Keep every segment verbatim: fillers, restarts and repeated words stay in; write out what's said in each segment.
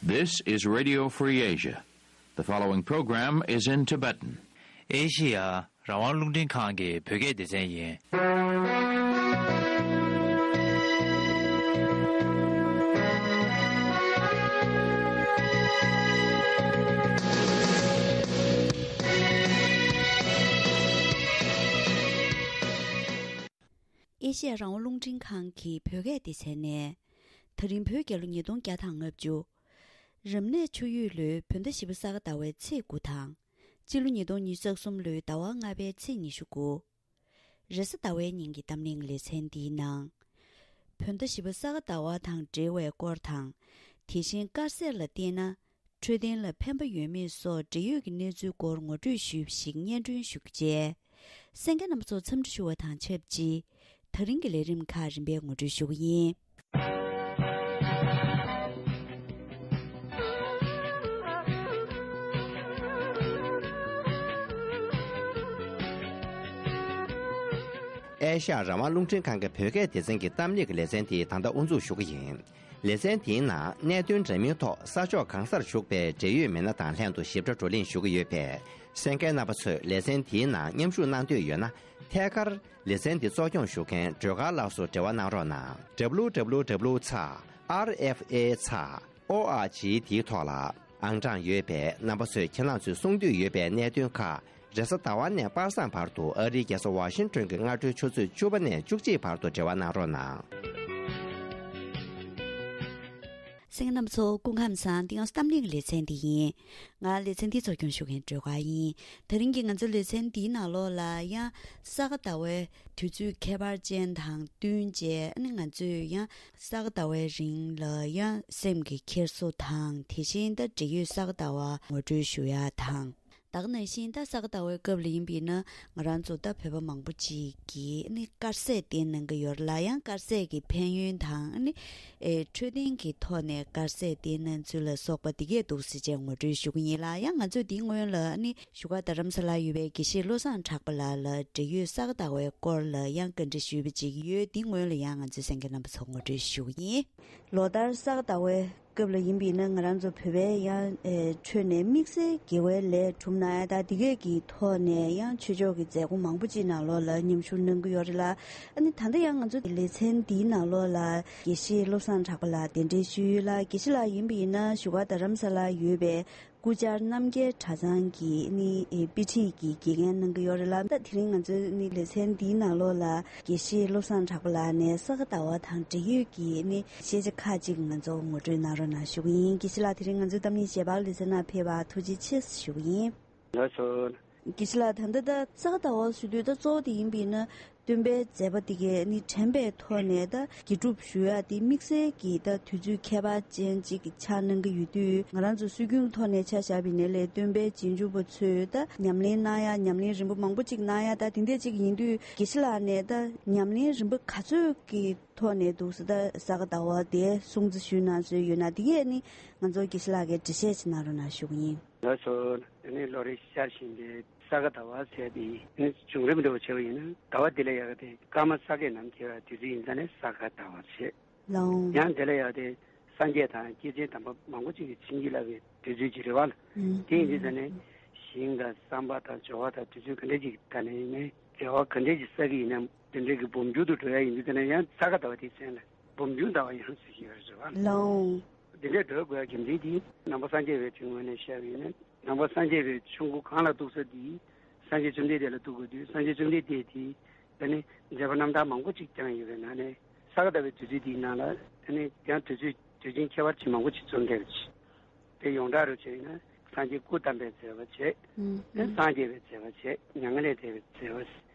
This is Radio Free Asia. The following program is in Tibetan. ཨེ་ཤི་ཡ་རང་དབང་རླུང་འཕྲིན་ཁང་གི་བོད་སྐད་སྡེ་ཚན་ཡིན། ཨེ་ཤི་ཡ་རང་དབང་རླུང་འཕྲིན་ཁང་གི་བོད་སྐད་སྡེ་ཚན་ནས། ད་རིང་བོད་རྒྱལ་ལོ་ཉིས་སྟོང་བརྒྱ་དང་ལྔ་བཅུ། རབ་གནས་ཆུ་ཡོས་ལོའི་བོད་ཟླ་བཞི་པ་ས་ག་ཟླ་བའི་ཚེས་དགུ་དང་། སྤྱི་ལོ་ཉིས་སྟོང་ཉི་ཤུ་རྩ་གསུམ་ལོའི་ཟླ་བ་ལྔ་པའི་ཚེས་ཉི་ཤུ་དགུ། རེས་གཟའ་ཟླ་བའི་ཉིན་གྱི་གཏམ་གླེང་ལེ་ཚན་འདིའི་ནང་། བོད་ཟླ་བཞི་པ་ས་ག་ཟླ་བ་དང་འབྲེལ་བའི་སྐོར་དང་། དེ་བཞིན་དཀར་ཟས་ལ་བརྟེན་ན། འཕྲོད་བསྟེན་ལ་ཕན་པ་ཡོད་མེད་སོགས་འབྲེལ་ཡོད་ཀྱི་གནས་ཚུལ་སྐོར་ངོ་སྤྲོད་ཞུས་པ་ཞིག་སྙན་སྒྲོན་ཞུ་རྒྱུ་བཅས། གསན་མཁན་རྣམ་པ་ཚོ་འཚམས་འདྲི་ཞུ་བ་དང་ཆབས་ཅིག་ད་རིང་གི་ལས་རིམ་ཁག་རིམ་པས་ངོ་སྤྲོད་ཞུ་གི་ཡིན། ཨེ་ཤ་ཡ་རང་དབང་རླུང་འཕྲིན་ཁང་གི་བོད་སྐད་སྡེ་ཚན་གྱི་གཏམ་གླེང་གི་ལེ་ཚན་དེ་ད་ལྟ་དབུ་འཛུགས་ཞུ་གི་ཡིན། ལེ་ཚན་དེའི་ནང་གནད་དོན་འདྲ་མིན་ཐོག་ས་ཕྱོགས་གང་སར་བཞུགས་པའི་འབྲེལ་ཡོད་མི་སྣ་དང་ལྷན་དུ་ཞིབ་ཕྲ་བགྲོ་གླེང་ཞུ་གི་ཡོད་པས། གསན་མཁན་རྣམ་པ་ཚོས་ལེ་ཚན་དེའི་ནང་མཉམ་ཞུགས་གནང་འདོད་ཡོད་ན། ཐད་ཀར་ལེ་ཚན་འདི་གཙོ་སྐྱོང་ཞུ་མཁན་སྒྲོལ་དཀར་ལགས་སུ་འབྲེལ་བ་གནང་རོགས་གནང་། W W W ཚེག་R F A ཚེག O R G དེའི་ཐོག་ལ་ཨང་གྲངས་ཡོད་པས། རྣམ་པ་ཚོས་ཁྱེད་རང་ཚོས་གསུང་འདོད་ཡོད་པའི་གནད་དོན་ཁག་རེས་གཟའ་ཟླ་བ་ནས་པ་སངས་བར་དུ་ཨ་རིའི་རྒྱལ་ས་ཝ་ཤིང་ཏོན་གྱི་སྔ་དྲོའི་ཆུ་ཚོད་བཅུ་པ་ནས་བཅུ་གཅིག་བར་དུ་འབྲེལ་བ་གནང་རོགས་གནང་། གསན་མཁན་རྣམ་པ་ཚོ་སྐུ་ཁམས་བཟང་། འདི་ང་ཚོ་གཏམ་གླེང་གི་ལེ་ཚན་འདི་ཡིན། ང་ལེ་ཚན་འདི་གཙོ་སྐྱོང་ཞུ་མཁན་སྒྲོལ་དཀར་ཡིན། ད་རིང་གི་ང་ཚོའི་ལེ་ཚན་འདིའི་ནང་ལོགས་ལ་ཡང་ས་ག་ཟླ་བའི་དུས་ཚོད་ཁྱད་པར་ཅན་དང་བསྟུན་བྱས། ཨ་ནི་ང་ཚོས་ཡང་ས་ག་ཟླ་བའི་རིང་ལ་ཡང་སེམས་ཀྱི་འཁྱེར་སོ་དང་། དེ་བཞིན་ད་འབྲེལ་ཡོད་ས་ག་ཟླ་བ་ངོ་སྤྲོད་ཞུ་ཡ་དང་། ད་ག་ནང་བཞིན་ད་ས་ག་ཟླ་བའི་སྐབས་ལ་ཡིན་པས་ན། ང་རང་ཚོ་ད་བོད་པ་མང་པོ་ཅིག་གིས་ནི་དཀར་ཟས་བསྟེན་གནང་གི་ཡོད་རེད་ལ། ཡང་དཀར་ཟས་ཀྱི་ཕན་ཡོན་དང་ནི་ཨེ་འཕྲོད་བསྟེན་གྱི་ཐོག་ནས་དཀར་ཟས་བསྟེན་གནང་ཚུལ་ལ་སོགས་པ་འདི་གས་འདུག་སེ་བྱས་ངོ་སྤྲོད་ཞུ་གི་ཡིན་ལ། ཡང་ང་ཚོས་འདིའི་སྔོན་ལ་ནི་བཞུགས་སྒར་རྡ་རམ་ས་ལར་ཡོད་པའི་དགེ་བཤེས་བློ་བཟང་གྲགས་པ་ལགས་ལ་འབྲེལ་ཡོད་ས་ག་ཟླ་བའི་སྐོར་ལ་ཡང་བཀའ་འདྲི་ཞུས་པ་ཅིག་ཡོད། འདིའི་སྔོན་ལ་ཡང་ང་ཚོའི་གསན་མཁན་རྣམ་པ་ཚོ་ངོ་སྤྲོད་ཞུ་གི་ཡིན། ལོ་ལྟར་ས་ག་ཟླ་བའི་སྐབས་ལ་ཡིན་པས་ན། ང་རང་ཚོ་བོད་པའི་ཡང་ཨེ་ཁྲོད་ནས་དམིགས་བསལ་དགེ་བའི་ལས་སྒྲུབ་གནང་ཡ་དང་། འདི་གས་ཀྱི་ཐོག་ནས་ཡང་ཆོས་ཕྱོགས་ཀྱི་མཛད་སྒོ་མང་པོ་ཅིག་ནང་ལོགས་ལ་མཉམ་ཞུགས་གནང་གི་ཡོད་རེད་ལ། ཨ་ནི་ད་ལྟ་ཡང་ང་ཚོ་ལེ་ཚན་འདིའི་ནང་ལོགས་ལ་དགེ་བཤེས་བློ་བཟང་གྲགས་པ་ལགས་གདན་འདྲེན་ཞུས་ཡོད་ལ། དགེ་བཤེས་ལགས་ཡིན་པས་ན་བཞུགས་སྒར་རྡ་རམ་ས་ལར་ཡོད་པའི་སྐུ་བཅར་རྣམ་རྒྱལ་གྲྭ་ཚང་གི་ནི་ཨེ་དཔེ་ཁྲིད་ཀྱི་དགེ་རྒན་གནང་གི་ཡོད་རེད་ལ། ད་དེ་རིང་ང་ཚོའི་ནི་ལེ་ཚན་འདིའི་ནང་ལོགས་ལ་དགེ་བཤེས་བློ་བཟང་གྲགས་པ་ལགས་ནས་ས་ག་ཟླ་བ་དང་འབྲེལ་ཡོད་ཀྱི་ནི་ཤེས་བྱ་ཁག་ཅིག་ང་ཚོ་ངོ་སྤྲོད་གནང་རོགས་གནང་ཞུ་གི་ཡིན། དགེ་བཤེས་ལགས་དེ་རིང་ང་ཚོའི་གཏམ་གླེང་ཞལ་པར་ལེ་ཚན་ནང་ཕེབས་པར་ཐུགས་རྗེ་ཆེ་ཞུ་གི་ཡིན། ལགས་སོ། དགེ་བཤེས་ལགས། ད་ལྟ་ད་ས་ག་ཟླ་བ་ཟེར་དུས་ད་གཙོ་བོ་དེ་ཡིན་པས་ན། སྟོན་པའི་མཛད་པ་དེ་གས་ནི་དྲན་པའི་ཐོག་ནས་ད་དགེ་སྒྲུབ་ཞུ་ཡ་དེ་དམིགས་བསལ་གྱི་ད་དུས་ཚོད་ཁྱད་པར་ཅན་ཅིག་ཆགས་གནང་གི་ཡོད་དུས། ང་རང་ཚོ་སྲོལ་རྒྱུན་ཐོག་ནས་ཆ་བཞག་པ་ཡིན་ན་ལས། སྟོན་པའི་རྗེས་འཇུག་པ་ཚོས་ད་ཉམས་ལེན་གནང་ཡ། ཉམས་ལེན་རིམ་པ་མང་པོ་ཅིག་གནང་ཡ་ད་དེ་འདྲ་ཅིག་ཡིན་དུས། དགེ་བཤེས་ལགས་ནས་ད་ཉམས་ལེན་རིམ་པ་ག་ཚོད་ཀྱི་ཐོག་ནས་འདུག་སེ་ད་ས་ག་ཟླ་བ་དེ་སྲུང་བརྩི་ཞུས་གནང་སྲོལ་ཡོད་ན། དེ་གས་ནི་ང་ཚོ་དགེ་བཤེས་ལགས་ཀྱིས་འགྲེལ་བཤད་ཅིག་གནང་རོགས་གནང་ཞུ་གི་ཡིན། ལགས་སོ། དེ་ནས་ལོ་རེ་ཤར་བཞིན་པའི་ས་ག་ཟླ་བ་ཟེར་དེ་ནི་བྱུང་རིམ་འདྲ་བོ་བྱས་པ་ཡིན་ན། ཟླ་བ་འདི་ལ་ཡག་ག་དེ་སྐར་མ་ས་གའི་ནམ་འཁེལ་བའི་དུས་ཚོད་ཡིན་ཙང་ནས་ས་ག་ཟླ་བ་བྱས། ལའོ། ཡང་འདི་ལ་ཡག་དེ་སངས་རྒྱས་དང་སྐྱེས་ཆེན་དམ་པ་མང་པོ་ཅིག་གིས་བྱིན་གྱིས་བརླབས་པའི་དུས་ཚོད་ཅིག་རེད་བ་ལ། ཨུམ། དེ་ཡིན་དུས་ཙང་ནས་ཞིང་དང་བསམ་པ་དང་སྦྱོར་བ་དང་དུས་ཚོད་ག་འདྲ་ཅིག་ད་ནས་ཡིན་ནའི་འབྲེལ་བ་ག་འདྲ་ཅིག་བསགས་ཀྱི་ཡིན་ནའི། དེ་འདྲ་གི་འབུམ་འགྱུར་དུ་འགྲོ་ཡ་ཡིན་དུས་ཙང་ནས། ཡང་ས་ག་ཟླ་བ་དེའི་མཚན་ལ་འབུམ་འགྱུར་ཟླ་བ་ཡང་ཟེར་གྱི་ཡོད་རེད་བ་ལ། ལའོ། འདི་འདྲའི་འགྲོ་དགོས་ཡ་རྒྱུ་མཚན་དེ་ནང་པ་སངས་རྒྱས་པའི་ཆོས་ངོས་ནས་བཤད་པ་ཡིན་ན། ནང་པ་སངས་རྒྱས་པའི་ཆོས་འཁོར་གང་ལ་གཏུགས་ས་དེ་སངས་རྒྱས་བཅོམ་ལྡན་འདས་ལ་གཏུགས་དགོས་དུས། སངས་རྒྱས་བཅོམ་ལྡན་འདས་དེ་ད་ནི་མཛད་པ་རྣམ་ཐར་མང་པོ་ཅིག་བསྐྱངས་ཡོད་པའི་ནང་ནས། ས་ག་ཟླ་བའི་དུས་ཚོད་དེའི་ནང་ལ་ད་ནི་ཡང་དུས་ཚོད་དུས་ཆེན་ཁྱད་པར་ཅན་མང་པོ་ཅིག་འཛོམས་བསྡད་པ་ཅིག་དེ་ཡོངས་གྲགས་རུ་བྱས་ན། སངས་རྒྱས་སྐུ་བལྟམས་པའི་མཛད་པ་བྱས། ཨུམ། དེ་སངས་རྒྱས་པའི་མཛད་པ་བྱས། མྱ་ངན་ལས་འདས་པའི་མཛད་པ།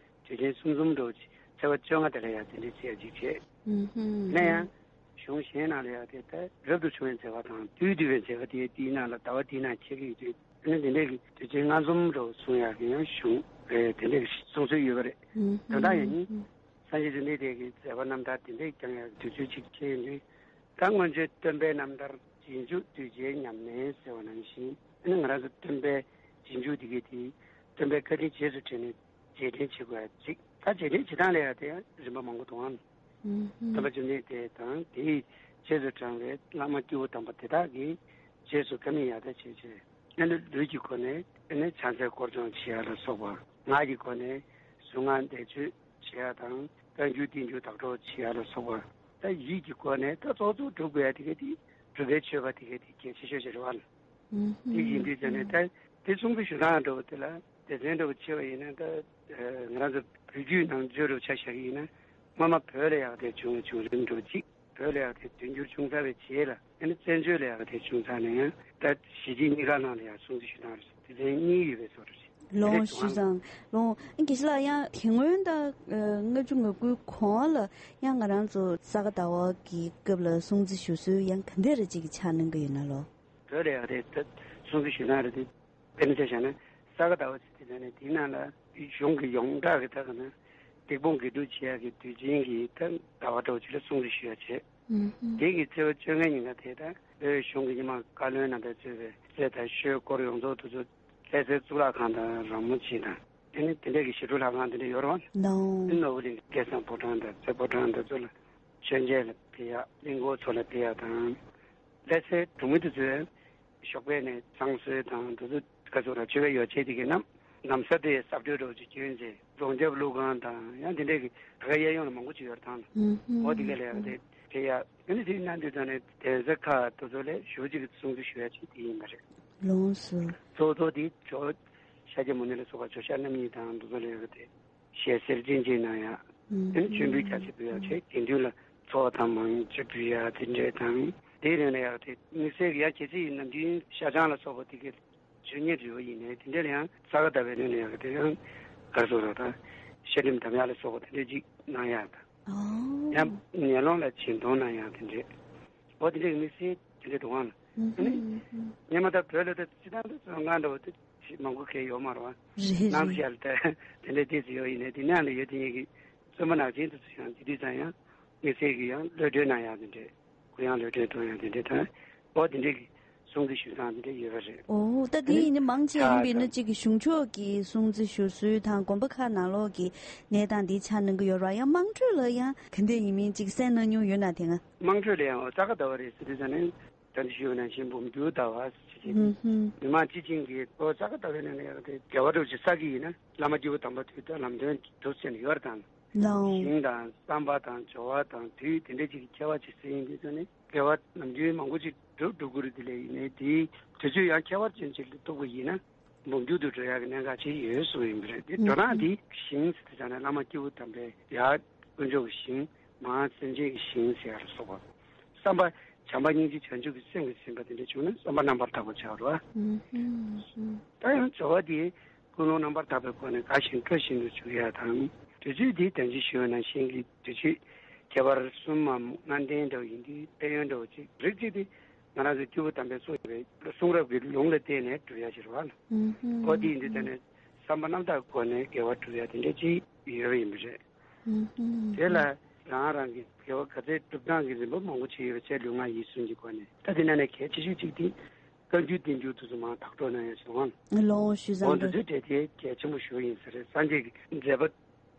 དུས་ཆེན་གསུམ་འཛོམས་འདྲ་བོ་ཅིག་ཚེས་པ་བཅོ་ལྔ་དེ་ལ་ཡང་དེ་འདྲའི་བྱས་ཅིག་བྱས། ཨུམ། ཡིན་ན་ཡང་གཞུང་གཞན་ནང་ལ་ཡང་དེ་ལྟར་རབ་ཏུ་བྱུང་བའི་མཛད་པ་དང་དུས་བསྡུས་པའི་མཛད་པ་དེ་དེའི་ནང་ལ་ཟླ་བ་དེའི་ནང་ཁྱད་ཀྱི་ཡོད་དུས། ཨ་ནི་དེ་འདྲའི་གི་དུས་ཆེན་ལྔ་འཛོམས་འདྲ་བོ་གསུང་ཡག་གི་ཡང་གཞུང་རེད། དེ་འདྲའི་གི་གསུང་སྲོལ་ཡོད་པ་རེད། ཨུམ། ད་ལྟ་ཡང་ནི་སངས་རྒྱས་བཅོམ་ལྡན་འདས་ཀྱི་མཛད་པ་རྣམ་ཐར་དེ་འདྲའི་བསྐྱང་ཡག་གི་དུས་ཚོད་ཅིག་ཁྱད་ཡོད་དུས། ད་སྔོན་ཆད་སྟོན་པའི་རྣམ་ཐར་རྗེས་འཇུག་གདུལ་བྱའི་ཉམས་ལེན་ཟེར་བ་ནང་བཞིན། ཨ་ནི་ང་རང་ཚོ་སྟོན་པའི་རྗེས་འཇུག་དེ་གའི་དེ་སྟོན་པའི་བཀའ་དྲིན་རྗེས་སུ་དྲན་ནས་རྗེས་དྲན་བྱེད་དགོས་ཡ་གཅིག་ད་རྗེས་དྲན་བྱེད་སྟངས་ལ་ཡ་དེ་ཡང་རིམ་པ་མང་པོ་འདུག་ཨང་། ཨུམ། སྟོན་པ་བཅོམ་ལྡན་འདས་དང་དེའི་རྗེས་སུ་འབྲང་བའི་བླ་མ་སྐྱེས་བུ་དམ་པ་དེ་དག་གིས་ རྗེས་སུ་བཀའ་མིག་ཡར་ལྟ་བྱེད་ཅེས། ཨ་ནི་ལུས་ཀྱི་སྒོ་ནས་ཨ་ནི་ཕྱག་འཚལ་སྐོར་སྦྱོང་བྱེད་ཡ་ལ་སོགས་པ། ངག་གི་སྒོ་ནས་གཟུངས་སྔགས་བཟླས་བརྗོད་བྱེད་ཡ་དང་བཀའ་འགྱུར་བསྟན་འགྱུར་བདག་སྒྲོགས་བྱེད་ཡ་ལ་སོགས་པ། ད་ཡིད་ཀྱི་སྒོ་ནས་ད་གཙོ་གཙོ་སྒྲུབ་དགོས་ཡ་དེ་ག་དེ་སྒྲུབ་པའི་མཆོད་པ་དེ་ག་དེ་གལ་ཆེ་ཤོས་ཤིག་རེད་བ། ཨུམ་དེ་ཡིན་དུས་ཙང་ནས་ད་དེ་སྲུང་བརྩི་ཞུ་སྟངས་འདྲ་བོ་དེ་ལ་སྡེ་ཚན་འདྲ་བོ་ཕྱེ་བ་ཡིན་ན། ད་ང་རང་ཚོ་བོད་བརྒྱུད་ནང་ཆོས་འདྲ་བོ་ཆ་བཞག་གི་ཡིན་ན། སྔོན་མ་བོད་ལ་ཡག་དེ་བྱུང་བའི་བྱུང་རིམ་འདྲ་བོ་གཅིག་བོད་ལ་ཡག་དེ་དུས་འགྱུར་བྱུང་ཚར་བའི་རྗེས་ལ་ཨ་ནི་བཙན་བྱོལ་ལ་ཡག་དེ་བྱུང་ཚར་ནས་ཡང་ད་གཞིས་བྱེས་གཉིས་ཀ་ནང་ལ་ཡང་སྲུང་བརྩི་ཞུ་སྟངས་རེད། སྡེ་ཚན་གཉིས་ཡོད་པའི་བཟོ་འདྲ་རེད། ལོང་དེ་ཞུ་ཙང་ལོང་། ཨ་དགེ་བཤེས་ལགས། ཡང་དེ་སྔོན་ད་ལྔ་བཅུ་ང་དགུའི་གོང་ལ་ཡང་ང་རང་ཚོ་ས་ག་ཟླ་བ་གི་སྐབས་ལ་སྲུང་བརྩི་ཞུ་སྲོལ་ཡང་ག་འདྲ་རེ་ཅིག་ཆགས་གནང་གི་ཡོད་ན་ལོ། བོད་ལ་ཡག་དེ་ད་སྲུང་བརྩི་ཞུ་སྟངས་རེད་དེ། དཔེར་ན་ཆ་བཞག་ན་ས་ག་ཟླ་བ་ཟེར་དུས་ཙང་ནས་དེའི་ནང་ལ་གཞུང་གི་ཡོངས་གྲགས་ཀྱི་ད་ག་ན་སྡིག་སྤོང་དགེ་སྒྲུབ་བྱེད་ཡག་གི་དུས་ཆེན་གྱི་ད་ཟླ་བ་འདྲ་བོ་ཅིག་ལ་སྲུང་བརྩི་ཞུ་ཡག་བྱེད། ཨུམ་ཧུམ། དེ་གི་ཚེས་པ་བཅོ་ལྔའི་ཉིན་ཀ་དེ་ད་བོད་གཞུང་གི་ཉི་མ་བཀའ་བློན་རྣམ་པས་གཙོས་པའི་སྲས་དང་ཤོས་སྐོར་ཡོངས་རྫོགས་དེ་ཚོ་ལྷ་སའི་གཙུག་ལག་ཁང་དང་ར་མོ་ཆེ་དང་། དེ་ནས་དེ་འདྲ་གི་ཞི་ཁྲོ་ལྷ་ཁང་དེ་འདྲ་ཡོད་རེད་བ། ལོང་། དེ་ནོར་བུ་གླིང་གི་སྐལ་བཟང་ཕོ་བྲང་དང་རྩེ་ཕོ་བྲང་དེ་ཚོ་ལ་མཆོད་མཇལ་ལ་ཕེབས་ཡག་གླིང་སྐོར་ཚོ་ལ་ཕེབས་ཡག་དང་། ལྷ་སའི་གྲོང་མི་དེ་ཚོས་ཞོགས་པ་ནས་བསང་གསོལ་དང་དེ་ཚོ་ག་ཚོད་ལ་མཆོད་པའི་ཡོ་བྱད་དེ་གའི་ནམ་ནམ་ས་དེ་ས་བགྲོད་འདྲ་བོ་ཅིག་བསྐྱོན་རྗེས་རྫོང་རྒྱབ་ཀླུ་ཁང་དང་ཡང་དེ་འདྲ་གི་ད་ག་གཡས་གཡོན་ལ་མང་པོ་ཅིག་ཡོད་རེད་ད། ཨུམ་ཧུམ། འོ་དེ་ག་ལ་ཡང་དེ་ཕེབས་ཡག་ཨ་ནི་དེ་གནང་དུས་ད་ནས་གདན་ས་ཁག་དེ་ཚོ་ལས་ཞེ་པོ་ཅིག་གི་སྲུང་བརྩི་ཞུ་ཡག་ཅིག་དེ་ཡིན་པ་རེད། ལོང་སོ། གཙོ་བོ་གཙོ་བོ་དེ་ཇོ་བོ་ཤཱཀྱ་མུ་ནེ་ལ་སོགས་པ་ཇོ་ཤཱཀ་རྣམ་གཉིས་དང་དེ་ཚོ་ལ་ཡང་དེ་ཞལ་གསེར་ཅན་ཅིག་གནང་ཡག་ཨ་ནི་མཆོད་འབུལ་རྒྱ་ཆེ་ཕུལ་ཡག་བྱས། དགེ་འདུན་ལ་ཚོགས་དང་མང་ཆེ་ཕུལ་ཡག་དེ་འདྲས་དང་། དེའི་རིང་ལ་ཡང་དེ་དམིགས་བསལ་གྱི་ཡང་གལ་སྲིད་ནམ་རྒྱུན་ཤ་ཆང་ལ་སོགས་པ་དེ་གའི་མཆོད་ཉེ་དྲི་བ་ཡིན་ནའི་དེ་འདྲ་ལ་ཡང་ས་ག་ཟླ་བའི་ནང་ལ་ཡང་དེ་ཡང་ག་རེ་ཟེར་དགོས་རེད་ད། ཤ་གྲིམ་དམ་ཡག་ལ་སོགས་པ་དེ་འདྲ་ཅིག་གནང་ཡག་དང་། ཨོ། ཡང་ཉལ་ལོང་ལ་སྦྱིན་གཏོང་གནང་ཡག་དེ་འདྲ། འོ་དེ་འདྲ་གི་དམིགས་བསལ་དེ་འདྲ་འདུག་ཨང་། ཨུམ་ཧུམ། སྔོན་མ་ད་བོད་ལ་ད་སྤྱི་བཏང་ད་བཙོན་ཁང་འདྲ་བོ་དེ་མང་པོ་གས་ཡོད་མ་རེད་བ། རེད་རེད། ནང་ཤར་ད་དེ་འདྲ་ཏོག་ཙམ་ཡོད། ཡིན་ནའི་དེ་ནང་ལ་ཡོད་དེ་ཉིད་ཀྱི་བཙོན་པ་ནག་ཅན་དེ་ཚོ་ཡང་དེ་དུས་ཙང་ཡང་དམིགས་བསལ་གྱི་ཡང་གློད་གྲོལ་གནང་ཡག་དེ་འདྲ། གུ་ཡངས་གློད་གྲོལ་གཏོང་ཡག་དེ་འདྲ་དང་། འོ་དེ་འདྲ་གི་སྲུང་བརྩི་ཞུ་སྟངས་དེ་འདྲ་ཡོད་པ་རེད། ཨོ། ད་དེ་ཡིན་ན་མང་ཆེ་ཡིན་པས་ན་གཅིག་གི་གཞུང་ཕྱོགས་ཀྱི་སྲུང་བརྩི་ཞུ་སྲོལ་དང་དགོན་པ་ཁག་ནང་ལོགས་ཀྱི་གནས་སྟངས་འདི་ཆགས་གནང་གི་ཡོད་རེད་བ། ཡང་དམངས་ཁྲོད་ལ་ཡང་ག་འདྲ་ཡིན་མིན་གཅིག་གསན་གནང་མྱོང་ཡོད་ན་དེ་སྔ། དམངས་ཁྲོད་ལ་ཡང་ས་ག་ཟླ་བ་རེད་ཟེར་དུས་ཙང་ནས་ད་ནི་ཞུས་པ་ནང་བཞིན་འབུམ་འགྱུར་ཟླ་བ་ཞེས་བྱས་ཏེ། ཧུམ་ཧུམ། མི་མང་སྤྱི་བྱིངས་ཀྱིས་ཨོ་ས་ག་ཟླ་བའི་ནང་ལ་ཡང་དེ་དགེ་བ་སྒྲུབ་ཅིག་བསགས་ཀྱི་ཡིན་ན་བླ་མ་སྐྱེས་བུ་དམ་པ་དུས་དང་ལམ་སྟོན་གྲུབ་ཟེར་ནས་ཡོད་རེད་དང་། ལའོ། ཞིང་དང་བསམ་པ་དང་སྦྱོར་བ་དང་དུས་དེ་འདྲ་ཅིག་གི་ཁྱད་པར་ཅིག་ཟེར་ཡིན་དུས་ཙང་ནས་དགེ་བ་ནམ་རྒྱུན་མང་པོ་ཅིག་སྒྲུབ་འགྲོ་གི་རེད། དེ་ལས་ཡིན་ནའི་དེའི་དུས་ཚོད་ཡང་ཁྱད་པར་ཅན་ཅིག་ལ་ཐུག་པ་ཡིན་ན་འབུམ་འགྱུར་དུ་འགྲོ་ཡག་གི་གནད་འགག་ཅིག་ཡོད་གསུངས་ཡིན་པ་རེད། དེ་འགྲོ་སྟངས་དེ་ཞིང་ཟེར་དུས་ཙང་ནས་བླ་མ་སྐྱེས་བུ་དམ་པའི་ཡར་དཀོན་མཆོག་གི་ཞིང་། མར་སེམས་ཅན་གྱི་ཞིང་ཟེར་ཡག་ལ་སོགས་པ། བསམ་པ་བྱམས་པ་སྙིང་རྗེ་བྱང་ཆུབ་ཀྱི་སེམས་ཀྱིས་ཟིན་པ་དེ་འདྲ་བྱུང་ན་བསམ་པ་རྣམ་པར་དག་པ་བྱ་བ་རེད་བ། ཨུམ་ཧུམ་ཧུམ། ད་ཡང་སྦྱོར་བ་དེ་ཀུན་སློང་རྣམ་པར་དག་པའི་སྒོ་ནས་དགའ་ཞིང་སྤྲོ་བཞིན་དུ་འཇུག་ཡག་དང་། དུས་ཚོད་འདི་དོན་གཅིག་ཞུས་པ་ནང་བཞིན་གྱི་དུས་ཚོད་ཁྱད་པར་གསུམ་མམ་ལྔ་ལྡན་འདྲ་བོ་ཡིན་དུས་ཕན་ཡོན་འདྲ་བོ་ཅིག་རིགས་གཅིག་དེ་ང་རང་ཚོའི་སྐྱེས་བུ་དམ་པས་གསུངས་པའི་གསུང་རབ་ཀྱི་ལུང་ལ་བརྟེན་ནས་སྒྲུབ་ཡག་ཅིག་རེད་བ། ཨུམ་ཧུམ། འོ་དེ་ཡིན་དུས་ད་ནས་བསམ་པ་རྣམ་དག་སྒོ་ནས་དགེ་བ་སྒྲུབ་ཡག་དེ་འདྲ་ཅིག་ཡོད་པ་ཡིན་པ་རེད། ཨུམ་ཧུམ། དེ་ལ་རང་རང་གི་དགེ་བ་ག་ཚད་སྒྲུབ་སྟངས་ཀྱི་རིམ་པ་མང་པོ་ཅིག་ཡོད་པ་བྱས། ལུས་ངག་ཡིད་གསུམ་གྱི་སྒོ་ནས། ད་དེ་ནང་ནས་གལ་ཆེ་ཤོས་གཅིག་དེ་བཀའ་འགྱུར་བསྟན་འགྱུར་དེ་ཚོ་མར་བདག་སྒྲོག་གནང་ཡག་སོང་ཨང་། ལོང་ཞུས་ཙང་། འོ་འདི་ཚོའི་གྲས་དེ་གལ་ཆེན་པོ་ཞེ་པོ་ཡིན་ས་རེད། སངས་རྒྱས་ཀྱི་མཛད་པ་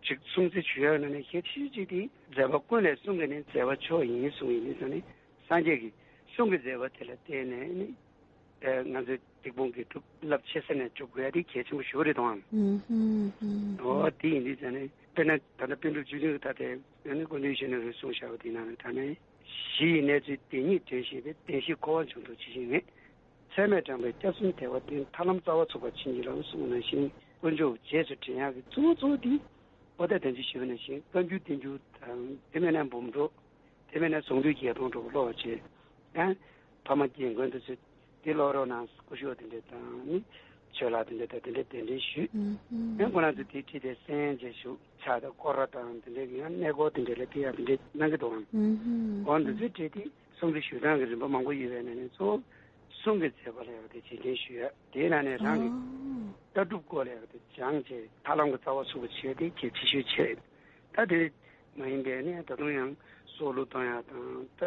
ཅིག་སྲུང་བརྩི་ཞུ་ཡག་ནང་ནས་གལ་ཆེ་ཤོས་གཅིག་དེ་མཛད་པ་ཀུན་ལས་གསུང་གི་ནི་མཛད་པ་མཆོག་ཡིན་གསུངས་ཡིན་དུས་ཙང་ནས། སངས་རྒྱས་ཀྱི་གསུང་གི་མཛད་པ་དེ་ལ་བརྟེན་ནས་ནི། ཨེ། ང་ཚོས་སྡིག་སྤོང་དགེ་སྒྲུབ་རླབས་ཆེ་ས་ནས་སྒྲུབ་དགོས་ཡ་དེ་གལ་ཆེན་པོ་ཞེ་པོ་རེད་དང་། ཨུམ་ཧུམ་ཧུམ། འོ་དེ་ཡིན་དུས་ཙང་ནས་དཔེར་ན་ད་ལྟ་པཎ་གྲུབ་བཅུ་བདུན་གྱི་ད་ལྟའི་ཨ་ནི་སྐུ་མདུན་ཞལ་ནས་གསུངས་བཞག་པ་དེ་ནང་ནས་ད་ནི། གཞི་ཡི་གནས་ཚུལ་དེ་ཉིད་དོན་ཤེས་པས། བདེན་བཞིའི་འཁོར་བ་འབྱུང་ལྡོག་ཇི་བཞིན་ངེས། ཚད་མས་དྲངས་པའི་སྐྱབས་གསུམ་དལ་བ་དོན། ཐར་ལམ་རྩ་བ་ཚུགས་པར་བྱིན་གྱིས་རློབས། གསུངས་པ་ནང་བཞིན་དཀོན་མཆོག་རྗེས་སུ་དྲན་ཡག་གི་གཙོ་བོ་གཙོ་བོ་དེ། འོ་ད་དོན་ཅིག་ཞུས་པ་ནང་བཞིན་བཀའ་འགྱུར་བསྟན་འགྱུར་དང་དེ་མིན་ན་འབུམ་སྒྲུབ། དེ་མིན་ན་གསུང་འདུས་བརྒྱད་སྟོང་འགྲོ་བ་ཀློག་བྱས། ཡང་ཕ་མ་རྒན་རྒོན་དེ་ཚོས་དེ་ཀློག་རོགས་གནང་སྐུ་ཞབས་དེ་འདྲ་དང་ནི་ཆོས་ལགས་དེ་འདྲ་དང་དེ་འདྲ་གདན་འདྲེན་ཞུས། ཨུམ་ཧུམ། ཡང་ཁོ་རང་ཚོ་དེ་ཁྲིད་དེ་གསན་བྱས་བཞུགས། ཕྱག་དང་སྐོར་ར་དང་དེ་འདྲ་གི་ཡང་གནས་སྐོར་དེ་འདྲ་ལ་ཕེབས་ཡག་དེ་འདྲ་གནང་གི་འདུག་ཨང་། ཨུམ་ཧུམ། འོ་འདི་ཚོའི་གྲས་དེ་སྲུང་བརྩི་ཞུ་སྟངས་ཀྱི་རིམ་པ་མང་པོ་ཡོད་པའི་ནང་ནས་གཙོ་བོ་གསུང་གི་མཛད་པ་ལ་ཡག་དེ་རྗེས་དྲན་ཞུ་ཡ། དེའི་ནང་ནས་རང་གི་ཨོ། ལྟ་གྲུབ་སྐོར་ལ་ཡག་དེ་སྦྱངས་བྱས་ཐར་ལམ་གྱི་རྩ་བ་ཚུགས་པ་བྱས་དེ་གལ་ཆེ་ཤོས་བྱས། ད་དེ་མ་ཡིན་པའི་ནས་ད་དུང་ཡང་སྲོག་བླུ་གཏོང་ཡག་དང་། ད་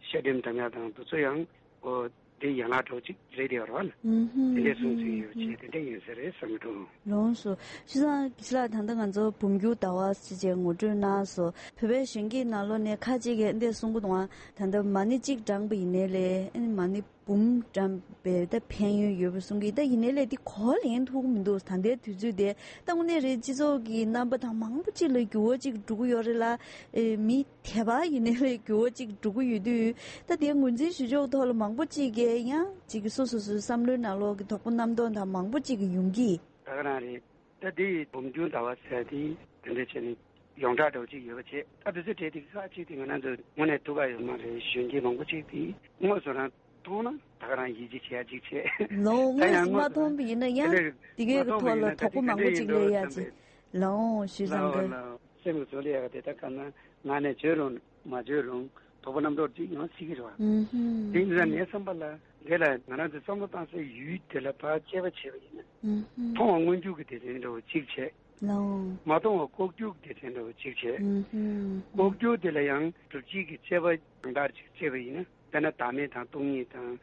ཤ་གྲིམ་དམ་ཡག་དང་དེ་ཚོ་ཡང་འོ་དེ་ཡན་ལག་འདྲ་བོ་ཅིག་རེད་དེ་ཡོད་རེད་བ་ལ། ཨུམ་ཧུམ་དེ་འདྲའི་སྲུང་བརྩི་ཡོད་ཧུམ་བྱས་དེ་འདྲ་ཡིན་ས་རེད་བསམ་གྱི་འདུག། ལོངས་སུ། བྱས་ཙང་ཞི་ལགས་ད་ལྟ་ང་ཚོ་འབུམ་འགྱུར་ཟླ་བ་ཞེས་བྱས་ངོ་སྤྲོད་གནང་སོང་། བོད་པའི་གཞོན་སྐྱེས་ནང་ལོགས་ནས་ཁ་ཅིག་གིས་འདི་གསུང་གི་འདུག་ཨང་། ད་ལྟ་མ་ཎི་གཅིག་བགྲངས་པ་ཡིན་ནའི་ལས་ཨ་ནི་མ་ཎི་ འབུམ་འགྲམ་པའི་ད་ཕན་ཡོན་ཡོད་པ་གསུང་གི། ད་ཡིན་ནའི་ལས་འདི་གོ་ལེན་ཐུབ་ཀྱི་མི་འདུག་ད་ལྟའི་དུས་ཚོད་དེ་ད་དངོས་གནས་རེད། སྤྱི་ཚོགས་ཀྱི་རྣམ་པ་དང་མང་པོ་ཅིག་ལ་འགྱུར་བ་ཅིག་འགྲོ་གི་ཡོད་རེད་ལ། ཨེ་མི་དེ་བ་ཡིན་ནའི་ལས་འགྱུར་བ་ཅིག་འགྲོ་གི་ཡོད་དུས། ད་དེ་ངོས་འཛིན་ཞུ་ཕྱོགས་ཐོག་ལ་མང་པོ་ཅིག་གིས་ཡང་ཅིག་སོ་སོ་སོའི་བསམ་བློའི་ནང་ལོགས་ཀྱི་དོགས་པ་རྣམ་རྟོག་དང་མང་པོ་ཅིག་གི་ཡོང་གི། ད་ག་རང་རེད། ད་དེ་ཡི་འབུམ་འགྱུར་ཟླ་བ་ཟེར་དེ་དེ་འདྲ་བྱས་ནས་ཡོངས་གྲགས་འདྲ་བོ་ཅིག་ཡོད་པ་བྱས། ད་དེ་ཚོའི་གྲས་དེ་ཁག་ཅིག་དེ་ང་རང་ཚོ་དངོས་གནས་ཐུགས་ཁག་ཡོད་མ་རེད། གཞོན་སྐྱེས་མང་པོ་ཅིག་དེ་དངོས་སུ་རང་མཐོང་ན་ད་ག་རང་ཡིད་ཆེས་བྱེད་ཡ་ཅིག་བྱས། ལའོ། ད་དངོས་ཡང་སུ་མ་དངོས་སུ་མཐོང་བ་ཡིན་ན་ཡང་དེ་འདྲ་དེ་གའི་མ་གི་མཐོང་བ་ཐོག་ལ་ཡིན་ན་ད་དོགས་པ་དེ་མང་པོ་ག་འདྲ་ཅིག་ཡིན་འདུག་སླེབས་ཡ་བསམ་ཅིག་པས། ལའོ་ཞུས་ཙང་ལའོ་གི། ལའོ། སེམས་ཀྱི་བཟོ་ལས་ཡག་དེ་ད་ག་ན་ང་ནས་བརྗོད་རུང་མ་བརྗོད་རུང་དོགས་པ་རྣམ་རྟོག་ཅིག་ཡོང་སྲིད་ཀྱི་རེད་བ། ཨུ་ཧུམ། དེ་ཡིན་ཙང་ངའི་བསམ་པ་ལ་འདི་ལ་ང་རང་ཚོའི་བསམ་བློ་བཏང་སའི་ཡུལ་དེ་ལ་ཕར་དཔྱད་པ་བྱས་པ་ཡིན་ན། ཨུ་ཧུམ། མཐོང་བ་མངོན་གྱུར་གྱི་སྡེ་ཚན་འདྲ་བོ་གཅིག་བྱས། ལའོ། མ་མཐོང་བ་ལྐོག་གྱུར་གྱི་སྡེ་ཚན་འདྲ་བོ་གཅིག་བྱས། ཨུ་ཧུམ། ལྐོག་གྱུར་དེ་ལ་ཡང་སྒྲུབ་བྱེད་ཀྱི་དཔྱད་པ་ཡང་དག་ཅིག་བྱས་པ་ཡིན་ན། དཔེར་ན་བདག་མེད་དང་སྟོང་ཉིད་དང་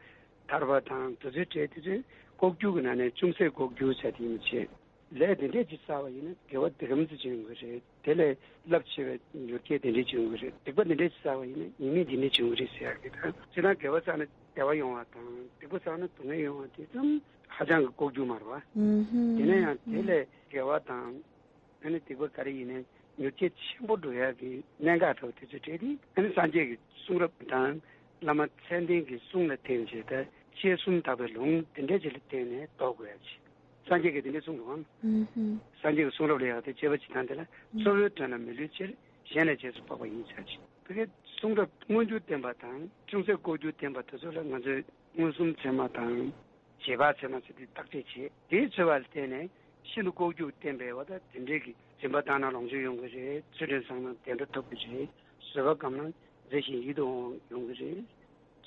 ཐར་པ་དང་དེ་ཚོའི་གྲས་དེ་ཚོའི་ལྐོག་གྱུར་གྱི་ནང་ནས་ཅུང་ཟད་ལྐོག་གྱུར་བྱས་དེ་ཡིན་པ་བྱས། ལས་དེ་འདྲས་ཅིག་བསགས་པ་ཡིན་ན་དགེ་བ་འདི་གམ་ཙམ་ཅིག་ཡོང་གི་རེད། དེ་ལས་རླབས་ཆེ་བའི་མྱུར་སྐྱེལ་དེ་འདྲས་ཅིག་ཡོང་གི་རེད། སྡིག་པ་འདི་འདྲས་ཅིག་བསགས་པ་ཡིན་ན་ཉེས་དམིགས་འདི་འདྲས་ཅིག་ཡོང་གི་རེད་ཟེར་ཡག་གི། ད་སྤྱིར་བཏང་དགེ་བ་བསགས་ན་བདེ་བ་ཡོང་བ་དང་སྡིག་པ་བསགས་ན་སྡུག་བསྔལ་ཡོང་བ་དེ་ཙམ་ཧ་ཅང་གི་ལྐོག་གྱུར་མ་རེད་བ། ཨུ་ཧུམ། དེ་ན་ཡང་དེ་ལས་དགེ་བ་དང་ཨ་ནི་སྡིག་པ་ག་རེ་ཡིན་ནའི་མྱུར་སྐྱེལ་ཆེན་པོ་འགྲོ་ཡག་གི་གནད་འགག་འདྲ་བོ་དེ་ཚོའི་གྲས་དེ་ཨ་ནི་སངས་རྒྱས་ཀྱི་གསུང་རབ་དང་བླ་མ་མཚན་ལྡན་གྱི་གསུང་ལ་བརྟེན་བྱས་ད་དཔྱད་གསུམ་དག་པའི་ལུང་དེ་འདྲས་ཅིག་ལ་བརྟེན་ནས་རྟོགས་དགོས་ཡག་ཅིག་སངས་རྒྱས་ཀྱིས་དེ་འདྲའི་གསུང་འདུག་གམ། ཨུ་ཧུམ། སངས་རྒྱས་ཀྱི་གསུང་རབ་ལ་ཡང་དེ་དཔྱད་པ་བྱེད་སྟངས་དེ་ལ་གཙོ་བོའི་དོན་ལ་མི་བསླུ་ཕྱིར། གཞན་ལ་རྗེས་སུ་དཔག་པ་ཡིན་ཟེར་ཅིག་བོད་ཀྱི་གསུང་རབ་མངོན་གྱུར་བསྟན་པ་དང་ཅུང་ཟད་ལྐོག་གྱུར་བསྟན་པ་དེ་ཚོ་ལ་ང་ཚོས་མངོན་སུམ་ཚད་མ་དང་རྗེས་དཔག་ཚད་མ་ཟེར་དེ་བརྟག་དཔྱད་བྱེད། དེའི་ཚོད་དཔག་ལ་བརྟེན་ནས་ཤིན་ཏུ་ལྐོག་གྱུར་བསྟན་པའི་བ་ད་དེ་འདྲའི་གི་སྦྱིན་པ་བཏང་ན་ལོངས་སྤྱོད་ཡོང་གི་རེད། ཚུལ་ཁྲིམས་བསྲུངས་ན་བདེ་འགྲོ་ཐོབ་ཀྱི་རེད། བཟོད་པ་བསྒོམས་ན་མཛེས་ཤིང་ཡིད་དུ་འོང་ཡོང་གི་རེད།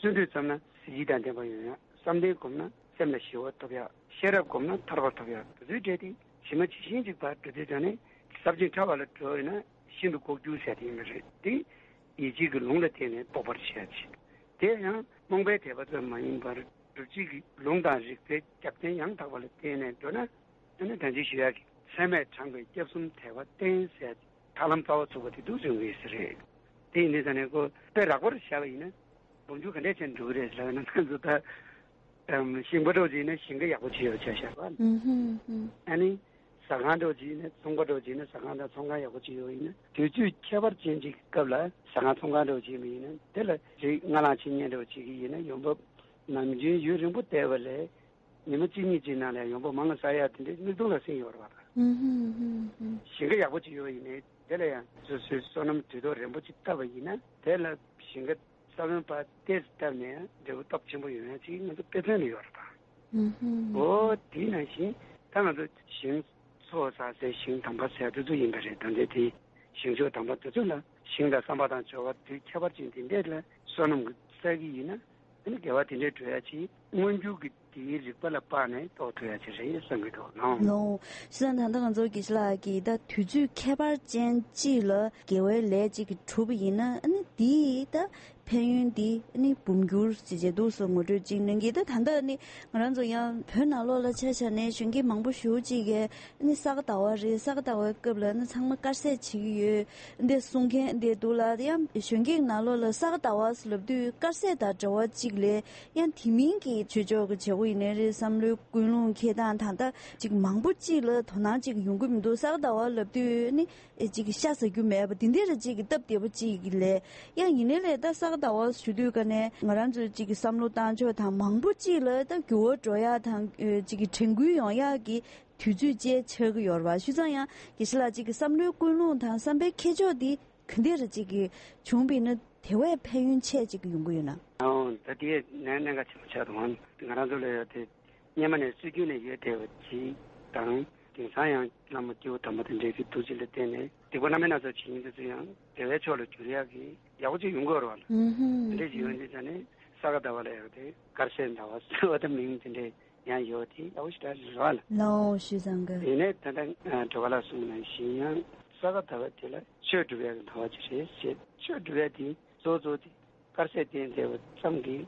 བརྩོན་འགྲུས་བརྩམས་ན་གཟི་བརྗིད་དང་ལྡན་པ་ཡོང་ཡ། བསམ་གཏན་བསྒོམས་ན་སེམས་ལ་ཞི་བ་ཐོབ་ཡ། ཤེས་རབ་བསྒོམས་ན་ཐར་པ་ཐོབ་ཡ། དེ་ཚོའི་གྲས་དེ་ཇི་མ་ཇི་བཞིན་ཅིག་ཕར་སྒྲུབ་དུས་ཙང་ནས་ཟབ་ཅིང་ཕྲ་བ་ལ་འགྲོ་ཡོད་ན་ཤིན་ཏུ་ལྐོག་གྱུར་ཟེར་དེ་ཡིན་པ་རེད། དེ་ཡིད་ཆེས་ཀྱི་ལུང་ལ་བརྟེན་ནས་རྟོགས་པར་བྱ་ཕྱིར། དེ་ཡང་རྨོངས་པའི་དད་པ་ཙམ་མ་ཡིན་པར་སྒྲུབ་བྱེད་ཀྱི་ལུང་དང་རིགས་པའི་རྒྱབ་རྟེན་ཡང་དག་པ་ལ་བརྟེན་ནས་འགྲོ་ན། ཨ་ནི་ད་ཅི་ཞུ་ཡག་གི་ཚད་མས་དྲངས་པའི་སྐྱབས་གསུམ་དད་པ་བརྟན་ཟེར་ཐབས་ལམ་རྩ་བ་ཚུགས་པ་དེ་འདུག་ཟེར་གྱི་ཡོད་ས་རེད། དེ་ཡིན་དུས་ཙང་ནས་ཁོ་དཔེ་རགས་པར་བཞག་པ་ཡིན་ན་འབུམ་འགྱུར་ག་འདྲས་བྱས་ནས་འགྲོ་གི་རེད་ལབ་ན་ང་ཚོ་ད་ཨམ་ཞིང་པ་འདྲ་བོ་ཅིག་ཡིན་ན་ཞིང་ཁ་ཡག་པོ་ཅིག་ཡོད་བྱས་བཞག་པ། ཨུ་ཧུམ་ཧུམ། ཨ་ནི་ཟ་ཁང་འདྲ་བོ་ཅིག་ཡིན་ན་ཚོང་ཁང་འདྲ་བོ་ཅིག་ཡིན་ན་ཟ་ཁང་དང་ཚོང་ཁང་ཡག་པོ་ཅིག་ཡོད་ཡིན་ན་དུས་ཚོད་ཁྱད་པར་ཅན་ཅིག་གི་སྐབས་ལ་ཟ་ཁང་ཚོང་ཁང་འདྲ་བོ་ཅིག་མི་ཡིན་ན་དེ་ལ་རིགས་སྔ་ལངས་ཕྱི་ཉལ་འདྲ་བོ་ཅིག་གི་ཡིན་ན་ཡོང་འབབ་ནམ་རྒྱུན་ཡུན་རིང་པོ་བསྡད་པ་ལས། ཉི་མ་གཅིག་གཉིས་ཀྱི་ནང་ལ་ཡོང་འབབ་མང་ང་བསགས་ཡག་དེ་འདྲའི་མིག་མཐོང་ལ་ཟིན་ཡོད་རེད་པ། ཨུ་ཧུམ་ཧུམ་ཧུམ། ཞིང་ཁ་ཡག་པོ་ཅིག་ཡོད་ཡིན་ནའི་དེ་ལ་ཡང་སོ་སོའི་སོ་ནམ་དུས་ཐོག་རན་པོ་ཅིག་བཏབ་པ་ཡིན་ན་དེ་ལ་ཞིང་ཁ་ས་བོན་ཕར་ཏོག་ཙམ་བཏབ་ནས་ཡང་འབྲས་བུ་སྟོབས་ཆེན་པོ་ཡོང་ཡག་ཅིག་ང་ཚོ་དཔེ་མཚོན་ལ་ཡོད་རེད་པ། ཨུ་ཧུམ། འོ་དེ་ནང་བཞིན་ད་ང་ཚོ་ཞིང་ཚོགས་བསགས་སའི་ཞིང་དམ་པ་ཟེར་དེ་ཚོ་ཡིན་པ་རེད། ད་ལྟའི་དེ་ཞིང་ཆོས་དམ་པ་དེ་ཚོ་ལ་ཞིང་དང་བསམ་པ་དང་སྦྱོར་བ་དུས་ཁྱད་པར་ཅན་དེ་འདྲས་ལ་སོ་ནམ་གྱི་བསགས་ཀྱི་ཡིན་ན། ཨ་ནི་དགེ་བ་དེ་འདྲའི་འགྲོ་ཡ་ཅིག་མངོན་གྱུར་གྱི་དེའི་རིག་པ་ལ་དཔག་ནས་རྟོགས་ཐུབ་ཡ་ཅིག་རེད་བསམ་གྱི་འདུག་ལགས། ལོ། བྱས་ཙང་ད་ལྟ་ང་ཚོ་དགེ་བཤེས་ལགས་ཀྱིས་ད་དུས་ཚོད་ཁྱད་པར་ཅན་གཅིག་ལ་དགེ་བའི་ལས་གཅིག་གིས་གྲུབ་པ་ཡིན་ན་ཨ་ནི་དེའི་ད་ཕན་ཡོན་འདི་ཨ་ནི་འབུམ་འགྱུར་ཅེས་བྱས་འདུག་སེ་ངོ་སྤྲོད་ཅིག་གནང་གི། ད་ད་ལྟ་ཨ་ནི་ང་རང་ཚོ་ཡང་བོད་ནང་ལོགས་ལ་ཆ་བཞག་ནས་གཞོན་སྐྱེས་མང་པོ་ཞེ་པོ་ཅིག་གིས་ཨ་ནི་ས་ག་ཟླ་བ་རེད། ས་ག་ཟླ་བའི་སྐབས་ལ་ཨ་ནི་ཚང་མ་དཀར་ཟས་བྱེད་ཀྱི་ཡོད། འདི་གསུང་མཁན་འདི་འདུག་ལ། ཡང་གཞོན་སྐྱེས་ནང་ལོགས་ལ་ས་ག་ཟླ་བ་ལབ་དུས་དཀར་ཟས་དང་འདྲ་བ་གཅིག་ལས་ཡང་དེ་མིན་གྱི་ཆོས་ཕྱོགས་ཀྱི་བྱེད་སྒོ་ཡིན་ནའི་རེད། བསམ་བློའི་ཀུན་སློང་འཁྱེར་སྟངས་དང་ད་ཅིག་མང་པོ་གཅིག་ལ་དོ་སྣང་གཅིག་ཡོང་གི་མི་འདུག་ས་ག་ཟླ་བ་ལབ་དུས་ནི་ཨེ་ཅིག་ཤ་ཟ་རྒྱུ་མེད་པ་དེ་འདྲ་རེ་གཅིག་གི་སྟབས་བདེ་པོ་གཅིག་གི་ལས་ཡང་ཡིན་ནའི་ལས་ད་ས་ག་ཟླ་བ་ཞུ་དུས་ཀ་ནས་ང་རང་ཚོ་གཅིག་གི་བསམ་བློ་བཏང་ཕྱོགས་དང་མང་པོ་གཅིག་ལ་ད་འགྱུར་བ་འགྲོ་ཡག་དང་ཨེ་ཅིག་གི་དྲན་སྐུལ་ཡོང་ཡག་གི་དུས་ཚོད་བཅས་ཆགས་ཀྱི་ཡོད་རེད་བ། བྱས་ཙང་ཡང་དགེ་བཤེས་ལགས་གཅིག་གི་བསམ་བློའི་ཀུན་སློང་དང་བསམ་པའི་འཁྱེར་ཕྱོགས་འདི་ག་འདྲ་རེ་གཅིག་གི་བྱུང་བ་ཡིན་ན་དེ་བས་ཕན་ཡོན་ཆེ་གཅིག་གི་ཡོང་གི་ཡོད་ན། ཨོ་ད་དེ་ནས་གནད་འགག་ཆེན་པོ་ཆགས་འདུག་ང་རང་ཚོ་ལ་ཡོད་དེ་སྔོན་མ་ནས་སྲོལ་རྒྱུན་ནས་ཡོད་བསྡད་པ་གཅིག་དང་དེང་སང་ཡང་བླ་མ་སྐྱེས་བུ་དམ་པ་དེ་འདྲའི་གི་ཐུགས་རྗེ་ལ་བརྟེན་ནས་སྡིག་པ་རྣམ་སྨིན་སྣ་ཚོགས་བྱེད་མཁན་དེ་ཚོ་ཡང་བདེ་བའི་ཕྱོགས་ལ་འགྱུར་ཡག་གི་ཡག་པོ་ཅིག་ཡོང་གི་ཡོད་རེད་བ་ལ། ཨུ་ཧུམ། དེ་འདྲ་ཞིག་ཡོང་དུས་ཙང་ནས་ས་ག་ཟླ་བ་ལ་ཡང་དེ་དཀར་ཟས་ཟླ་བ་ཟེར་བ་དང་མིང་དེ་འདྲས་ཡང་ཡོད་དེ་ཡག་པོ་ཞེ་དྲག་རེད་བ་ལ། ལའོ་ཞུས་ཙང་གི། དེ་ནས་ད་ལྟ་ཨ་གྲོ་ག་ལགས་གསུངས་ནང་བཞིན་ཡང་ས་ག་ཟླ་བ་དེ་ལ་ཆོས་སྒྲུབ་ཡག་གི་ཟླ་བ་ཅིག་རེད་ཟེར། ཆོས་སྒྲུབ་ཡག་དེ་གཙོ་གཙོ་དེ་དཀར་ཟས་བསྟེན་བསྡད་པ་ཙམ་གྱིས་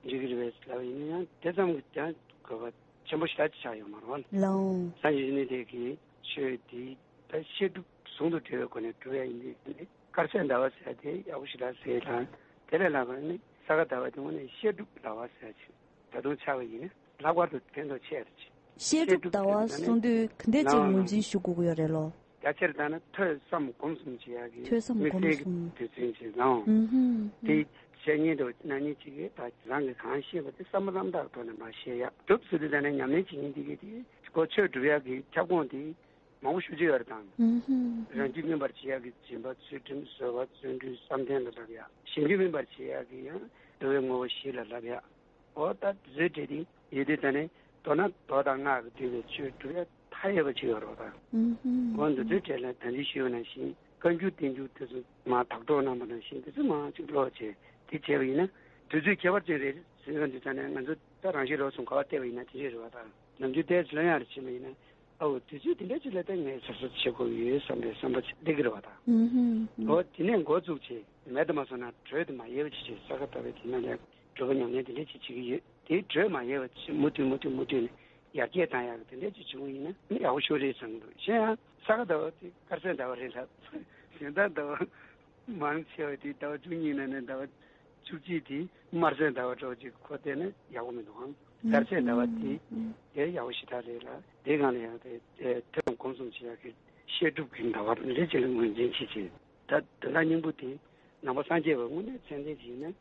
འགྲིག་གི་རེད་པས་ལབ་ཡིན་ན་ཡང་དེ་ཙམ་གྱིས་ཀྱང་དགོས་པ་ཆེན་པོ་ཞེ་དྲག་ཅིག་ཆགས་ཡོད་མ་རེད་བ་ལ། ལའོ། སངས་རྒྱས་བཅོམ་ལྡན་འདས་ཀྱིས་ཆོས་དེ་ད་བཤད་སྒྲུབ་ཟུང་དུ་འབྲེལ་བའི་སྒོ་ནས་སྒྲུབ་ཡག་ཡིན་དུས་དཀར་ཟས་ཟླ་བ་ཟེར་དེ་ཡག་པོ་ཞེ་དྲག་ཟེར་དང་དེ་ལས་ལྷག་པ་ནི་ས་ག་ཟླ་བ་དེ་དངོས་གནས་བཤད་སྒྲུབ་ཟླ་བ་ཟེར་ཅིག་ད་དུང་ཆགས་པ་ཡིན་ན་ལྷག་པར་དུ་ཕན་ཐོགས་ཆེ་རེད། བཤད་སྒྲུབ་ཟླ་བ་གསུང་དུས་ག་འདྲ་ཅིག་ངོས་འཛིན་ཞུ་དགོས་ཀྱི་ཡོད་རེད་ལོ། རྒྱ་ཆེར་བཏང་ན་ཐོས་བསམ་སྒོམ་གསུམ་བྱེད་ཡག་གི་ཐོས་བསམ་དམིགས་བསལ་གྱི་སྒོམ་གསུམ། དུས་ཚོད་ཅིག་ལའང་། ཨུ་ཧུམ། དེ་བཤད་མཁན་དང་གནང་མཁན་གཅིག་གིས་ད་རང་གིས་གང་ཤེས་པ་དེ་བསམ་པ་བསམ་དག་ཐོག་ནས་མར་བཤད་ཡག་སྒྲུབ་ཟེར་དུས་ད་ནས་ཉམས་ལེན་བྱེད་མཁན་དེ་གིས་དེ་ཁོ་ཆོས་སྒྲུབ་ཡག་གི་ཁྱབ་ཁོངས་དེ་མང་པོ་ཞེ་པོ་ཅིག་ཡོད་རེད་དང་། ཨུ་ཧུམ། རང་རྒྱུད་སྨིན་པར་བྱེད་ཡག་གི་སྦྱིན་པ་ཚུལ་ཁྲིམས་བཟོད་པ་བརྩོན་འགྲུས་བསམ་གཏན་ལ་བསླབ་ཡག་གཞན་རྒྱུད་སྨིན་པར་བྱེད་ཡག་གི་ཡང་འདུལ་བའི་དངོས་པོ་བཞི་ལ་བསླབ་ཡག་འོ་ད་འདི་ཚོའི་གྲས་དེ་ཡོད་དུས་ད་ནི་མདོར་ན་མདོ་དང་སྔགས་ཀྱིས་བསྡུས་པའི་ཆོས་སྒྲུབ་ཡ་མཐའ་ཡས་པ་ཅིག་ཡོད་རེད་པ། ཨུ་ཧུམ། འོ་འདི་ཚོའི་གྲས་ལ་ད་ཅི་ཞུས་པ་ནང་བཞིན་བཀའ་འགྱུར་བསྟན་འགྱུར་དེ་ཚོ་མར་དག་སྒྲོག་གནང་པ་ནང་བཞིན་དེ་ཚོ་མར་ཅིག་ཀློག་བྱས་དེ་བྱས་པ་ཡིན་ན་དུས་ཚོད་ཁྱད་པར་ཅན་རེད་ཟེར་ཡོང་དུས་ད་ནི་ང་ཚོ་ད་རང་ཤེས་རབ་གསུམ་ག་པར་བལྟས་པ་ཡིན་ན་དེ་འདྲས་རེད་པ། ད་ནམ་རྒྱུན་བལྟས་ཚེ་ལོ་ཡང་རེ་ཕྱིན་པ་ཡིན་ན་ཨའོ་དུས་ཚོད་དེ་འདྲས་ཅིག་ལ་ད་ངས་གཟབ་གཟབ་བྱེད་དགོས་ཡོད་བསམ་པའི་བསམ་པ་ཅིག་སླེབས་ཀྱི་རེད་པ། ད་ཨུ་ཧུམ། འོ་དེ་ནས་འགོ་བཙུགས་བྱས་མེད་དུ་མ་སོང་ན་གྲོལ་དུ་མ་ཡལ་བ་ཅིག་བྱས་ས་ག་ཟླ་བའི་དེ་ནང་ལ། སྒྲུབ་པ་ཉམས་ལེན་དེ་འདྲ་ཅིག་བྱེད་ཀྱི་ཡོད། དེའི་གྲོལ་མ་ཡལ་བ་ཅིག་མུ་མཐུད་མུ་མཐུད་མུ་མཐུད་ནས་ཡར་རྒྱས་བཏང་ཡག་གི་དེ་འདྲ་ཅིག་བྱུང་བ་ཡིན་ན་ནི་ཡག་པོ་ཤོས་རེད་བསམ་གྱི་འདུག་གཞན་ཡང་ས་ག་ཟླ་བ་དེ་དཀར་ཟས་ཟླ་བ་རེད་ལ། གཞན་དག་ཟླ་བ་མང་ཆེ་བ་དེ་ཟླ་བ་བཅུ་གཉིས་ནང་ནས་ཟླ་བ་བཅུ་གཅིག་དེ་དམར་ཟས་ཟླ་བ་འདྲ་བོ་ཅིག་ཁོ་བལྟས་ན་ཡག་པོ་མི་འདུག་ཨང་། དཀར་ཟས་ཟླ་བ་དེ་དེ་ཡག་པོ་ཞེ་དྲག་རེད་ལ། དེའི་སྒང་ལ་ཡང་དེ་དེ་ཐོས་བསམ་སྒོམ་གསུམ་བྱེད་ཡག་གི་བཤད་སྒྲུབ་ཀྱི་ཟླ་བ་འདི་འདྲ་ཅིག་ལ་ངོས་འཛིན་བྱེད་ཅིང་། ད་དོན་དག་སྙིང་པོ་དེ་ནང་པ་སངས་རྒྱས་པ་དངོས་གནས་མཚན་ལྡན་ཅིག་ཡིན་ན།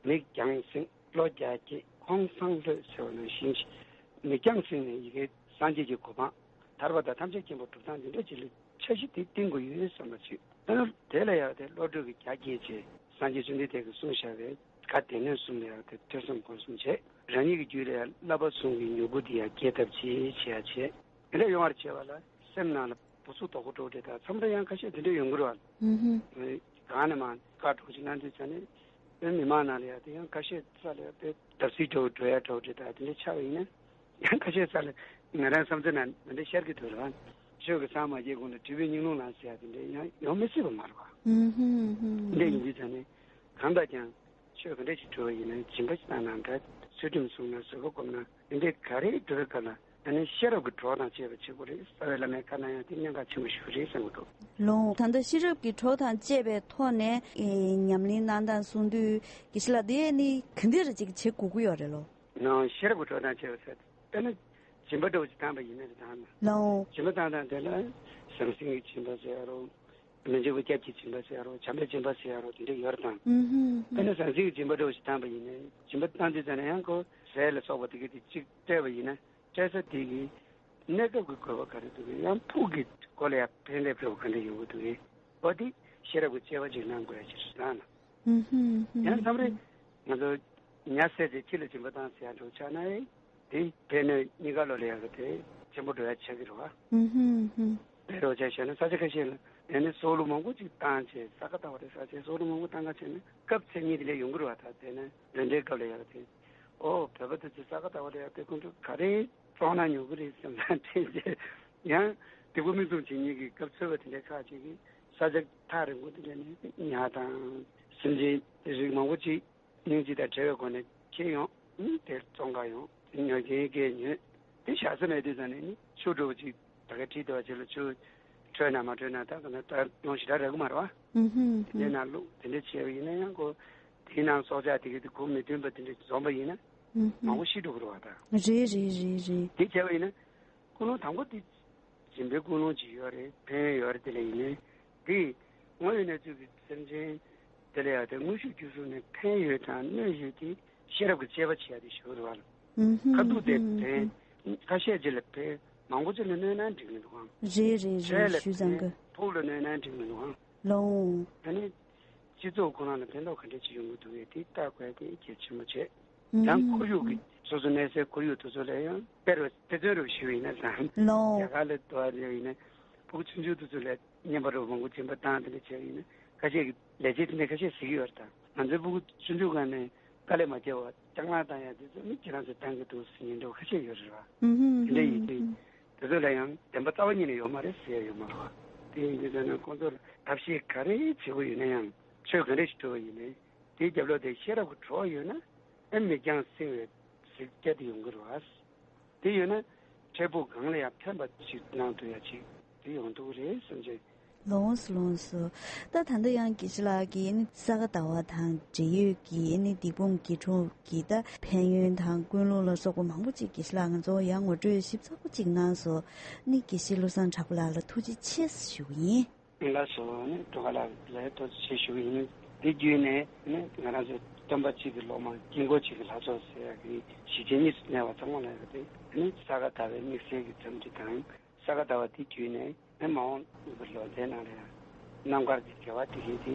མི་རྒྱང་སྲིང་བློ་རྒྱ་སྐྱེད་ཧོང་སངས་ལྷོད་ཟེར་བ་ནང་བཞིན་ཞིག་མི་རྒྱང་སྲིང་ནས་ཡི་གེ་སངས་རྒྱས་ཀྱི་གོ་འཕང་ཐར་པ་དང་ཐམས་ཅད་མཁྱེན་པ་སྒྲུབ་སྟངས་འདི་འདྲ་ཅིག་ལ་འཆར་གཞི་དེ་བཏིང་དགོས་ཡོད་བསམ་པ་ཞིག་ཨ་ནི་དེ་ལ་ཡང་དེ་བློ་གྲོས་ཀྱི་རྒྱ་སྐྱེད་བྱས་སངས་རྒྱས་བཅོམ་ལྡན་འདས་ཀྱིས་གསུངས་བཞག་པའི་བཀའ་སྡེ་སྣོད་གསུམ་ལ་ཡང་དེ་ཐོས་བསམ་སྒོམ་གསུམ་བྱས། རང་ཉིད་ཀྱི་རྒྱུད་ལ་ཡང་བསླབ་པ་གསུམ་གྱི་མྱུ་གུ་འདི་ཡང་སྐྱེ་ཐབས་ཅིག་བྱེད་ཡ་བྱས། དེ་འདྲ་ཡོང་བར་བྱེད་པ་ལ་སེམས་ནང་ལ་སྤུ་ཚུགས་དོག་པོ་འདྲ་བོ་དེ་དག་མཚམས་རེ་ཡང་ཁ་ཤས་དེ་འདྲ་ཡོང་གི་རེད་བ། ཨུ་ཧུ། གང་ནས་མ་བཀའ་གྲོགས་ཅིག་གནང་དུས་ཙ་ནས་བོད་མི་མང་ནང་ལ་ཡང་དེ་ཡང་ཁ་ཤས་ས་ལ་ཡང་དེ་བརྡབ་གསིག་འདྲ་བོ་འགྲོ་ཡ་འདྲ་བོ་དེ་དག་དེ་འདྲ་ཆགས་པ་ཡིན་ན་ཡང་ཁ་ཤས་ས་ལ་ང་རང་བསམ་ཚུལ་ནང་འདི་འདྲ་ཤར་གི་འདུག་རེད་བ། ཆོས་ཀྱི་སངས་མ་རྒྱས་གོང་ལ་སྒྲིབ་པའི་སྙིང་རླུང་ལངས་ཟེར་ཡ་དེ་འདྲ་ཡང་ཡོང་མི་སྲིད་པ་མ་རེད་བ། ཨུ་ཧུ་ཧུ། འདི་ཡིན་དུས་ཙ་ནས་གང་ལྟར་ཀྱང་། ཆོས་ག་འདྲ་ཞིག་སྒྲུབ་པ་ཡིན་ན་སྦྱིན་པ་ཞིག་བཏང་ན་འདྲ། ཚུལ་ཁྲིམས་བསྲུངས་ན་བཟོད་པ་སྒོམ་ན་འདི་འདྲའི་ག་རེ་སྒྲུབ་པའི་སྐབས་ལ་ཨ་ནི་ཤེས་རབ་ཀྱི་གྲོགས་དང་བཅས་པ་བྱེད་དགོས་རེད། རྩ་བའི་བླ་མའི་བཀའ་གནང་ཡང་དེ་གནད་འགག་ཆེན་པོ་ཞིག་རེད་བསམ་གྱི་འདུག་ལོ། ད་ལྟ་ཤེས་རབ་ཀྱི་གྲོགས་དང་བཅས་པའི་ཐོག་ནས་ཨེ་ཉམས་ལེན་གནང་སྟངས་གསུང་དུས་དགེ་བཤེས་ལགས་དེ་ནི་ག་འདྲ་ཅིག་བྱེད་དགོས་ཀྱི་ཡོད་རེད་ལོ། ནང་ཤེས་རབ་ཀྱི་གྲོགས་དང་བཅས་པ་ཟེར་དཔེར་ན་སྦྱིན་པ་འདྲ་བོ་ཞིག་བཏང་པ་ཡིན་ན་རེད་དང་ན། ལོ། སྦྱིན་པ་བཏང་སྟངས་དེ་ལ་ཟང་ཟིང་གི་སྦྱིན་པ་ཟེར་ཡ་རོ། མི་འཇིགས་པ་སྐྱབས་ཀྱི་སྦྱིན་པ་ཟེར་ཡ་རོ། བྱམས་པའི་སྦྱིན་པ་ཟེར་ཡ་རོ་དེ་འདྲ་ཡོད་རེད་དང་། ཨུ་ཧུམ་ཧུམ། དཔེར་ན་ཟང་ཟིང་གི་སྦྱིན་པ་འདྲ་བོ་ཞིག་བཏང་པ་ཡིན་ན་སྦྱིན་པ་བཏང་དུས་ཙམ་ན་ཡང་ཁོ་ཟས་ལ་སོགས་པ་དེ་གའི་དེ་གཅིག་སྤྲད་པ་ཡིན་ན་སྤྲད་ས་དེ་གི་གནས་སྐབས་ཀྱི་དགོས་པ་ག་རེ་འདུག་གི་ཡང་ཕུགས་ཀྱི་སྐོར་ལ་ཡང་ཕན་སླེབས་འགྲོ་བ་ག་འདྲ་ཡོང་གི་འདུག་གི་འོ་དེ་ཤེས་རབ་ཀྱི་དཔྱད་པ་ཅིག་གནང་དགོས་ཡ་ཅིག་རེད་དང་ན། ཨུ་ཧུམ་ཧུམ། ཡང་མཚམས་རེ་ང་ཚོ་ཉ་བསད་ཚེ་ཁྱི་ལ་སྦྱིན་པ་བཏང་ཟེར་ཡ་འདྲ་བོ་ཆགས་ན་ཨེ། དེ་ཕན་གནོད་གཉིས་ཀ་ལོ་ལ་ཡག་གི་དེ་ཆེན་པོ་འགྲོ་ཡ་ཆགས་ཀྱི་རེད་བ། ཨུ་ཧུམ་ཧུམ། དཔེ་རོགས་ཆ་བཞག་ན་ས་ཆ་ཁ་ཤས་ལ་ཡང་ནི་སྲོག་བླུ་མང་པོ་ཅིག་བཏང་བྱས་ས་ག་ཟླ་བ་རེ་ས་ཆའི་སྲོག་བླུ་མང་པོ་བཏང་ག་བྱས་ན་སྐབས་མཚན་ཉིད་དེ་ལས་ཡོང་གི་རེད་བ། ད་དེ་ནི་འདི་འདྲའི་སྐབས་ལ་ཡག་དེ་ཨོ་བོད་པ་དེ་ཚོས་ས་ག་ཟླ་བ་ལ་ཡག་དེ་ཁོང་ཚོ་ག་རེ་བཙོང་ན་ཉོ་གི་རེད་བསམ་ན་དྲན་བྱས་ཡང་དེ་བུ་མི་ཚོ་བྱེད་ཉིད་ཀྱི་སྐབས་འཚོལ་བ་དེ་འདྲའི་ཁག་ཅིག་གིས་ས་ཆ་ཐག་རིང་པོ་དེ་འདྲ་ནས་ཉ་དང་སེམས་ཅན་རིགས་མང་པོ་ཅིག་སྙིང་རྗེ་དང་བྲལ་བའི་སྒོ་ནས་ཁྱེར་ཡོང་། ཨུམ། དེར་བཙོང་ག་ཡོང་། ཉོ་མཁན་གྱིས་ཉོས། དེ་བཞག་ས་མེད་དུས་ཙམ་ནས་ནི་ཆུ་འགྲོ་བ་ཅིག་ད་ག་ཁྲིད་དེ་བ་ཅིག་ལ་ཆུ་འཕྲོད་ན་མ་འཕྲོད་ན་ད་ག་ན་ད་ཡོང་ཞེ་དྲག་རག་གི་མ་རེད་བ། ཨུམ་ཧུམ་དེ་འདྲའི་ནང་བླུགས་དེ་འདྲ་བྱས་པ་ཡིན་ན་ཡང་ཁོ་དེའི་ནང་སྲོག་ཆགས་དེ་ག་དེ་གོ་མི་མཐུན་པ་དེ་འདྲ་འཛོམས་པ་ཡིན་ན་ཨུམ་ཧུམ་མང་པོ་ཤི་འགྲོ་གི་རེད་བ་ད། རེད་རེད་རེད་རེད། དེ་བྱས་པ་ཡིན་ན། ཀུན་སློང་དང་པོ་དེ་སྦྱིན་པའི་ཀུན་སློང་ཅིག་ཡོད་རེད། ཕན་ཡོན་ཡོད་རེད། དེ་ལ་ཡིན་ནའི་དེ་དངོས་ཡོད་གནས་ཚུལ་གྱི་སེམས་ཅན་དེ་ལ་ཡང་དེ་དངོས་ཤུགས་ཀྱི་གཟུགས་ནས་ཕན་ཡོན་དང་གནོད་ཡོན་དེ་ཤེས་རབ་ཀྱི་དཔྱད་པ་བྱེད་ཡ་དེ་ཞུ་གི་རེད་བ། ཁ་ཐུག་དེ་ཕན། ཁ་ཤས་ཅིག་ལ་ཕན། མང་པོ་ཅིག་ལ་གནོད་ན་འགྲིག་མི་འདུག་ཨང་། རེད་རེད་རེད། ཞུས་ཙང་གི་ཕུགས་ལ་གནོད་ན་འགྲིག་མི་འདུག་ཨང་། ལོང་། ད་ནི་སྤྱི་ཚོགས་ཁོ་རང་ལ་ཕན་ཐོགས་ག་འདྲ་ཅིག་ཡོང་གི་འདུག་གས་དེ་ལྟ་དགོས་དེ་གལ་ཆེན་པོ་བྱེད། ཡང་ཁོར་ཡུག་གི་སོ་སོ་གནས་སའི་ཁོར་ཡུག་དེ་ཚོ་ལ་ཡང་དཔེར་བ་དཔེ་མཚོན་རུ་ཞུས་ཡིན་ན་ལོ། རྒྱ་གར་ལ་འགྲོ་བ་ཡིན་ན་ཕྲུ་གུ་ཆུང་ཆུང་དེ་ཚོ་ལ་བརྙན་པར་རུ་མང་པོ་སྦྱིན་པ་བཏང་དེ་འདྲ་བྱས་ཡིན་ན་ཁ་ཤས་ཀྱི་ལས་བྱེད་དེ་འདྲ་ཁ་ཤས་གཟིགས་ཡོད་རེད། ད་ང་ཚོའི་ཕྲུ་གུ་ཆུང་ཆུང་སྒང་ནས་དཀའ་ལས་མ་བརྒྱབ་པ་སྐྱག་ལངས་བཏང་ཡ་དེ་ཚོ་ནི་ཁྱེད་རང་ཚོས་བཏང་གི་འདུག་ཟེར་ཉན་འདྲ་བོ་ཁ་ཤས་ཡོད་རེད་བ། དེ་འདྲ་ཡིན་དུས་དེ་ཚོ་ལ་ཡང་བདེན་པ་རྩ་བ་ཉིད་ནས་ཡོད་མ་རེད་ཟེར་ཡ་ཡོད་མ་རེད་བ། དེ་ཡིན་དུས་ད་ནི་ཁོང་ཚོར་ཐབས་ཤེས་ག་རེ་བྱེད་དགོས་ཡོད་ན་ཡང་ཆོས་ག་འདྲ་ཞིག་སྒྲུབ་པ་ཡིན་ནའི། དེའི་རྒྱབ་ལོགས་དེ་ཤེས་རབ་ཀྱི་གྲོགས་ཡོད་ན་ཨེ་མི་རྒྱང་སྲིང་བའི་གཟིགས་རྒྱ་དེ་ཡོང་གི་རེད་བ། དེ་ཡོད་ན་འཕྲལ་ཕུགས་གང་ལ་ཡང་ཕན་པ་ཞིག་གནང་ཐུབ་ཡ་ཅིག་དེ་ཡོང་ཐུབ་ཀྱི་རེད་བསམ་བྱས་ ལོངས་སུ་ལོངས་སུ། ད་ད་ལྟ་ཡང་དགེ་བཤེས་ལགས་ཀྱིས་ནི་ས་ག་ཟླ་བ་དང་འབྲེལ་ཡོད་ཀྱི་ནི་སྡིག་སྤོང་དགེ་སྒྲུབ་ཀྱི་ད་ཕན་ཡོན་དང་ཀུན་སློང་ལ་སོགས་པ་མང་པོ་ཅིག་དགེ་བཤེས་ལགས་ང་ཚོ་ཡང་ངོ་སྤྲོད་ཞིབ་ཚགས་པོ་ཅིག་གནང་སོང་། ནི་དགེ་བཤེས་བློ་བཟང་གྲགས་པ་ལགས་ལ་ཐུགས་རྗེ་ཆེ་ཞུ་གི་ཡིན། ལགས་སོ། ནི་འགྲོ་ཁ་ལགས་ལ་ཐུགས་རྗེ་ཆེ་ཞུ་གི་ཡིན། དེ་བརྒྱུད་ནས་ནི་ང་རང་ཚོ་སྟོན་པ་གཅིག་གི་སློབ་མ་དཀྱིལ་འཁོར་གཅིག་གི་ལྷ་ཚོགས་ཟེར་ཡག་གི་གཞི་རྟེན་གཉིས་སུ་གནས་པ་ཚང་མ་ལ་ཡོད་དེ། ནི་ས་ག་ཟླ་བའི་དམིགས་བསལ་གྱི་འཚམས་འདྲི་དང་། ས་ག་ཟླ་བ་དེ་བརྒྱུད་ནས་ནི་མ་འོངས་པའི་ལོ་ཟླའི་ནང་ལ་ཡང་རྣམ་དཀར་གྱི་དགེ་བ་དེ་བཞིན་དེ་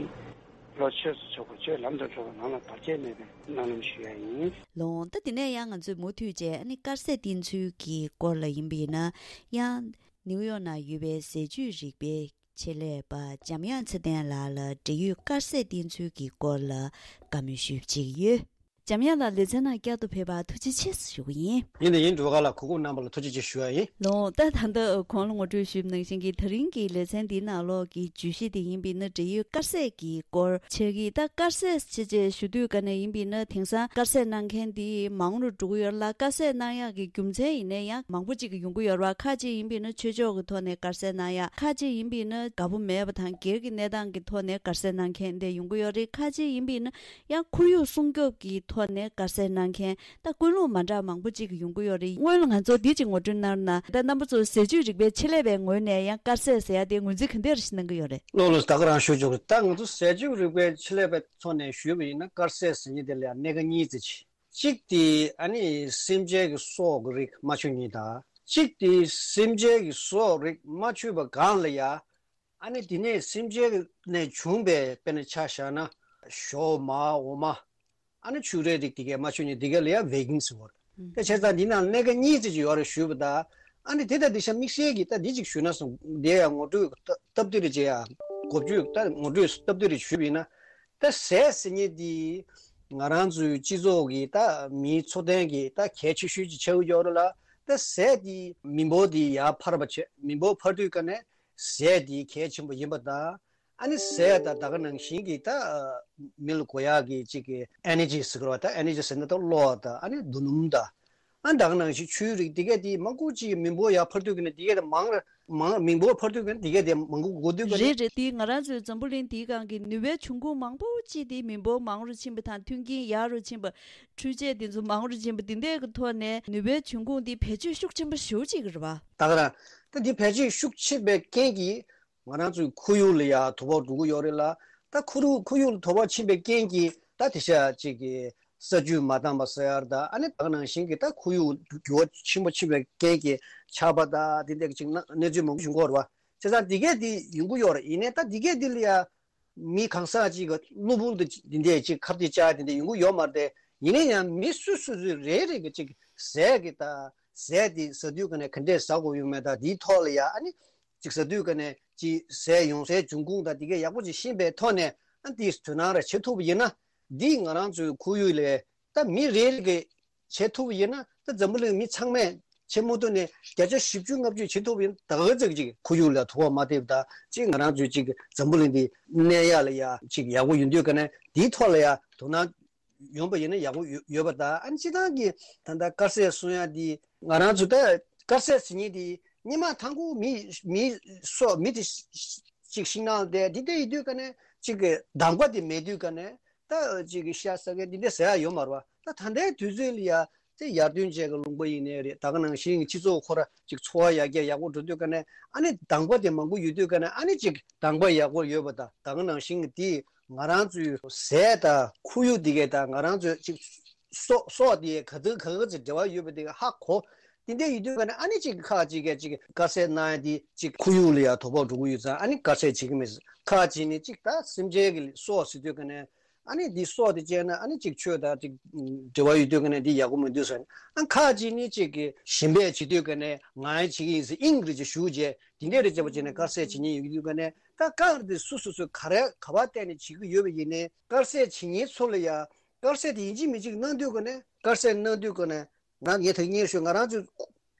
བློ་ཆོས་སུ་ཕྱོགས་པ་ཆོས་ལམ་དུ་འགྲོ་བ་རྣམས་ལ་བར་ཆད་མེད་པའི་སྨོན་ལམ་ཞུ་ཡ་ཡིན། ལོངས། ད་དེ་ནས་ཡང་ང་ཚོས་མུ་མཐུད་བྱས་ནི་དཀར་ཟས་བསྟེན་ཚུལ་གྱི་སྐོར་ལ་ཡིན་པས་ན། ཡང་ནིའུ་ཡོག་ནང་ཡོད་པའི་ཟས་བཅུད་རིག་པའི་ཆེད་ལས་པ་འཇམ་དབྱངས་ཚེ་བརྟན་ལགས་ལ་འབྲེལ་ཡོད་དཀར་ཟས་བསྟེན་ཚུལ་གྱི་སྐོར་ལ་བཀའ་མོལ་ཞུ་བྱེད་ཀྱི་ཡོད། འཇམ་དབྱངས་ལགས་ལེ་ཚན་ནང་བསྐྱར་དུ་ཕེབས་པར་ཐུགས་རྗེ་ཆེ་ཞུ་གི་ཡིན། ཡིན་དང་ཡིན། འགྲོ་ཁ་ལགས་གོ་སྐབས་གནང་བ་ལ་ཐུགས་རྗེ་ཆེ་ཞུ་ཡ་ཡིན། ལོངས། ད་ད་ལྟ་གོང་ལ་ངོ་སྤྲོད་ཞུས་པ་ནང་བཞིན་གྱི་ད་རིང་གི་ལེ་ཚན་འདིའི་ནང་ལོགས་ཀྱི་བརྗོད་གཞི་དེ་ཡིན་པས་ན་འབྲེལ་ཡོད་དཀར་ཟས་ཀྱི་སྐོར་ཆགས་ཀྱི། ད་དཀར་ཟས་ཆེ་ཆེ་ཞུ་དུས་ག་ནས་ཡིན་པས་ན་དེང་སང་དཀར་ཟས་གནང་མཁན་འདི་མང་རུ་འགྲོ་གི་ཡོད་ལ། དཀར་ཟས་གནང་ཡག་གི་རྒྱུ་མཚན་ཡིན་ནའི་ཡང་མང་པོ་ཅིག་གི་ཡོང་གི་ཡོད་རེད་བ། ཁ་ཅིག་ཡིན་པས་ན་ཆོས་ཕྱོགས་ཀྱི་ཐོག་ནས་དཀར་ཟས་གནང་ཡག་ཁ་ཅིག་ཡིན་པས་ན་དགའ་པོ་མེད་པ་དང་སྒེར་གྱི་གནས་སྟངས་ཀྱི་ཐོག་ནས་དཀར་ཟས་གནང་མཁན་འདི་ཡོང་གི་ཡོད་རེད། ཁ་ཅིག་ཡིན་པས་ན་ཡང་ཁོར་ཡུག་སྲུང་སྐྱོབ་ཀྱི་ཐོག་ནས་དཀར་ཟས་གནང་མཁན། ད་ཀུན་སློང་མ་འདྲ་མང་པོ་ཅིག་ཡོང་གི་ཡོད་རེད། སྔོན་ལ་ང་ཚོ་འདི་ཅིག་ངོ་སྤྲོད་གནང་ན། ད་རྣམ་པ་ཚོ་ཟས་བཅུད་རིག་པའི་ཆེད་ལས་པའི་ངོས་ནས་ཡང་དཀར་ཟས་ཟེར་ཡ་དེ་ངོས་འཛིན་ག་འདྲ་ཞིག་གནང་གི་ཡོད་རེད། ལོ་ལོ་ད་ག་རང་ཞུ་ཆོག་གི། ད་ང་ཚོ་ཟས་བཅུད་རིག་པའི་ཆེད་ལས་པའི་ཐོག་ནས་ཞུས་པ་ཡིན་ན་དཀར་ཟས་ཟེར་མཁན་དེ་ལ་ཡང་སྣ་ཁ་གཉིས་ཙམ་ཅིག་གཅིག་དེ་ཨ་ནི་སེམས་ཅན་གྱི་སྲོག་གི་རིགས་མ་མཆོད་མཁན་དང་། གཅིག་དེ་སེམས་ཅན་གྱི་སྲོག་རིགས་མ་མཆོད་པ་གང་ལ་ཡང་། ཨ་ནི་དེ་ནས་སེམས་ཅན་ནས་བྱུང་པའི་དཔེར་ན་ཆ་བཞག་ན་ཞོ་མ་འོ་མ། ཨ་ནི་ཕྱུགས་རའི་རིགས་དེ་གས་མ་མཆོད་མཁན་དེ་གས་ལ་ཡང་བེ་གིན་ཟེར་བ་རེད། དེ་བྱས་ཙང་འདི་ནང་སྣ་ཁ་གཉིས་ཙམ་ཅིག་ཡོད་རེད་ཞུས་པ་དང་། ཨ་ནི་དེ་དང་དེ་ཤ་དམིགས་བསལ་གྱི་ད་འདི་ཅིག་ཞུས་ན་སོང་དེ་ཡང་ངོ་སྤྲོད་སྟབས་བདེ་རེ་བྱས་ཡ། འགོ་བརྗོད་ད་ངོ་སྤྲོད་སྟབས་བདེ་རེ་ཞུས་པ་ཡིན་ན། ད་ཟས་ཟེར་མཁན་དེ་ང་རང་ཚོའི་སྤྱི་ཚོགས་ཀྱི་ད་མིའི་འཚོ་རྟེན་གྱི་ད་གལ་ཆེ་ཤོས་ཅིག་ཆགས་ཀྱི་ཡོད་རེད་ལ། ད་ཟས་དེ་མི་འབོར་དེ་ཡར་འཕར་བ་བྱས། མི་འབོར་འཕར་དུས་ཀ་ནས་ཟས་དེ་གལ་ཆེན་པོ་ཡིན་པ་དང་། ཨ་ནི་ཟས་དང་ད་ག་ནང་བཞིན་གྱི་ད་མི་ལ་དགོས་ཡག་གི་ཅིག་གི་ཨེ་ནར་ཇི་ཟེར་གི་རེད་བ། ད་ཨེ་ནར་ཇི་ཟེར་ན་ད་གློ་བ་དང་ཨ་ནི་རྡོ་སྣུམ་དང་། ཨ་ནི་ད་ག་ནང་བཞིན་ཆུའི་རིགས་དེ་གས་དེ་མང་པོ་ཅིག་མི་འབོར་ཡར་འཕར་དུས་ཀ་ནས་དེ་གས་དེ་མང་ར་མང་མི་འབོར་འཕར་དུས་ཀ་ནས་དེ་གས་དེ་མང་པོ་དགོས་དུས་ཀ་ནས། རེད་རེད། དེ་ང་རང་ཚོའི་འཛམ་བུ་གླིང་འདིའི་སྒང་གི་ནུས་པའི་འབྱུང་ཁུངས་མང་པོ་ཅིག་དེ་མི་འབོར་མང་རུ་ཕྱིན་པ་དང་མཐུན་རྐྱེན་ཡག་རུ་ཕྱིན་པ། འཕྲུལ་ཆས་དེ་ཚོ་མང་རུ་ཕྱིན་པ་འདི་འདྲའི་གི་ཐོག་ནས་ནུས་པའི་འབྱུང་ཁུངས་འདི་བེད་སྤྱོད་ཤུགས་ཆེན་པོ་ཞེ་པོ་ཅིག་རེད་བ། ད་ག་རང་ད་འདི་བེད་སྤྱོད་ཤུགས་ཆེ་བའི་རྐྱེན་གྱིས་ང་རང་ཚོའི་ཁོར་ཡུག་ལ་ཡང་དོ་ཕོག་འགྲོ་གི་ཡོད་རེད་ལ། ད་ཁོར་ཡུག་ཁོར་ཡུག་ལ་དོ་ཕོག་ཕྱིན་པའི་རྐྱེན་གྱིས་ད་དེ་ཤ་ཅིག་གི་ས་རྒྱུས་མ་འདང་བ་ཟེར་ཡ་དང་། ཨ་ནི་ད་ག་ནང་བཞིན་གྱི་ད་ཁོར་ཡུག་འགྱུར་བ་ཆེན་པོ་ཕྱིན་པའི་རྐྱེན་གྱིས་ཆར་པ་དང་དེ་འདྲ་ཅིག་ན་གནས་ཚུལ་མང་པོ་བྱུང་གི་ཡོད་རེད་བ། བྱས་ཙང་འདི་གས་འདི་ཡོང་གི་ཡོད་རེད། ཡིན་ནའི་ད་འདི་གས་འདི་ལ་ཡང་མི་གང་ཟག་ཅིག་གི་གློ་བུར་དུ་འདི་འདྲས་ཅིག་ཁ་གཏད་བཅག་འདི་འདྲས་ཡོང་གི་ཡོད་མ་རེད་དེ། ཡིན་ན་ཡང་མི་སུ་སུ་སུ་རེ་རེ་གི་ཅིག་ཟས་ཀྱི་ད་ཟས་འདི་ཟ་དུས་ཀ་ནས་ག་འདྲས་ཟ་དགོས་ཡོད་མེད་དང་། འདིའི་ཐོག་ལ་ཡ་ཨ་ནི་ཅིག་ཟ་དུས་ཀ་ནས་ཅིག་ཟས་ཡོང་སའི་འབྱུང་ཁུངས་དང་འདི་གས་ཡག་པོ་ཅིག་ཤེས་པའི་ཐོག་ནས། ཨ་འདི་དོ་སྣང་ར་བྱེད་ཐུབ་པ་ཡིན་ན། འདི་ང་རང་ཚོའི་ཁོར་ཡུག་ལས་ད་མི་རེ་རེ་གི་བྱེད་ཐུབ་པ་ཡིན་ན། ད་འཛམ་བུ་གླིང་མི་ཚང་མས་བྱེད་མ་ཐུབ་ནས་བརྒྱ་ཆ་བཞི་བཅུ་ལྔ་བཅུ་བྱེད་ཐུབ་པ་ཡིན་ན། ད་ག་ཙམ་ཅིག་ཁོར་ཡུག་ལ་དོ་ཕོག་མ་ཐེབས་དང་། ཅིག་ང་རང་ཚོའི་ཅིག་འཛམ་བུ་གླིང་འདི་གནས་ཡག་ལ་ཡ་ཅིག་ཡག་པོ་ཡོང་དུས་ཀ་ནས་འདིའི་ཐོག་ལ་ཡ་དོ་སྣང་ཡོང་པ་ཡིན་ན་ཡག་པོ་ཡོད་ཡོད་པ་དང་། ཨ་ནི་སྤྱིར་བཏང་གི་ད་ལྟ་དཀར་ཟས་གསུང་ཡ་འདི་ང་རང་ཚོ་ད་དཀར་ཟས་ཟེར་མཁན་འདི་སྔོན་མ་དང་པོ་མི་མི་སོ་མི་དེ་ཅིག་ཤིང་ནགས་དེ་འདི་དེ་ཡོད་དུས་ཀ་ནས་ཅིག་གི་གདམས་ཁ་དེ་མེད་དུས་ཀ་ནས། ད་ཅིག་གི་ཤ་ཟ་མཁན་འདི་འདྲ་ཟ་ཡ་ཡོད་མ་རེད་བ། ད་ད་ལྟའི་དུས་ཚོད་ལ་ཡ་དེ་ཡར་ཐོན་བྱས་ཀྱི་ལུང་པ་ཡིན་ནའི་རེད། ད་ག་ནང་བཞིན་སྤྱི་ཚོགས་ཁོ་ར་ཅིག་འཚོ་བ་ཡར་རྒྱས་ཡག་པོ་འགྲོ་དུས་ཀ་ནས། ཨ་ནི་གདམས་ཁ་དེ་མང་པོ་ཡོད་དུས་ཀ་ནས། ཨ་ནི་ཅིག་གདམས་ཁ་ཡག་པོ་ཡོད་པ་དང་། ད་ག་ནང་བཞིན་གྱི་དེ་ང་རང་ཚོའི་ཟས་དང་ཁོར་ཡུག་དེ་གས་དང་ང་རང་ཚོའི་ཅིག་སྲོག་སྲོག་དེ་ག་ཚོད་ག་ག་ཚོད་འབྲེལ་བ་ཡོད་པ་དེ་གས་ཧ་གོ། དེ་འདྲ་ཡོད་དུས་ཀ་ནས། ཨ་ནི་ཅིག་ཁག་ཅིག་གིས་ཅིག་དཀར་ཟས་གནང་ཡ་དེ་ཅིག་ཁོར་ཡུག་ལ་ཡ་དོ་ཕོག་འགྲོ་གི་ཡོད་ཙང་། ཨ་ནི་དཀར་ཟས་བྱེད་ཀྱི་མེད་ཟེར། ཁག་ཅིག་ནི་ཅིག་ད་སེམས་ཅན་གྱི་སྲོག་ཟེར་དུས་ཀ་ནས། ཨ་ནི་འདི་སྲོག་དེ་བཅད་ན་ཨ་ནི་ཅིག་ཆོས་དང་ཅིག་འབྲེལ་བ་ཡོད་དུས་ཀ་ནས་འདི་ཡག་པོ་མི་འདུག་ཟེར། ཨ་ཁག་ཅིག་ནི་ཅིག་གི་ཞིམ་པས་བྱེད་དུས་ཀ་ནས་ང་ཡང་བྱེད་ཀྱི་ཡིན་ཟེར་དབྱིངས་རེ་ཅིག་ཞུགས་བྱས། དེ་འདྲས་རེ་བྱས་པ་བྱས་ནས་དཀར་ཟས་བྱེད་མཁན་ཡོད་དུས་ཀ་ནས། ད་དཀར་དེ་སུ་སུ་སུ་ག་རེ་ག་པར་བལྟས་ནས་བྱེད་ཀྱི་ཡོད་པ་ཡིན་ནའི། དཀར་ཟས་བྱེད་མཁན་ཚོ་ལ་ཡ་དཀར་ཟས་དེ་ཡིན་གཅིག་མིན་གཅིག་གནང་དུས་ཀ་ནས། དཀར་ཟས་གནང་དུས་ཀ་ནས། ང་ངས་ད་གིན་སྔོན་ཞུས། ང་རང་ཚོའི་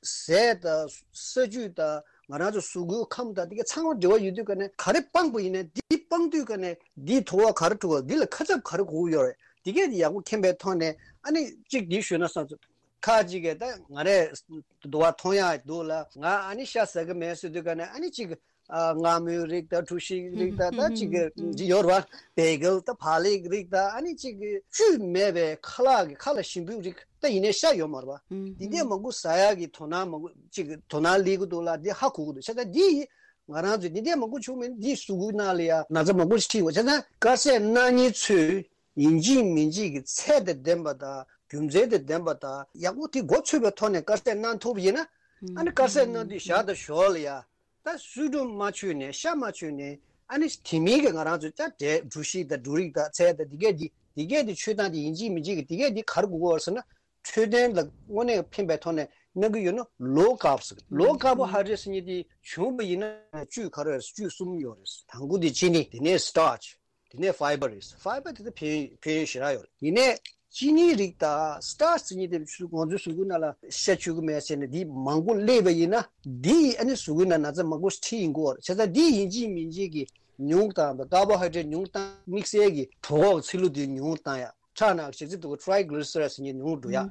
ཟས་དང་ས་རྒྱུས་དང་ང་རང་ཚོའི་གཟུགས་པོའི་ཁམས་དང་དེ་ག་ཚང་མ་འབྲེལ་བ་ཡོད་དུས་ཀ་ནས། ག་རེ་སྤངས་པ་ཡིན་ནའི་འདི་སྤངས་དུས་ཀ་ནས་འདིའི་དོ་ཕོག་ག་རེ་འགྲོ་གི། འདི་ལ་ཁ་གསབ་ག་རེ་དགོས་ཀྱི་ཡོད་རེད། དེ་གས་དེ་ཡག་པོ་མཁྱེན་པའི་ཐོག་ནས། ཨ་ནི་གཅིག་འདི་ཞུས་ན་བསམ་སོང་། ཁག་ཅིག་གིས་ད་ང་རས་དུ་བ་མཐོང་ཡག་འདུག་ལ། ང་ཨ་ནི་ཤ་ཟ་གི་མེད་ཟེར་དུས་ཀ་ནས། ཨ་ནི་གཅིག་ ཨ་མངར་མོའི་རིགས་དང་གྲོ་ཞིབ་རིགས་དང་ད་ཅིག་གི་ཡོད་རེད་བ། བེ་གལ་དང་བག་ལེབ་རིགས་དང་ཨ་ནི་ཅིག་གི་བཅུད་མེད་པའི་ཁ་ལག་གི་ཁ་ལ་ཞིམ་པོའི་རིགས་ད་ཡིན་ནའི་ཤ་ཡོད་མ་རེད་བ། འདི་འདྲ་མང་པོ་ཟ་ཡག་གི་དོ་སྣང་མང་པོ་ཅིག་གི་དོ་སྣང་སླེབས་ཀྱི་འདུག་ལ། འདི་ཧ་གོ་གི་འདུག་བྱས་ཙང་འདི་ཡིས་ང་རང་ཚོས་འདི་འདྲ་མང་པོ་བྱུང་མིན་འདི་གཟུགས་པོའི་ནང་ལ་ཡ་ན་ཚ་མང་པོ་ཞིག་ཁྲིད་ཡོད། བྱས་ཙང་དཀར་ཟས་སྣ་གཉིས་ཚོས་ཡིན་གཅིག་མིན་གཅིག་གི་ཚད་དང་ལྡན་པ་དང་རྒྱུ་མཚན་དང་ལྡན་པ་དང་ཡག་པོ་དེ་མགོ་ཚོས་པའི་ཐོག་ནས་དཀར་ཟས་གནང་ཐུབ་པ་ཡིན་ན། ཨ་ནི་དཀར་ཟས་གནང་དུས་ཞག་དང་ཞོར་ལ་ཡ་ད་བསིལ་དྲོད་མ་མཆོད་ནས་ཤ་མ་མཆོད་ནས་ཨ་ནི་དེ་མིན་གྱི་ང་རང་ཚོ་ཅག་འབྲས་འབྲུ་ཞིག་དང་འབྲུ་རིགས་དང་ཚལ་དང་དེ་གས་དེ་དེ་གས་དེ་མཆོད་སྟངས་དེ་ཡིན་གཅིག་མིན་གཅིག་གི་དེ་གས་དེ་ག་རེ་དགོས་ཀྱི་ཡོད་རེད་ཟེར་ན། འཕྲོད་བསྟེན་ལ་དངོས་གནས་ཕན་པའི་ཐོག་ནས་གནང་གི་ཡོད་ན། ལོ་ཀར་བ་ཟེར། ལོ་ཀར་བོ་ཧའི་ཌྲེ་ཊི་ཟེར་མཁན་དེ་བྱུང་བ་ཡིན་ན་བཅུད་ག་རེ་ཡོད་རེད། བཅུད་གསུམ་ཡོད་རེད། དང་པོ་དེ་ཅི་ནི། དེ་ནས་སི་ཊར་ཆི། དེ་ནས་ཕའི་བར་རེད། ཕའི་བར་དེ་ད་ཕན་ཕན་ཡོན་ཞེ་དྲག་ཡོད་རེད། དེ་ནས་ཅི་ནི་རིགས་དང་སི་ཊར་ཆི་ཟེར་མཁན་དེ་ང་ཚོའི་གཟུགས་པོའི་ནང་ལ་ཤ་མཆོད་ཀྱི་མེད་ཟེར་ནས་འདི་མང་པོ་སླེབས་པ་ཡིན་ན། འདིས་ཨ་ནི་གཟུགས་པོའི་ནང་ན་ཚ་མང་པོ་ཁྲིད་ཡིན་གྱི་ཡོད་རེད། བྱས་ཙང་འདི་ཡིན་གཅིག་མིན་གཅིག་གི་ཉུང་བཏང་བ། ཀར་བོ་ཧའི་ཌྲེ་ཊི་ཉུང་བཏང་། དམིགས་བསལ་གྱི་གྲོད་ཁོག་གི་ཚིལ་ལུ་དེ་ཉུང་བཏང་ཡ། ཁྲག་ནང་གི་ཞག་ཚི་དུ་ཊ་རའི་གི་ལི་སི་རའི་ཌི་ཟེར་མཁན་ཉུང་རུ་འགྲོ་ཡ།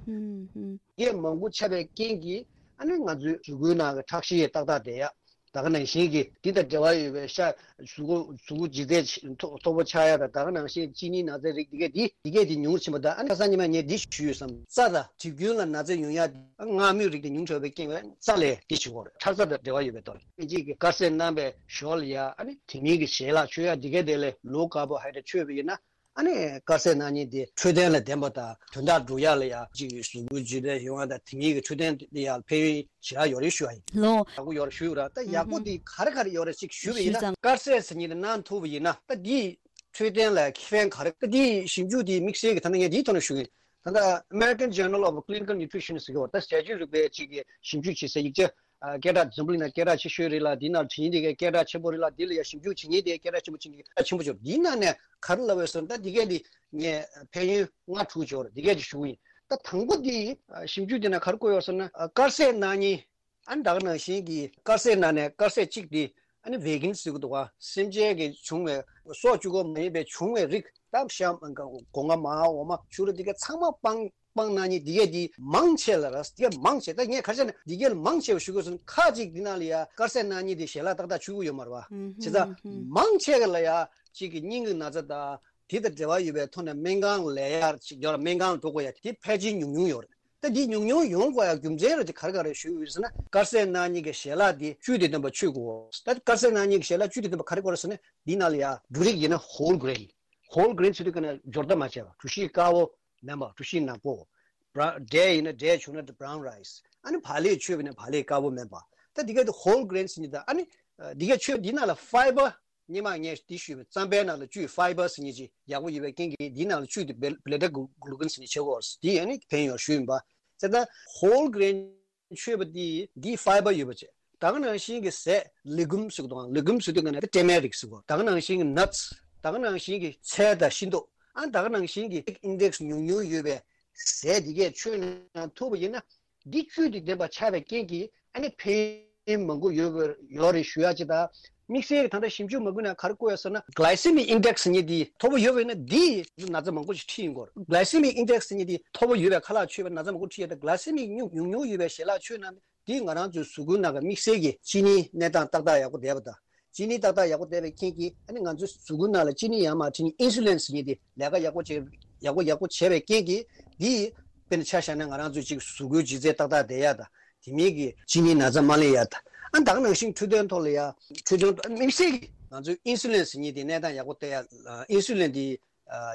ཡས་མང་པོ་ཆགས་པའི་རྐྱེན་གྱིས་ཨ་ནི་ང་ཚོའི་གཟུགས་པོའི་ནང་གི་ཁྲག་ཤེད་ཏག་ཏག་བསྡད་ཡ། ད་ག་ནང་བཞིན་གྱི་འདི་དང་འབྲེལ་བ་ཡོད་པའི་ཤ་གཟུགས་པོ་གཟུགས་པོ་ལྗིད་ཚད་མཐོ་མཐོ་པོ་ཆགས་ཡ་དང་། ད་ག་ནང་བཞིན་ཅི་ནི་ན་ཚའི་རིགས་འདི་གས་འདི་འདི་གས་འདི་ཉུང་རུ་ཕྱིན་པ་དང་། ཨ་ནི་ཁ་སང་ཉི་མ་ངས་འདི་ཞུས་ཡོད་བསམ། རྩ་དང་གྲིབ་སྐྱོན་ལ་ན་ཚ་ཡོང་ཡ་འདི་མངར་མོའི་རིགས་དེ་ཉུང་དྲགས་པའི་རྐྱེན་པས་རྩ་ལས་འདི་བྱེད་ཀྱི་ཡོད་རེད། ཁྲག་རྩ་དང་འབྲེལ་བ་ཡོད་པའི་ཐོག་ནས་ཅིག་གི་དཀར་ཟས་གནང་བའི་ཞོར་ལ་ཡ་ཨ་ནི་དེ་མིན་གྱི་ཞལ་ལག་མཆོད་ཡ་འདི་གས་དེ་ལས་ལོ་ཀར་བོ་ཧའི་ཌྲེ་ཊི་མཆོད་པ་ཡིན་ན། ཨ་ནི་དཀར་ཟས་སྣ་གཉིས་དེ་འཕྲོད་བསྟེན་ལ་ལྡན་པ་དང་དོན་དག་སྒྲུབ་ཡག་ལ་ཡ་གཅིག་གི་གཟུགས་པོའི་ལྗིད་ཚད་ཡོང་ཡག་དང་དེ་མིན་གྱི་འཕྲོད་བསྟེན་ལ་ཡ་ཕན་ཡོན་ཞེ་དྲག་ཡོད་རེད་ཞུ་བ་ཡིན། ལོ། ཡག་པོ་ཡོད་རེད་ཞུ་ཡོད་ར། ད་ཡག་པོ་དེ་ག་རེ་ག་རེ་ཡོད་རེད་ཅིག་ཞུས་པ་ཡིན་ན། དཀར་ཟས་ཟེར་མཁན་དེ་གནང་ཐུབ་པ་ཡིན་ན་ད་འདིས་འཕྲོད་བསྟེན་ལ་ཕན་ག་རེ། ད་འདིའི་ཞིབ་འཇུག་དེ་དམིགས་བསལ་གྱི་ད་ནི་ངས་འདིའི་ཐོག་ནས་ཞུ་གི་ཡིན། ད་ལྟ་American Journal of Clinical Nutrition ཟེར་གྱི་ཡོད། ད་ཟས་བཅུད་རིག་པའི་ཅིག་གི་ཞིབ་འཇུག་བྱེད་སའི་ཡིག་ཆ། ཨ་སྐད་གྲགས་འཛམ་བུ་གླིང་ནང་སྐད་གྲགས་ཆེ་ཤོས་རེད་ལ། འདི་ནང་བྲིས་འདི་གའི་སྐད་གྲགས་ཆེན་པོ་རེད་ལ། འདི་ལ་ཡང་ཞིབ་འཇུག་བྱེད་མཁན་དེ་སྐད་གྲགས་ཆེན་པོ་བྱེད་མཁན་ཆེན་པོ་ཆེ། འདི་ནང་ནས་ག་རེ་ལབ་ཡོད་ཟེར་ན། ད་འདི་གའི་འདི་ངས་ཕན་ཡོན་ལྔ་དྲུག་ཅིག་ཡོད་རེད། འདི་གའི་ཅིག་ཞུ་གི་ཡིན། ད་དང་པོ་འདི་ཞིབ་འཇུག་འདི་ནང་ག་རེ་བཀོད་ཡོད་ཟེར་ན། ཨ་དཀར་ཟས་སྣ་གཉིས། ཨ་ནི་ད་ག་ནང་བཞིན་གྱི་དཀར་ཟས་ནང་ནས་དཀར་ཟས་གཅིག་འདི་ཨ་ནི་ཝེ་གན་ཟེར་གྱི་འདུག་ག་སེམས་ཅན་གྱི་བྱུང་བའི་སྲོག་གཅོད་དགོས་མ་ཡིན་པའི་བྱུང་བའི་རིགས། ད་ཤ་སྒོ་ང་མ་འོ་མ་ཕྱུ་ར་འདི་ག་ཚང་མ་སྤང་། སྤང་སྣ་གཉིས་འདི་གས་འདི་མང་ཆེ་ལ་ར། འདི་གས་མང་ཆེ། ད་ངས་ག་རེ་བྱས་ན་འདི་གས་ལ་མང་ཆེ་བ་ཞུ་དགོས་སོང་། ཁ་ཅིག་འདི་ནང་ལ་ཡ་དཀར་ཟས་སྣ་གཉིས་འདི་ཞལ་ལག་ཏག་ཏག་མཆོད་ཀྱི་ཡོད་མ་རེད་བ། བྱས་ཙང་མང་ཆེ་ག་ལ་ཡ་ཅིག་གི་སྙིང་གི་ན་ཚ་དང་དེ་དང་འབྲེལ་བ་ཡོད་པའི་ཐོག་ནས་སྨན་ཁང་ལ་ཡ་ཅིག་ཡོད་ར། སྨན་ཁང་ལ་འགྲོ་དགོས་ཡ་དེ་ཕལ་ཆེར་ཉུང་ཉུང་ཡོད་རེད། ད་འདི་ཉུང་ཉུང་ཡོང་དགོས་ཡ་རྒྱུ་མཚན་རེད་དེ་ག་རེ་ག་རེ་ཞུ་ཡོད་ཟེར་ན། དཀར་ཟས་སྣ་གཉིས་ཀྱི་ཞལ་ལག་འདི་བཅུད་དང་ལྡན་པ་མཆོད་དགོས། ད་དཀར་ཟས་སྣ་གཉིས་ཀྱི་ཞལ་ལག་བཅུད་དང་ལྡན་པ་ག་རེ་དགོས་རེད་ཟེར་ན། འདི་ནང་ལ་ཡ་འབྲུ་རིགས་ཡིན་ན་ཧོལ་གྷི་རེན། ཧོལ་གྷི་རེན་ཟེར་དུས་ག་ནས་སྦྱོར་རྟ་མ་བྱས་པ། གྲོ་ཞིབ་དཀར་པོ་མིན་པ། གྲོ་ཞིབ་ནག་པོ། བྷ་རའུན་འབྲས་ཡིན་ན་འབྲས་བྱུང་ན་བྷ་རའུན་རའི་སི། ཨ་ནི་བག་ལེབ་མཆོད་པ་ཡིན་ན་བག་ལེབ་དཀར་པོ་མིན་པ། ད་འདི་ག་དེ་ཧོལ་གྷི་རེན་ཟེར་མཁན་དེ། ཨ་ནི་འདི་ག་མཆོད་འདི་ནང་ལ་ཕའི་བར། སྔོན་མ་ངས་འདི་ཞུས་པའི་རྩམ་པའི་ནང་ལ་བཅུད་ཕའི་བར་ཟེར་མཁན་ཅིག་ཡག་པོ་ཡོད་པའི་རྐྱེན་གྱིས་འདི་ནང་ལ་བཅུད་དེ་བེ་བྷེ་ཊ་གུ་ལུ་ཀོན་ཟེར་མཁན་ཆེ་བོ་འདི་ཨ་ནི་ཕན་ཡོད་ཞུས་ཡིན་པ། ད་ལྟ་ཧོལ་གྷི་རེན་མཆོད་པ་འདི་འདི་ཕའི་བར་ཡོད་པ་བྱས། ད་ག་ནང་བཞིན་གྱི་ཟས་ལེ་གུམ་ཟེར་གི་འདུག་ལེ་གུམ་ཟེར་དུས་ག་ནས་ད་ཊར་མེ་རིག་ཟེར་གོ། ད་ག་ནང་བཞིན་གྱི་ནཊ་སི། ད་ག་ནང་བཞིན་གྱི་ཚལ་དང་ཤིང་ཏོག་ཨ་ད་ག་ནང་བཞིན་གྱི་ཨིན་ཌེག་སི་ཉུང་ཉུང་ཡོད་པའི་ཟས་འདི་གས་མཆོད་གནང་ཐུབ་པ་ཡིན་ན། འདི་བཅུད་དེ་ལྡན་པ་ཆགས་པའི་རྐྱེན་གྱིས་ཨ་ནི་ཕན་ཡོན་མང་པོ་ཡོད་པ་ཡོད་རེད་ཞུ་ཡ་ཅིག་དང་། དམིགས་བསལ་གྱི་ད་ལྟ་ཞིབ་འཇུག་མ་དགོས་ན་ག་རེ་བཀོད་ཡོད་ཟེར་ན། གྷི་ལའི་སེ་མིག་ཨིན་ཌེག་སི་ཟེར་མཁན་དེ་མཐོ་པོ་ཡོད་པ་ཡིན་ན་འདིས་ན་ཚ་མང་པོ་ཞིག་ཁྲིད་ཡོང་གི་ཡོད་རེད། གྷི་ལའི་སེ་མིག་ཨིན་ཌེག་སི་ཟེར་མཁན་དེ་མཐོ་པོ་ཡོད་པའི་ཁ་ལག་མཆོད་པས་ན་ཚ་མང་པོ་ཁྲིད་ཡ་དང་། གྷི་ལའི་སེ་མིག་ཉུང་ཉུང་ཉུང་ཡོད་པའི་ཞལ་ལག་མཆོད་ན་འདིས་ང་རང་ཚོའི་གཟུགས་པོའི་ནང་གི་དམིགས་བསལ་གྱི་གཅིན་སྙིའི་གནས་སྟངས་ཏག་ཏག་ཡག་པོ་བསྡད་པ་དང་། གཅིན་སྙི་ཏག་ཏག་ཡག་པོ་བསྡད་པའི་རྐྱེན་གྱིས་ཨ་ནི་ང་ཚོའི་གཟུགས་པོའི་ནང་ལ་གཅིན་སྙི་ཡར་མར་ཁྲིད་མཁན་ཨིན་སུ་ལིན་ཟེར་མཁན་དེ་ལས་ཀ་ཡག་པོ་བྱེད་ཡག་པོ་ཡག་པོ་བྱས་པའི་རྐྱེན་གྱིས། འདིས་དཔེར་ན་ཆ་བཞག་ན་ང་རང་ཚོའི་ཅིག་གཟུགས་པོའི་ལྗིད་ཚད་ཏག་ཏག་བསྡད་ཡ་དང་། དེ་མིན་གྱི་གཅིན་སྙིའི་ན་ཚ་མ་སླེབས་ཡ་དང་། ཨ་ད་ག་ནང་བཞིན་འཕྲོད་བསྟེན་ཐོག་ལ་ཡ་འཕྲོད་བསྟེན་ཐོག་དམིགས་བསལ་གྱི་ང་ཚོའི་ཨིན་སུ་ལིན་ཟེར་མཁན་དེ་གནས་སྟངས་ཡག་པོ་བསྡད་ཡ། ཨིན་སུ་ལིན་དེ་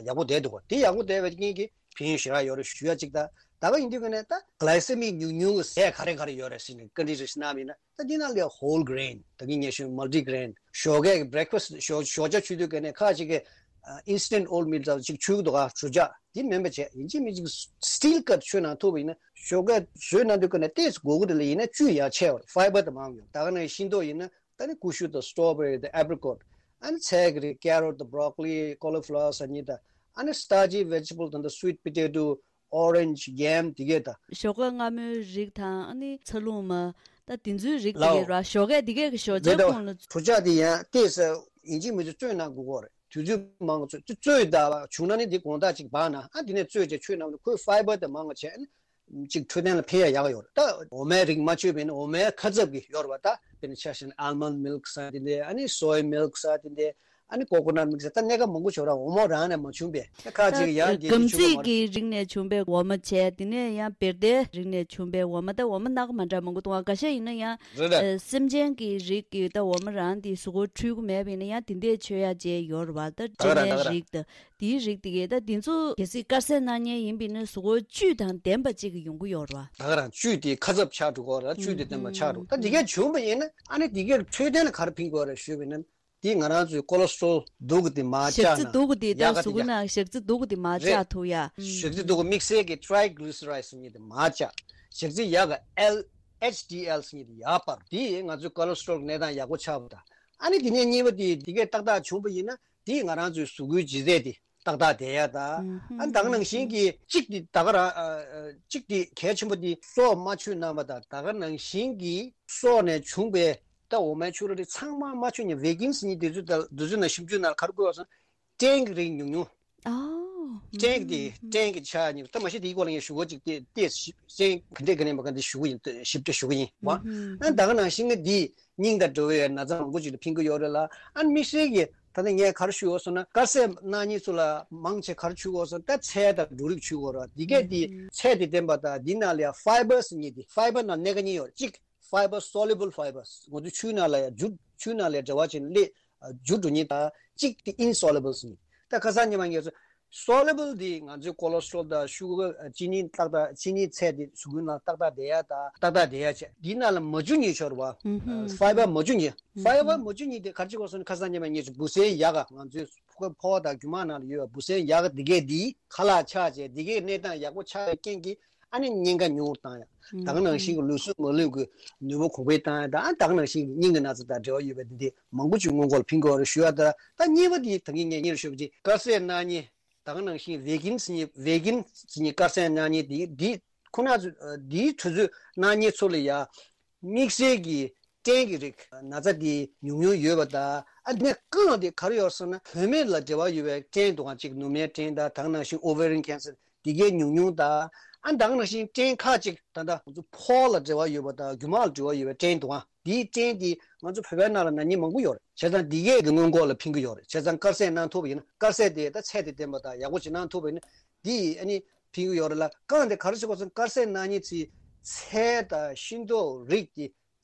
ཡག་པོ་བསྡད་འདུག་ག་དེ་ཡག་པོ་བསྡད་པའི་རྐྱེན་གྱིས་ཕན་ཡོན་ཞེ་དྲག་ཡོད་རེད་ཞུ་ཡ་གཅིག་དང་། ད་ག་ཡིན་དུས་ག་ནས་ད་གྷི་ལའི་སེ་མིག་ཉུང་ཉུང་གི་ཟས་ག་རེ་ག་རེ་ཡོད་རེད་ཟེར་ནས་བཀའ་འདྲི་རེ་ཞིག་གནང་བ་ཡིན་ན། ད་འདི་ནང་ལ་ཡ་ཧོལ་གྷི་རེན། ད་གིན་ངས་ཞུས་མལ་ཊི་གྷི་རེན། ཞོགས་ཀས་ཀྱི་བྷི་རེག་ཕ་སི། ཞོགས་ཞོགས་ཇ་མཆོད་དུས་ག་ནས་ཁ་ཅིག་གིས་ཨིན་སི་ཊན་ཊི་ཨོ་ཊི་མིལ་འདྲ་ཅིག་མཆོད་ཀྱི་འདུག་ག་གྲོ་ཆ་འདི་མིན་པ་བྱས། ཡིན་གཅིག་མིན་གཅིག་སི་ཊིལ་ཀཊ་མཆོད་གནང་ཐུབ་པ་ཡིན་ན། ཞོགས་ཀས་ཟོས་གནང་དུས་ག་ནས་ཏོག་ཙམ་འགོར་གྱི་རེད་ལ། ཡིན་ན་བཅུད་ཡར་ཆེ་བ་རེད། ཕའི་བར་དེ་མང་ཡོད། ད་ག་ནས་ཤིང་ཏོག་ཡིན་ན། ད་ནི་ཀུ་ཤུ་དང་སི་ཊོ་བེ་རི་དང་ཨེ་པི་རི་ཀོཊ། ཨ་ནི་ཚལ་གྱི་རིགས་ཀེ་རོཊ་དང་བྷོ་རོ་ཀོ་ལི། ཀོ་ལི་ཕི་ལ་ཝར་ཟེར་མཁན་དང་། ཨ་ནི་སི་ཊར་ཆི་ཝེ་ཇི་ཊེ་བལ་ད་ལྟ་སུ་ཝིཊ་པོ་ཊེ་ཊོ། ཨོ་རེན་ཇི། ཡམ། དེ་གས་དང་། ཞོགས་ཀ་མངར་མོའི་རིགས་དང་། ཨ་ནི་ཚ་ལུ་མ། ད་དེ་ཚོའི་རིགས་དེ་ལའོ། གས་ར་ཞོགས་ཀས་དེ་གས་ཀྱི་ཞོགས་ཇ། མེད་དོ། ཁོང་ལ་གྲོ་ཆ་དེ་ཡང་ཏོག་ཙམ་ཡིན་གཅིག་མིན་གཅིག་བཙོས་གནང་དགོས་ཀྱི་རེད། དུས་ཚོད་མང་ཙམ་བཙོས་ད་བྱུང་ན་ནི་འདི་དགོང་དག་ཅིག་བག་ན། ཨ་དེ་ནས་བཙོས་བྱས་མཆོད་གནང་ན་ཁོའི་ཕའི་བར་དེ་མང་བ་བྱས། ཨ་ནི་ གཅིག་འཕྲོད་བསྟེན་ལ་ཕན་ཡ་ཡག་ཡོད་རེད། ད་འོ་མའི་རིགས་མ་མཆོད་པ་ཡིན་ན་འོ་མའི་ཁ་ཚབ་ཀྱི་ཡོད་རེད་བ། ད་དཔེར་ན་ཆ་བཞག་ན་almond milk ཟེར་དེ་འདྲ། ཨ་ནི་soy milk ཟེར་དེ་འདྲ། ཨ་ནི་coconut milk ཟེར། ད་སྣ་ཁ་མང་པོ་ཞིག་ར་འོ་མ་རང་ནས་མ་བྱུང་པས། ད་ཁ་ཅིག་ཡང་དེ་སྒམ་ཚིག་གི་རིགས་ནས་བྱུང་པའི་འོ་མ་བྱས། དེ་ནས་ཡང་བེར་ལྡའི་རིགས་ནས་བྱུང་པའི་འོ་མ། ད་འོ་མ་སྣ་ཁ་མ་འདྲ་མང་པོ་འདུག་ཨ། འགའ་ཤས་ཡིན་ན་ཡང་། རེད་རེད། ཨ། སེམས་ཅན་གྱི་རིགས་ཀྱི་ད་འོ་མ་རང་དེ་གཟུགས་པོ་འཁྲུད་ཀྱི་མེད་པ་ཡིན་ན་ཡང་དེ་འདྲས་མཆོད་ཡ་བྱས་ཡོད་རེད་བ། ད་ད་ག་རང་སྒྲ་སྣའི་ད་ག་རང་རིགས་དང་དེའི་རིགས་དེ་གས། ད་དེ་ཚོ་གལ་སྲིད་དཀར་ཟས་སྣ་ལྔ་ཡིན་པ་ཡིན་ན་གཟུགས་པོ་བཅུད་དང་ལྡན་པ་ཅིག་ཡོང་གི་ཡོད་རེད་བ། ད་ག་རང་བཅུད་དེ་ཁ་ཚབ་ཆགས་འགྲོ་གི་རེད། བཅུད་དེ་ལྡན་པ་ཆགས་འགྲོ། ད་འདི་གས་བྱུང་པ་ཡིན་ན་ཨ་ནི་འདི་གས་འཕྲོད་བསྟེན་ལ་ག་རེ་ཕན་གི་རེད་ཞུས་པ་ཡིན་ན། དེས་ང་རང་ཚོའི་cholesterol སྡུག་གི་དེ་མར་བཅག་ན། ཞག་རྩི་སྡུག་གི་དེ་ཡག་ག་གཟུགས་དེ་ནང་ཞག་རྩི་སྡུག་གི་དེ་མར་རེད། བཅག་ཐུབ་ཡ། ཞག་རྩི་སྡུག་གི་དམིགས་བསལ་གྱི་triglycerides ཟེར་མཁན་དེ་མར་བཅག་ཞག་རྩི་ཡག་ག་L H D L ཟེར་མཁན་དེ་ཡར་སྤར། དེས་ང་ཚོའི་cholesterol གནས་སྟངས་ཡག་པོ་ཆགས་པ་དང་། ཨ་ནི་དེ་ནས་གཉིས་པ་དེ་དེ་གས་ཏག་ཏག་བྱུང་པ་ཡིན་ན། དེས་ང་རང་ཚོའི་གཟུགས་པོའི་ལྗིད་ཚད་དེ་ཏག་ཏག་བསྡད་ཡ་དང་། ཨ་ནི་ད་ག་ནང་བཞིན་གྱི་གཅིག་དེ་ད་ག་རང་ཨ་ཨ་གཅིག་དེ་གལ་ཆེན་པོ་དེ་སྲོག་མ་མཆོད་གནང་བ་དང་། ད་ག་ནང་བཞིན་གྱི་སྲོག་ནས་བྱུང་པའི་ད་འོ་མའི་ཕྱུ་རུ་དེ་ཚང་མ་མ་མཆོད་ནས། vegan ཟེར་མཁན་དེ་ཚོ་ད་དེ་ཚོ་ནང་ཞིབ་འཇུག་ནང་ག་རེ་བཀོད་པ་སོང་། སྐྲན་གྱི་རིགས་ཉུང་ཉུང་། ཨོ། སྐྲན་གྱི་སྐྲན་གྱི་ཆ་གཉིས། ད་མ་གཞི་དེའི་སྐོར་ལ་ངས་ཞུ་གོ་ཅིག་སྟེ་སྟེ་སྐྲན་ག་འདྲས་ག་འདྲས་མ་ག་འདི་ཞུ་གི་ཡིན། ཞིབ་ཕྲ་ཞུ་གི་ཡིན་བ། ཨ་ད་ག་ནང་བཞིན་གྱི་འདི་སྙིང་དང་འབྲེལ་བའི་ན་ཚ་མང་པོ་ཅིག་ལ་ཕན་གྱི་ཡོད་རེད་ལ། ཨ་དམིགས་བསལ་གྱི་ད་ལྟ་ངས་ག་རེ་ཞུ་གོ་སོང་ན། དཀར་ཟས་སྣ་གཉིས་ཚོ་ལ་མང་ཆེ་ག་རེ་མཆོད་གོ་སོང་། ད་ཚལ་དང་འབྲུ་རིགས་མཆོད་གོ་ར། འདི་གས་འདི་ཚལ་དེ་ལྡན་པ་དང་། འདི་ནང་ལ་ཡང་fibre ཟེར་མཁན་དེ། fibre ནང་སྣ་ཁ་གཉིས་ཡོད་རེད། གཅིག fiber soluble fibers ང་ཚོའི་ཆུའི་ནང་ལ་ཡང་འཇུ། ཆུའི་ནང་ལ་འབྲེལ་བ་བྱས་ནས་སླེབས་འཇུ་འགྲོ་མཁན་དང་། གཅིག་དེ་insoluble ཟེར་མཁན། ད་ཁ་སང་ཉི་མ་ངས་soluble དེ་ང་ཚོའི་cholesterol དང་sugar ཅི་ནི་ཏག་ཏག་ཅི་ནི་ཚད་དེ་གཟུགས་པོའི་ནང་ཏག་ཏག་བསྡད་ཡ་དང་། ཏག་ཏག་བསྡད་ཡ་བྱས། འདི་ནང་ལ་མ་འཇུ་མཁན་ཤོར་བ། fiber མ་འཇུ་མཁན། fiber མ་འཇུ་མཁན་དེ་ག་རེ་བྱེད་དགོས་སོང་ན། ཁ་སང་ཉི་མ་ངས་འབུ་སྲིན་ཡག་ག་ང་ཚོའི་ཕོ་བ་དང་རྒྱུ་མ་ནང་ལ་ཡོད་པ་འབུ་སྲིན་ཡག་ག་འདི་གས་འདི་ཁ་ལག་ཆགས་བྱས། འདི་གས་གནས་སྟངས་ཡག་པོ་ཆགས་པའི་རྐྱེན་གྱིས། ཨ་ནི་སྙིང་ག་ཉུང་བཏང་ཡ། ད་ག་ནང་བཞིན་གྱི་ལུས་ཟུངས་མ་ལོན་གྱི་ནུས་པ་གོང་འཕེལ་བཏང་ཡ་དང་། ཨ་ད་ག་ནང་བཞིན་གྱི་སྙིང་གི་ན་ཚ་དང་འབྲེལ་བ་ཡོད་པའི་འདི་འདི་མང་པོ་ཅིག་སྔོན་འགོག་ལ་ཕན་གྱི་ཡོད་རེད་ཞུ་ཡ། ད་ད་གཉིས་པ་འདི་ད་གིན་ངས་སྔོན་ལ་ཞུས་པ་ཅིག་དཀར་ཟས་སྣ་གཉིས། ད་ག་ནང་བཞིན་vegan ཟེར་མཁན། vegan ཟེར་མཁན་དཀར་ཟས་སྣ་གཉིས་འདི་འདི་ཁོ་ན་ཚོ་འདིའི་དུས་ཚོད་སྣ་གཉིས་ཚོ་ལ་ཡ། དམིགས་བསལ་གྱི་སྐྲན་གྱི་རིགས་ན་ཚ་དེ་ཉུང་ཉུང་ཡོད་པ་དང་། ཨ་ནི་རྐང་དེ་ག་རེ་ཡོད་ཟེར་ན། བུད་མེད་ལ་འབྲེལ་བ་ཡོད་པའི་སྐྲན་འདུག་ག་ཅིག་ནུ་མའི་སྐྲན་དང་། ད་ག་ནང་བཞིན་ovarian cancer དེ་གའི་ཉུང་ཉུང་དང་། ཨ་ནི་ད་ག་ནང་བཞིན་སྐྲན་ཁག་ཅིག་ད་ལྟ་ང་ཚོ་ཕོ་ལ་འབྲེལ་བ་ཡོད་པ་དང་རྒྱུ་མ་ལ་འབྲེལ་བ་ཡོད་པའི་སྐྲན་འདུག་ག་དེའི་སྐྲན་དེ་ང་ཚོ་བོད་པའི་ནང་ལ་ན་མཁན་མང་པོ་ཡོད་རེད། བྱས་ཙང་འདི་གས་ཀྱི་སྔོན་འགོག་ལ་ཕན་གྱི་ཡོད་རེད། བྱས་ཙང་དཀར་ཟས་གནང་ཐུབ་པ་ཡིན་ན། དཀར་ཟས་དེ་ད་ཚལ་དེ་ལྡན་པ་དང་ཡག་པོ་ཅིག་གནང་ཐུབ་པ་ཡིན་ན། འདི་ཨ་ནི་ཕན་གྱི་ཡོད་རེད་ལ། རྐང་དེ་ག་རེ་བྱེད་དགོས་སོང་། དཀར་ཟས་སྣ་གཉིས་ཚོའི་ཚལ་དང་ཤིང་ཏོག་རིགས་དེ།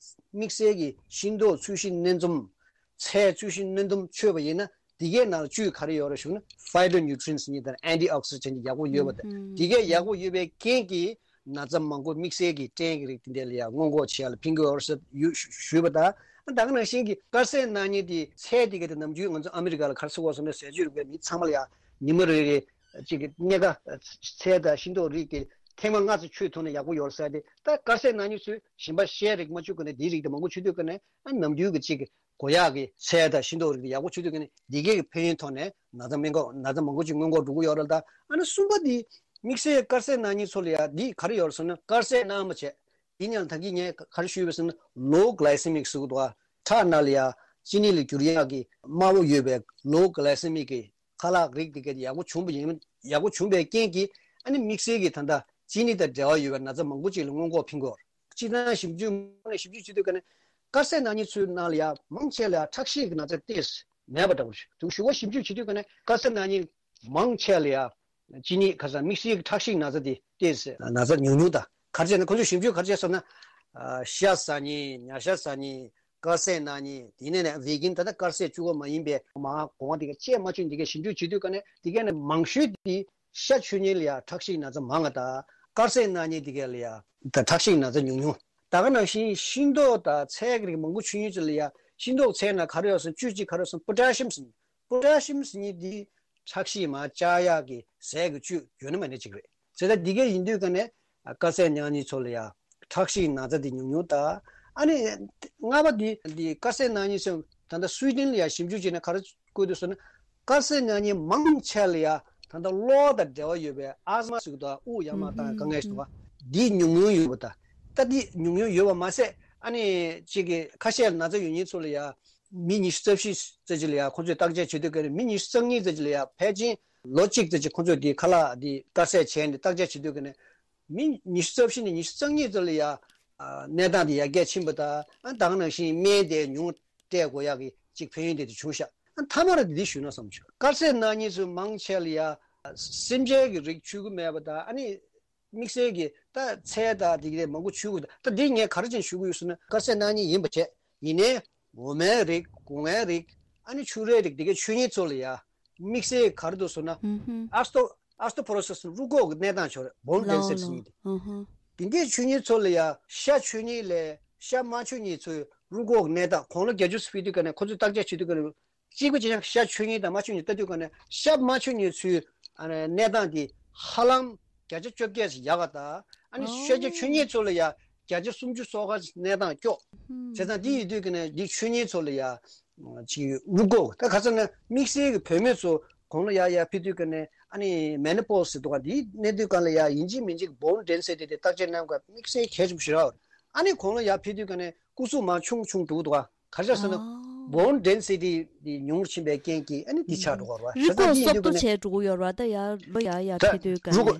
དམིགས་བསལ་གྱི་ཤིང་ཏོག་ཚོས་གཞི་སྣ་འཛོམས། ཚལ་ཚོས་གཞི་སྣ་འཛོམས་མཆོད་པ་ཡིན་ན། འདི་གའི་ནང་ལ་བཅུད་ག་རེ་ཡོད་རེད་ཞུ་ན། phytonutrients གཉིས་དང་antioxidant གཉིས་ཡག་པོ་ཡོད་པ་དང་། འདི་གའི་ཡག་པོ་ཡོད་པའི་རྐྱེན་གྱིས་ན་ཚ་མང་པོ་དམིགས་བསལ་གྱི་སྐྲན་གྱི་རིགས་དེ་འདྲ་ལ་ཡང་སྔོན་འགོག་བྱེད་ཡ་ལ་ཕན་གྱི་ཡོད་རེད་ཟེར་ཡོད་ཞུས་པ་དང་། ད་ག་ནང་བཞིན་གྱི་དཀར་ཟས་སྣ་གཉིས་དེ་ཚལ་དེ་ག་དེ་ནམ་རྒྱུན་ང་ཚོ་ཨ་མི་རི་ཀ་ལ་ག་རེ་ཟེར་དགོས་སོང་ན། ཟས་བཅུད་རིག་པའི་མི་ཚང་མ་ལ་ཡང་ཉི་མ་རེ་རེ་གཅིག་གི་སྣ་ཁ་ཚལ་དང་ཤིང་ཏོག་རིགས་དེ་ཐེངས་མ་ལྔ་ཙམ་མཆོད་ཐུབ་ན་ཡག་པོ་ཡོད་རེད་ཟེར་ཏེ། ད་དཀར་ཟས་སྣ་གཉིས་མཆོད། གཞན་པ་ཤའི་རིགས་མ་མཆོད་གོང་ནས་འདིའི་རིགས་དེ་མང་པོ་མཆོད་དུས་ག་ནས། ཨ་ནམ་རྒྱུན་གྱི་གཅིག་གི་དགོས་ཡག་གི་ཚལ་དང་ཤིང་ཏོག་རིགས་དེ་ཡག་པོ་མཆོད་དུས་ག་ནས། འདི་གའི་ཕན་ཡོན་ཐོག་ནས་ན་ཚ་སྔོན་འགོག་ན་ཚ་མང་པོ་ཅིག་སྔོན་འགོག་འགྲོ་གི་ཡོད་རེད། ད་ཨ་ནི་གསུམ་པ་འདི་དམིགས་བསལ་དཀར་ཟས་སྣ་གཉིས་ཚོ་ལ་ཡང་འདི་ག་རེ་ཡོད་རེད་ཟེར་ན། དཀར་ཟས་སྣ་མ་བྱས། ཡིན་ཡང་ད་གིན་ངས་ག་རེ་ཞུས་པ་ཟེར་ན། low glycemic ཟེར་གི་འདུག་ག་ཁྲག་ནང་ལ་ཡ་ཅི་ནི་ལ་འགྱུར་ཡག་གི་དམའ་བོ་ཡོད་པའི་low glycemic གི་ཁ་ལག་རིགས་དེ་ག་ཡག་པོ་བྱུང་བ་ཡིན། ཡག་པོ་བྱུང་བའི་རྐྱེན་གྱིས་ཨ་ནི་དམིགས་བསལ་གྱི་ད་ལྟ་ཅི་ནི་དང་འབྲེལ་བ་ཡོད་པའི་ན་ཚ་མང་པོ་ཅིག་ལ་སྔོན་འགོག་ཕན་གྱི་ཡོད་རེད། སྤྱིར་བཏང་ཞིབ་འཇུག་ནས་ཞིབ་འཇུག་བྱེད་དུས་ག་ནས་དཀར་ཟས་སྣ་གཉིས་ཚོའི་ནང་ལ་ཡ་མང་ཆེ་ལ་ཡ་ཁྲག་ཤེད་ཀྱི་ན་ཚ་ཏོག་ཙམ་མེད་པ་འདྲ་བོ་ཞིག་འདུག་ཞུ་བ། ཞིབ་འཇུག་བྱེད་དུས་ག་ནས་དཀར་ཟས་སྣ་གཉིས་མང་ཆེ་ལ་ཡ་ཅི་ནི་ཁ་སང་དམིགས་བསལ་གྱི་ཁྲག་ཤེད་ན་ཚ་དེ་ཏོག་ཙམ་ན་ཚ་ཉུང་ཉུང་དང་། ག་རེ་བྱས་ན་ཁོང་ཚོས་ཞིབ་འཇུག་ག་རེ་བྱས་སོང་ན། ཨ་ཤ་ཟ་མཁན། ཉ་ཤ་ཟ་མཁན། དཀར་ཟས་སྣ་གཉིས། དེ་ནས་ནས་བྷེ་གན། ད་ལྟ་དཀར་ཟས་བཅུ་པ་མ་ཡིན་པའི་མར་གོང་བ་དེ་ག་ཅིག་མ་མཆོད། འདི་གའི་ཞིབ་འཇུག་བྱེད་དུས་ག་ནས་འདི་གའི་ནས་མང་ཤོས་དེ་ཤ་མཆོད་མཁན་ལ་ཡ་ཁྲག་ཤེད་ན་ཚ་མང་ང་དང་། དཀར་ཟས་སྣ་གཉིས་འདི་གའི་ལ་ཡ་ད་ཁྲག་ཤེད་ན་ཚ་ཉུང་ཉུང་། ད་ག་ནང་བཞིན་ཤིང་ཏོག་དང་ཚལ་གྱི་རིགས་མང་པོ་མཆོད་མཁན་ཚོ་ལ་ཡ་ཤིང་ཏོག་ཚལ་ནང་ག་རེ་ཡོད་ཟེར་ན། བཅུད་ཅིག་ག་རེ་ཡོད་ཟེར་ན། པོ་ཊ་ཤི་ཡམ་ཟེར་མཁན། པོ་ཊ་ཤི་ཡམ་ཟེར་མཁན་འདི་ཁྲག་ཤེད་མར་བཅག་ཡག་གི་ཟས་ཀྱི་བཅུད་ཡོད་ན་མེད་ན་གཅིག་རེད་ཟེར། ད་འདི་ག་ཡིན་དུས་ག་ནས་དཀར་ཟས་སྣ་གཉིས་ཚོ་ལ་ཡ་ཁྲག་ཤེད་ན་ཚ་འདི་ཉུང་ཉུང་དང་། ཨ་ནི་ལྔ་པ་འདི་འདི་དཀར་ཟས་སྣ་གཉིས་ཚོ་ད་ལྟ་སུའི་ཌེན་ལ་ཡ་ཞིབ་འཇུག་བྱས་ན་ག་རེ་བཀོད་འདུག་ཟེར་ན། དཀར་ཟས་སྣ་གཉིས་མང་ཆེ་ལ་ཡ་ད་ལྟ་གློ་དང་འབྲེལ་བ་ཡོད་པའི་ཨ་སི་མ་ཟེར་གི་འདུག་ཨ། དབུགས་ཡར་མར་བཏང་དཀའ་ངལ་ཞིག་འདུག་ག་འདི་ཉུང་ཉུང་ཡོད་པ་དང་། ད་འདི་ཉུང་ཉུང་ཡོད་པ་མ་ཟད། ཨ་ནི་གཅིག་གི་ཁ་ཤས་ན་ཚ་ཡོད་མཁན་ཚོ་ལ་ཡ་མི་ཉི་ཤུ་རྩ་བཞི་ཙམ་ཅིག་ལ་ཡ་ཁོང་ཚོས་བརྟག་དཔྱད་བྱེད་དུས་ག་ནས། མི་ཉི་ཤུ་རྩ་གཉིས་ཙམ་ཅིག་ལ་ཡ་ཕལ་ཆེར་ལོ་གཅིག་ཙམ་ཅིག་ཁོང་ཚོས་འདི་ཁ་ལག་འདི་དཀར་ཟས་བྱས་ནས་བརྟག་དཔྱད་བྱེད་དུས་ག་ནས། མི་ཉི་ཤུ་རྩ་བཞི་ནས་ཉི་ཤུ་རྩ་གཉིས་ཙམ་ལ་ཡ་གནས་སྟངས་དེ་ཡར་རྒྱས་ཕྱིན་པ་དང་། ཨ་ད་ག་ནང་བཞིན་སྨན་དེ་ཉུང་སྤྲད་དགོས་ཡག་གི་ཅིག་ཕན་ཡོན་དེ་དེ་བྱུང་ཤག་ཨ་མཐའ་མར་དེ་འདི་ཞུས་ན་བསམ་བྱུང་། དཀར་ཟས་སྣ་གཉིས་ཚོས་མང་ཆེ་ལ་ཡ་སེམས་ཅན་གྱི་རིགས་མཆོད་ཀྱི་མེད་པ་དང་། ཨ་ནི་དམིགས་བསལ་གྱི་ད་ཚལ་དང་དེ་གའི་མང་པོ་མཆོད་དགོས། ད་འདི་ངས་ག་རེ་བྱས་ནས་ཞུ་གི་ཡོད་ཟེར་ན། དཀར་ཟས་སྣ་གཉིས་ཡིན་པ་བྱས། ཡིན་ནའི་འོ་མའི་རིགས། སྒོ་ངའི་རིགས། ཨ་ནི་ཕྱུགས་རའི་རིགས། དེ་གའི་མཆོད་ཡོན་ཚོ་ལ་ཡ་དམིགས་བསལ་ག་རེ་འདུག་ཟེར་ན། ཨུ་ཧུམ། ཨ་སྟོ་ཨ་སྟོ་པོ་རོ་སིས། རུས་ཁོག་གི་གནས་སྟངས་ཆོག་རེད། bone density ཟེར་གྱི་འདུག་ཨུ་ཧུམ། དེ་འདྲའི་མཆོད་ཡོན་ཚོ་ལ་ཡ་ཤ་མཆོད་མཁན་ལས་ཤ་མ་མཆོད་མཁན་ཚོའི་རུས་ཁོག་གི་གནས་སྟངས། དགུང་ལོ་བརྒྱད་ཅུ་ཕེབས་དུས་ཀ་ནས་ཁོ་ཚོས་བརྟག་དཔྱད་བྱེད་དུས་ཀ་ནས། གཅིག་པ་གཅིག་རྐྱང་ཤ་མཆོད་མཁན་དང་མ་མཆོད་མཁན་ལྟ་དུས་ཀ་ནས། ཤ་མ་མཆོད་མཁན་ཚོའི་ཨ་ནི་གནས་སྟངས་དེ་ཧ་ལམ་བརྒྱ་ཆ་བཅོ་བརྒྱད་ཙམ་ཡག་ག་དང་། ཨ་ནི་ཨོ། ཤ་མཆོད་མཁན་ཚོ་ལ་ཡ་བརྒྱ་ཆ་སུམ་ཅུ་སོ་ག་གནས་སྟངས་སྐྱོ། ཧུམ། བྱས་ཙང་དེ་ཡིན་དུས་ཀ་ནས་འདི་མཆོད་མཁན་ཚོ་ལ་ཡ་ཅིག་རུས་ཁོག་ད་ག་ཚོད་ན་དམིགས་བསལ་གྱི་བུད་མེད་ཚོ་དགུང་ལོ་ཡར་ཡར་ཕེབས་དུས་ཀ་ནས། ཨ་ནི་མེ་ནོ་པོ་སི་ཟེར་འདུག་ག་འདི་གནས་དུས་ཀ་ལ་ཡ་ཡིན་གཅིག་མིན་གཅིག་bone density དེ་བརྟག་དཔྱད་གནང་དགོས། དམིགས་བསལ་གལ་ཆེན་པོ་ཞིག་རེད། ཨ་ནི་དགུང་ལོ་ཡར་ཕེབས་དུས་ཀ་ནས་སྐུ་གཟུགས་མར་ཆུང་ཆུང་འགྲོ་གི་འདུག་ག་ག་རེ་བྱས་ཟེར་ན། ཨ། bone density དེ་ཉུང་རུ་ཕྱིན་པའི་རྐྱེན་གྱིས། ཨ་ནི་འདི་ཆགས་འགྲོ་གི་རེད་པ། རུས་ཁོག་བྱས་ཙང་འདི་སོབ་ཏོ་ཡིན་དུས་ཀ་ནས་བྱས་འགྲོ་གི་ཡོད་རེད་པ། ད་ཡར་ལོ་ཡར་ཡར་ད་ཕེབས་དུས་ཀ་རུས་ནས། ཁོག་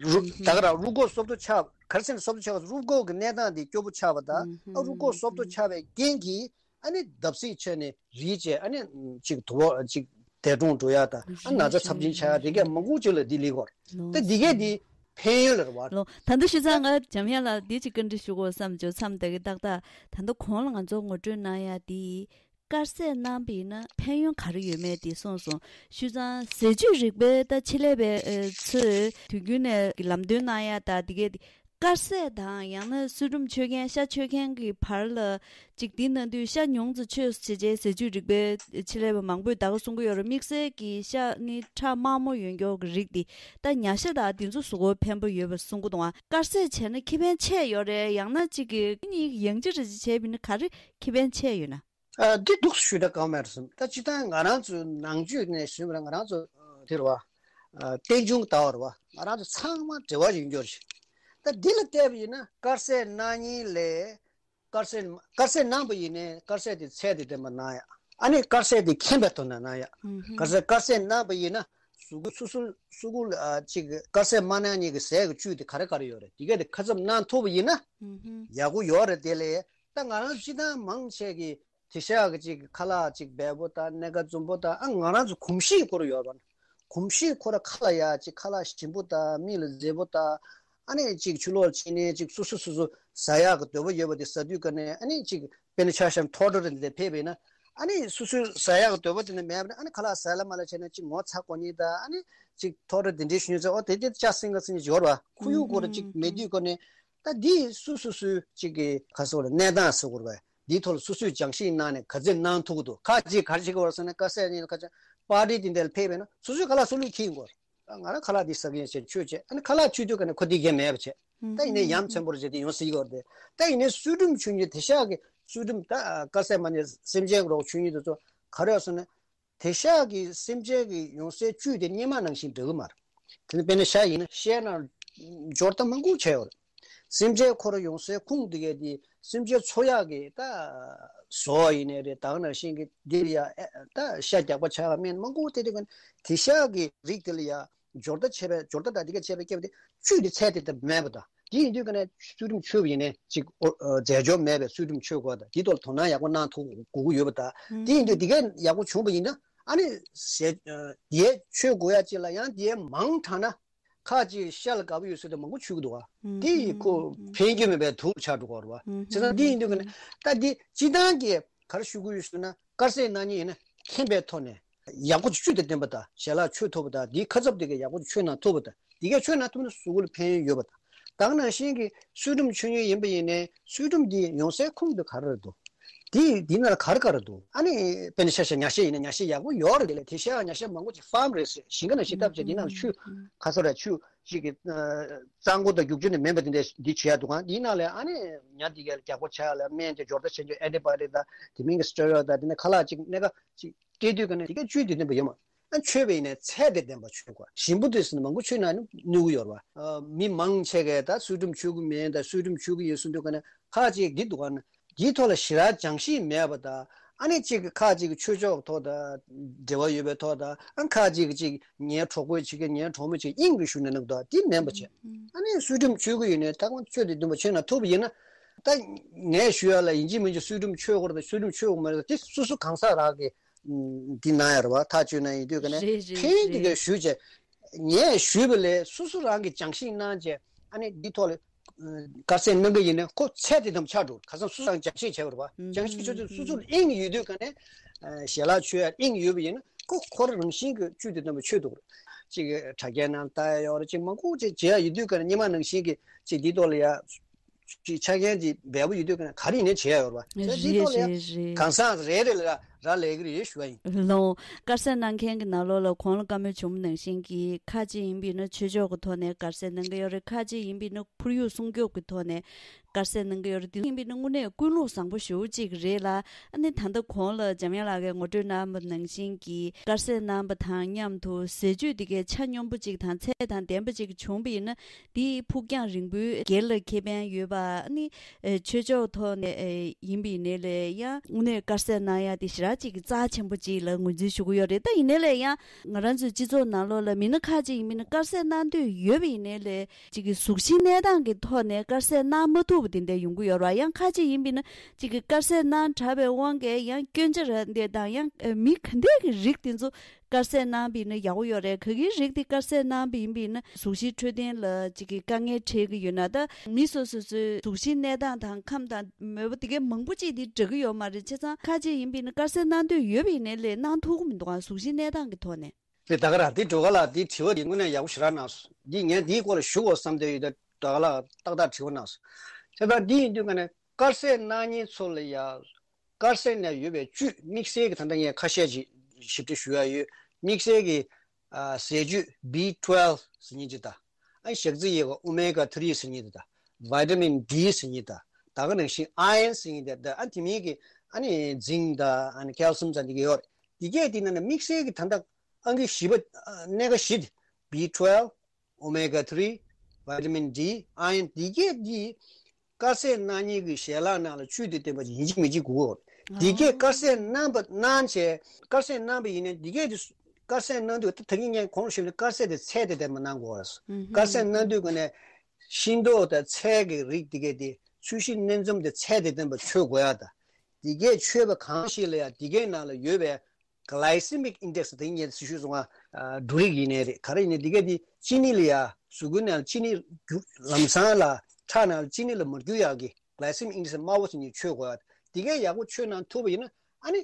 རུས། ཨུ་ཧུམ། ད་ག་རང་རུས་ཁོག་སོབ་ཏོ་ཆགས། ག་རེ་ཟེར་ན་སོབ་ཏོ་ཆགས། རུས་ཁོག་གི་གནས་སྟངས་དེ་སྐྱོ་པོ་ཆགས་པ་དང་། ཨུ་ཧུམ། ཨ་རུས་ཁོག་སོབ་ཏོ་ཆགས་པའི་རྐྱེན་གྱིས། ཨ་ནི་བརྡབ་གསིག་ཆགས་ནས་རིལ་བྱས། ཨ་ནི་ཅིག་དུ་བ་ཅིག་འདས་གྲོངས་འགྲོ་ཡ་དང་། ཨ་ན་ཚ་ཚབས་ཆེན་ཆགས་ཡ་དེ་གས་མང་པོ་ཅིག་ལ་འདི་ལི་གོར། ལོ། ད་འདི་གས་འདི་ཕན་ཡོན་ལ་རེད་པ། ལོ། ད་ལྟ་ཤི་ཚང་ང་འཇམ་དབྱངས་ལགས་འདི་ཅིག་བཀའ་འདྲི་ཞུ་དགོས་བསམ་བྱུང་། མཚམས་དེ་གའི་ཏག་ཏག་ད་ལྟ་གོང་ལ་ང་ཚོ་ངོ་སྤྲོད་གནང་ཡ་འདི། དཀར་ཟས་གནང་བ་ཡིན་ན་ཕན་ཡོན་ག་རེ་ཡོད་མེད་དེ་གསུངས་སོང་། ཤི་ཚང་ཟས་བཅུད་རིག་པའི་ད་ཆེད་ལས་པའི་ཨེ་ཚོས་དུས་རྒྱུན་ནས་ལམ་སྟོན་གནང་ཡ་ད་འདི་གས་དཀར་ཟས་དང་ཡང་ན་སུ་ཌུམ་མཆོད་མཁན་ཤ་མཆོད་མཁན་གྱི་བར་ལ་ཅིག་འདི་ན་དུས་ཤ་ཉུང་ཙམ་མཆོད་ཟེར་བྱས་ཟས་བཅུད་རིག་པའི་ཆེད་ལས་པ་མང་པོས་ད་ག་གསུང་གི་ཡོད་རེད། དམིགས་བསལ་གྱི་ཤ་ནི་ཁྲག་དམར་མོ་ཡོད་མཁན་གྱི་རིགས་འདི་ད་ཉ་ཤ་དང་འདི་ཚོ་གཟུགས་པོ་ཕན་པོ་ཡོད་པ་གསུང་གི་འདུག་ཨ། དཀར་ཟས་བྱས་ན་ཁེ་ཕན་ཆེ་ཡོད་རེད། ཡང་ན་ཅིག་གི་གཉིས་ཡང་ཅི་རེ་ཅིག་བྱས་པ་ཡིན་ན་ག་རེ་ཁེ་ཕན་ཆེ་ཡོད་ན། ཨ་འདི་འདུག་ཞུས་ན་གང་མེད་སོང་། ད་སྤྱིར་བཏང་ང་རང་ཚོའི་ནང་ཆོས་ནས་ཞུས་པ་ན། ང་རང་ཚོ་ཨ་དེ་རེད་པ། ཨ་རྟེན་འབྱུང་ལྟ་བ་རེད་པ། ང་རང་ཚོ་ཚང་མ་འབྲེལ་བ་ཡོད་འགྱུར་ཞིག་ད་འདི་ལ་བལྟས་པ་ཡིན་ན། དཀར་ཟས་སྣ་གཉིས་ལས། དཀར་ཟས་དཀར་ཟས་གནང་བ་ཡིན་ནའི་དཀར་ཟས་དེ་ཚད་དང་ལྡན་པ་གནང་ཡ། ཨ་ནི་དཀར་ཟས་དེ་ཁེངས་པའི་ཐོག་ནས་གནང་ཡ། ཨུ་ཧུམ། དཀར་ཟས་དཀར་ཟས་གནང་བ་ཡིན་ན་གཟུགས་པོ་སོ་སོ་སོ་སོ་ལ་ཨ་ཅིག་དཀར་ཟས་མ་གནང་མཁན་གྱི་ཟས་ཀྱི་བཅུད་དེ་ག་རེ་ག་རེ་ཡོད་རེད། དེ་གས་དེ་ཁ་ཚབ་གནང་ཐུབ་པ་ཡིན་ན་ཨུ་ཧུམ། ཡག་པོ་ཡོད་རེད། དེ་ལས། ད་ང་རང་སྤྱིར་བཏང་མང་ཆེ་གིས་དེང་སང་གི་ཅིག་ཁ་ལག་ཅིག་སྦལ་པོ་དང་སྣ་ཁ་འཛོམས་པོ་དང་། ཨ་ང་རང་ཚོ་གོམས་གཤིས་ཁོ་རང་ཡོད་རེད་པ། གོམས་གཤིས་ཁོ་རང་ཁ་ལག་ཡ་ཅིག་ཁ་ལག་ཞིམ་པོ་དང་མིག་ལ་མཛེས་པོ་དང་། ཨ་ནི་ཅིག་ཕྱི་ལོགས་ཕྱིན་ནས་ཅིག་སོ་སོ་སོ་སོ་ཟ་ཡག་གི་འདོད་པ་ཡོད་པ་དེ་ཟ་དུས་ཀ་ནས། ཨ་ནི་ཅིག་དཔེར་ན་ཆ་བཞག་ན་མཐོ་གྲས་འདི་ཕེབས་པ་ཡིན་ན། ཨ་ནི་སོ་སོའི་ཟ་ཡག་གི་འདོད་པ་དེ་ནི་མེད་པ་ནི། ཨ་ནི་ཁ་ལག་ཟ་ལ་མ་ལ་བྱས་ན་ཅིག་ངོ་ཚ་དགོས་མཁན་དང་། ཨ་ནི་ཅིག་མཐོ་གྲས་དེ་འདྲའི་ཞུ་ཉེན་ཚོ། ཨོ་དེ་དེ་ལྕགས་སྲིན་ཁ་སྲིན་ཅིག་ཡོད་རེད་པ། ཁོར་ཡུག་ཁོ་རང་ཅིག་མེད་དུས་ཀ་ནས། ད་འདི་སོ་སོ་སོའི་ཅིག་གི་ག་ཟེར་དགོས་རེད། གནས་སྟངས་ཟེར་དགོས་རེད་པ། འདིའི་ཐོག་ལ་སོ་སོས་སྦྱང་ཤེས་གནང་ནས་ག་ཚོད་གནང་ཐུབ་ཀྱི་འདུག་ཁ་ཅིག་ག་རེ་བྱེད་ཀྱི་ཡོད་རེད་ཟེར་ན། དཀར་ཟས་ཉིན་ལ་ཁ་ཅིག་པར་ཊི་དེ་འདྲ་ལ་ཕེབས་པ་ཡིན་ན་སོ་སོའི་ཁ་ལག་སོ་སོས་འཁྱེར་དགོས་རེད། ད་ང་རང་ཁ་ལག་འདི་ཟ་གི་ཡིན་ཟེར་མཆོད་བྱས། ཨ་ནི་ཁ་ལག་མཆོད་དུས་ཀ་ནས་ཁོ་འདི་གས་མེད་པ་བྱས། ད་ཡིན་ནའི་ཡ་མཚན་པོ་རེ་བྱས་ཏེ་ཡོང་སྲིད་ཀྱི་ཡོད་རེད། ད་ཡིན་ནའི་སུའི་ཀྲིམ་མཆོད་ཉིན། དེང་སང་གི་སུའི་ཀྲིམ་ད་དཀར་ཟས་མ་ནི་སེམས་ཅན་གྱི་རོགས་མཆོད་ཉིན་དེ་ཚོ་ག་རེ་ཡོད་ཟེར་ན། དེང་སང་གི་སེམས་ཅན་གྱི་ཡོང་སའི་བཅུད་དེ་སྔོན་མ་ནང་བཞིན་འདྲ་གི་མ་རེད། དེ་ནི་དཔེར་ན་ཤ་ཡིན་ན། ཤའི་ནང་སྦྱོར་རྟགས་མང་པོ་ཆགས་ཡོད་རེད། སེམས་ཅན་ཁོ་རང་ཡོང་སའི་ཁུངས་དེ་གས་དེ་སེམས་ཅན་འཚོ་ཡག་གི་ད་ཟོག་ཡིན་ནའི་རེད། ད་ག་ནང་བཞིན་གྱི་འདིར་ཡ་ཨེ་ད་ཤ་རྒྱགས་པ་ཆགས་ཡག་སྨན་མང་པོ་དེ་དེ་ག་དེང་སང་གི་རིགས་དེ་ལ་ཡ་སྦྱོར་རྟགས་བྱས་པའི། སྦྱོར་རྟགས་དང་དེ་གས་བྱས་པའི་སྐབས་དེ་བཅུད་དེ་ཚད་དེ་ལྡན་མེད་པ་དང་། དེ་ཡིན་དུས་ཀ་ནས་སུའི་ཀྲིམ་མཆོད་པ་ཡིན་ནའི་ཅིག་ཨོ་ཨ་རྫས་སྦྱོར་མེད་པའི་སུའི་ཀྲིམ་མཆོད་དགོས་དང་། དེའི་ཐོག་ལ་དོ་སྣང་ཡག་པོ་གནང་ཐུབ་དགོས་ཀྱི་ཡོད་པ་དང་། དེ་ཡིན་དུས་དེ་གས་ཡག་པོ་བྱུང་བ་ཡིན་ན། ཨ་ནི་ཟས་ཨ་དེ་མཆོད་དགོས་ཡ་ཅིག་ལ་ཡང་དེ་མང་དྲགས་ན། ཁ་ཅིག་ཤ་ལ་དགའ་པོ་ཡོད་ས་དེ་མང་པོ་མཆོད་ཀྱི་འདུག་ག་ཨུམ། དེ་ཡིས་ཁོ་ཨུམ། ཕན་གྱི་མེད་པའི་དུག་ཆགས་འགྲོ་གི་རེད་པ། ཨུམ། བྱས་ཙང་འདི་ཡིན་དུས་ཀ་ནས། ཨུམ། ད་འདི་སྤྱིར་བཏང་གི་ག་རེ་ཞུ་གི་ཡོད་ཟེར་ན། དཀར་ཟས་སྣ་གཉིས་ཡིན་ན་ཁེངས་པའི་ཐོག་ནས་ཡག་པོ་བཅུད་དང་ལྡན་པ་དང་། ཞལ་ལག་མཆོད་ཐུབ་པ་དང་། འདིའི་ཁ་ཚབ་དེ་གས་ཡག་པོ་མཆོད་གནང་ཐུབ་པ་དང་། འདི་གས་མཆོད་གནང་ཐུབ་ན་གཟུགས་པོ་ལ་ཕན་ཡོན་ཡོད་པ་དང་། ད་ག་ནང་བཞིན་གྱི་སུའི་ཀྲིམ་མཆོད་ཉིན་ཡིན་པ་ཡིན་ནའི་སུའི་ཀྲིམ་འདི་ཡོང་སའི་ཁུངས་དེ་ག་རེ་རེད་འདུག་དེ་འདི་ནང་ལ་ག་རེ་ག་རེ་འདུག་ཨ་ནི་དཔེར་ན་ཤ་ཤ་ཉ་ཤ་ཡིན་ན་ཉ་ཤ་ཡག་པོ་ཡོད་རེད། དེ་ལས་དེང་སང་ཉ་ཤ་མང་པོ་ཅིག་ཕཱམ་རེད་ཟེར། ཞིང་ཁ་ནང་བཞིན་བཏབ་བྱས། འདི་ནང་ལ་ཆུ་ག་ཚོད་རེད། ཆུ་ཅིག་གི་ཨ་གཙང་པོ་དང་རྒྱུག་ཆུ་ནི་མིན་པ་དེ་འདྲ་འདི་བྱེད་ཡ་འདུག་ག་འདིའི་ནང་ལ་ཨ་ནི་ཉ་འདི་གས་རྒྱགས་པོ་ཆགས་ཡ་ལ་སྨན་དེ་སྦྱོར་རྟགས་བྱེད་རྒྱུ། ཨན་ཊི་བྷའོ་ཊིག་དང་དེ་མིན་གྱི་སི་ཊེ་རོ་ཡིཌ་དང་། དེ་ནས་ཁ་ལག་ཅིག་སྣ་ཁ་ཅིག་སྤྲད་དུས་ཀ་ནས་དེ་གས་བཅུད་དེ་ལྡན་པ་ཡོད་མ། ཨ་མཆོད་པ་ཡིན་ནའི་ཚད་དང་ལྡན་པ་མཆོད་དགོས། ཞིམ་པོ་དེ་ཟེར་ན་མང་པོ་མཆོད་ན་ནི་གནོད་ཀྱི་ཡོད་རེད་པ། ཨ་མི་མང་ཆེ་གས་ད་སུའི་ཀྲིམ་མཆོད་ཀྱི་མེད་དང་སུའི་ཀྲིམ་མཆོད་ཀྱི་ཡོད་ཟེར་དུས་ཀ་ནས། ཁ་ཅིག་འདི་འདུག་ག་འདིའི་ཐོག་ལ་ཞེ་དྲག་སྦྱང་ཤེས་མེད་པ་དང་། ཨ་ནི་གཅིག་གི་ཁ་ཅིག་གི་ཆོས་ཕྱོགས་ཐོག་དང་འབྲེལ་བ་ཡོད་པའི་ཐོག་དང་། ཨ་ཁ་ཅིག་གི་ཅིག་ངའི་གྲོགས་པོ་ཅིག་གི་ངའི་གྲོགས་མོ་ཅིག་དབྱིངས་རུ་ཞུགས་ནས་གནང་འདུག་དེ་མིན་པ་བྱས། ཨ་ནི་ཚུལ་ཁྲིམས་ཆོས་གོས་ཡིན་ནའི་ད་གང་ཆོས་དེ་འདུན་པ་ཆོས་ན་ཐུབ་པ་ཡིན་ན། ད་ངས་ཞུ་ཡ་ལ་ཡིན་གཅིག་མིན་གཅིག་ཚུལ་ཁྲིམས་ཆོས་གོས་དང་ཚུལ་ཁྲིམས་ཆོས་གོས་མ་རེད། དེ་སོ་སོ་གང་ཟག་རང་གི་འདི་གནང་ཡ་རེད་བ། ཐག་གཅོད་གནང་ཡིན་དུས་ཀ་ནས་རེད་རེད་ཕན་དེ་རེད། ག་ཞུས་བྱས། ངས་ཞུས་པ་ལས་སོ་སོ་རང་གིས་སྦྱང་ཤིང་གནང་བྱས། ཨ་ནི་འདི་ཐོག་ལ་དཀར་ཟས་གནང་གི་ཡིན་ན་ཁོ་ཚད་དེ་དམ་ཆག་འགྲོ། ཁ་སང་སུ་སང་སྦྱང་ཤིང་བྱས་པ་རེད་བ། སྦྱང་ཤིང་ཆུ་ཚོད་སོ་སོར་དབྱིངས་ཡོད་དུས་ཀ་ནས་ཞལ་ལག་མཆོད་ཡ་དབྱིངས་ཡོད་པ་ཡིན་ན་ཁོ་ཁོ་རང་རང་བཞིན་གྱི་བཅུད་དེ་དམ་པ་ཆོད་འདུག་གཅིག་གི་དྲ་རྒྱའི་ནང་ལྟ་ཡ་ཡོད་རེད། གཅིག་མང་པོ་ཅིག་བྱེད་ཡ་ཡོད་དུས་ཀ་ནས་སྔོན་མ་ནང་བཞིན་གྱི་གཅིག་འདི་ཐོག་ལ་ཡ། ཅིག་ཆ་རྐྱེན་དེ་འབེལ་པོ་ཡོད་དུས་ཀ་ནས་ག་རེ་ཡིན་ནའི་བྱེད་ཡ་ཡོད་རེད་བ། རེད་ད་འདི་ཐོག་ལ་ཡ་རེད་རེད། གང་ཟག་རེ་རེ་ལ་རག་ལས་ཀྱི་རེད་ཞུ་བ་ཡིན། ལོང་། དཀར་ཟས་གནང་མཁན་གྱི་ནང་ལོགས་ལ་གོང་ལ་བཀའ་མོལ་བྱུང་བ་ནང་བཞིན་གྱི་ཁ་ཅིག་ཡིན་པས་ན་ཆོས་ཕྱོགས་ཀྱི་ཐོག་ནས་དཀར་ཟས་གནང་གི་ཡོད་རེད། ཁ་ཅིག་ཡིན་པས་ན་ཁོར་ཡུག་སྲུང་སྐྱོབ་ཀྱི་ཐོག་ནས་དཀར་ཟས་གནང་གི་ཡོད་རེད། དེ་ཡིན་པས་ན་དངོས་གནས་ཀུན་སློང་བཟང་པོ་ཞེ་པོ་ཅིག་རེད་ལ། ཨ་ནི་ད་ལྟ་གོང་ལ་འཇམ་དབྱངས་ལགས་ཀྱིས་ངོ་སྤྲོད་གནང་བ་ནང་བཞིན་གྱི་དཀར་ཟས་གནང་བ་དང་མཉམ་དུ་ཟས་བཅུད་དེ་གའི་ཆ་སྙོམས་པོ་ཅིག་དང་ཚད་དང་ལྡན་པ་ཅིག་བྱུང་བ་ཡིན་ན། དེའི་ཕུགས་རྒྱང་རིང་པོའི་སྒེར་ལ་ཁེ་ཕན་ཡོད་པ་ནི། ཨེ་ཆོས་ཕྱོགས་ཐོག་ནས་ཨེ་ཡིན་པ་ཡིན་ནའི་ལས་ཡང་དངོས་གནས་དཀར་ཟས་གནང་ཡ་དེ་ཞེ་དྲག་ཅིག་གི་རྩ་ཆེན་པོ་ཅིག་ལ་ངོས་འཛིན་ཞུ་གི་ཡོད་རེད། ད་ཡིན་ནའི་ལས་ཡང་ང་རང་ཚོའི་སྤྱི་ཚོགས་ནང་ལོགས་ལ་མི་སྣ་ཁག་ཅིག་ཡིན་པ་ཡིན་ན་དཀར་ཟས་གནང་འདོད་ཡོད་པ་ཡིན་ནའི་ལས་ཅིག་གི་གཟུགས་གཞིའི་གནས་སྟངས་ཀྱི་ཐོག་ནས་དཀར་ཟས་གནང་མ་ཐུབ་པ་དེ་འདྲ་ཡོང་གི་ཡོད་རེད་བ། ཡང་ཁག་ཅིག་ཡིན་པ་ཡིན་ན་ཅིག་གི་དཀར་ཟས་གནང་དྲགས་པའི་དབང་གིས་ཡང་སྐྱོན་ཆ་ར་འདི་དང་ཡང་ཨེ་མི་ག་འདྲས་ཀྱི་རིགས་དེ་ཚོ། དཀར་ཟས་གནང་བ་ཡིན་ན་ཡག་པོ་ཡོད་རེད། ག་གི་རིགས་དེ་དཀར་ཟས་གནང་བ་ཡིན་པ་ཡིན་ན་གཟུགས་གཞིའི་འཕྲོད་བསྟེན་ལ་ཅིག་གི་དཀའ་ངལ་འཕྲད་ཀྱི་ཡོད་ན། ད་མི་སོ་སོ་སོའི་གཟུགས་གཞིའི་གནས་སྟངས་དང་ཁམས་དང་མོས་པ་དེ་གའི་མང་པོ་ཅིག་དེ་འདྲ་གི་ཡོད་མ་རེད། བྱས་ཙང་ཁ་ཅིག་ཡིན་པ་ཡིན་ན་དཀར་ཟས་གནང་འདོད་ཡོད་པ་ཡིན་ནའི་ལས་གནང་ཐུབ་ཀྱི་མི་འདུག་ཨ་གཟུགས་གཞིའི་གནས་སྟངས་ཀྱི་ཐོག་ནས། དེ་ད་ག་རང་དེ་སྒྲོལ་དཀར་ལགས་དེ་དྲི་བ་དེ་དངོས་གནས་ཡག་པོ་ཞེ་དྲག་གནང་སོང་། འདི་ངས་འདིའི་སྐོར་ལ་ཞུ་དགོས་བསམ་བསྡད་ཡོད། ད་སྒྲོལ་དཀར་ལགས་ཏག་ཏག་དྲི་བ་གནང་སོང་། བྱས་ཙང་འདི་ཡིན་དུས་ཀ་ནས་དཀར་ཟས་གནང་མཁན་ཚོ་ལ་ཡ། དཀར་ཟས་ནང་ཡོད་པའི་བཅུད་དམིགས་བསལ་གྱི་ད་ལྟ་ངས་ཁ་ཤས་ཅིག་ཞིབ་ཕྲ་ཞུ་ཡ་ཡོད། དམིགས་བསལ་གྱི་ཨ་ཟས་བཅུད་B twelve་ཟེར་མཁན་ཅིག་དང་། ཨ་ཞག་རྩི་ཡི་ག་ཨོ་མེ་ག་ཐི་རི་ཟེར་མཁན་དེ་དང་། བི་ཊ་མིན་ཌི་ཟེར་མཁན་དང་། ད་ག་ནང་བཞིན་ཨའི་རན་ཟེར་མཁན་དེ་དང་། ཨ་དེ་མིན་གྱི་ཨ་ནི་ཛིང་དང་ཨ་ནི་ཀལ་སིམ་ཙང་དེ་ག་ཡོད་རེད། དེ་གས་དེ་ནང་ནས་དམིགས་བསལ་གྱི་ད་ལྟ་ཨང་ཀི་བཞི་པ་ཨ་སྣ་ཁ་བཞི་དེ། B twelve། ཨོ་མེ་ག་ཐི་རི། བི་ཊ་མིན་ཌི། ཨའི་རན། འདི་གས་འདི་དཀར་ཟས་གནང་མཁན་གྱི་ཞལ་ལག་ནང་ལ་བཅུད་དེ་བསྟེན་པ་ཡིན་གཅིག་མིན་གཅིག་དགོས། འདི་གས་དཀར་ཟས་གནང་བ་གནང་བྱས་དཀར་ཟས་གནང་བ་ཡིན་ན་འདི་གས་དེ་དཀར་ཟས་གནང་དུས་ད་གིན་ངས་གོང་ཞུས་ནས་དཀར་ཟས་དེ་ཚད་དེ་བསྟེན་པ་གནང་དགོས། དཀར་ཟས་གནང་དུས་ཀ་ནས་ཤིང་ཏོག་དང་ཚལ་གྱི་རིགས་འདི་གས་དེ་ཚོས་གཞི་སྣ་འཛོམས་དེ་ཚད་དེ་བསྟེན་པ་མཆོད་དགོས་ཡ། ད་འདི་གས་མཆོད་པ་གང་ཞིག་ལ་ཡ་འདི་གས་ནང་ལ་ཡོད་པའི་Glycemic index དེ་ངས་ཞུས་སོང་ང་། འབྲུ་རིགས་ཡིན་ནའི་རེད། ག་རེ་ཡིན་ནའི་འདི་གས་འདི་ཅི་ནི་ལ་ཡ་གཟུགས་པོའི་ནང་ལ་ཅི་ནི་རྒྱུ་ལམ་སང་ལ་ཁྲག་ནང་ལ་ཅི་ནི་ལ་མ་རྒྱུ་ཡག་གི་Glycemic index དམའ་བོ་ཞིག་ནས་མཆོད་དགོས་ཡ། འདི་གས་ཡག་པོ་མཆོད་གནང་ཐུབ་པ་ཡིན་ན་ཨ་ནི་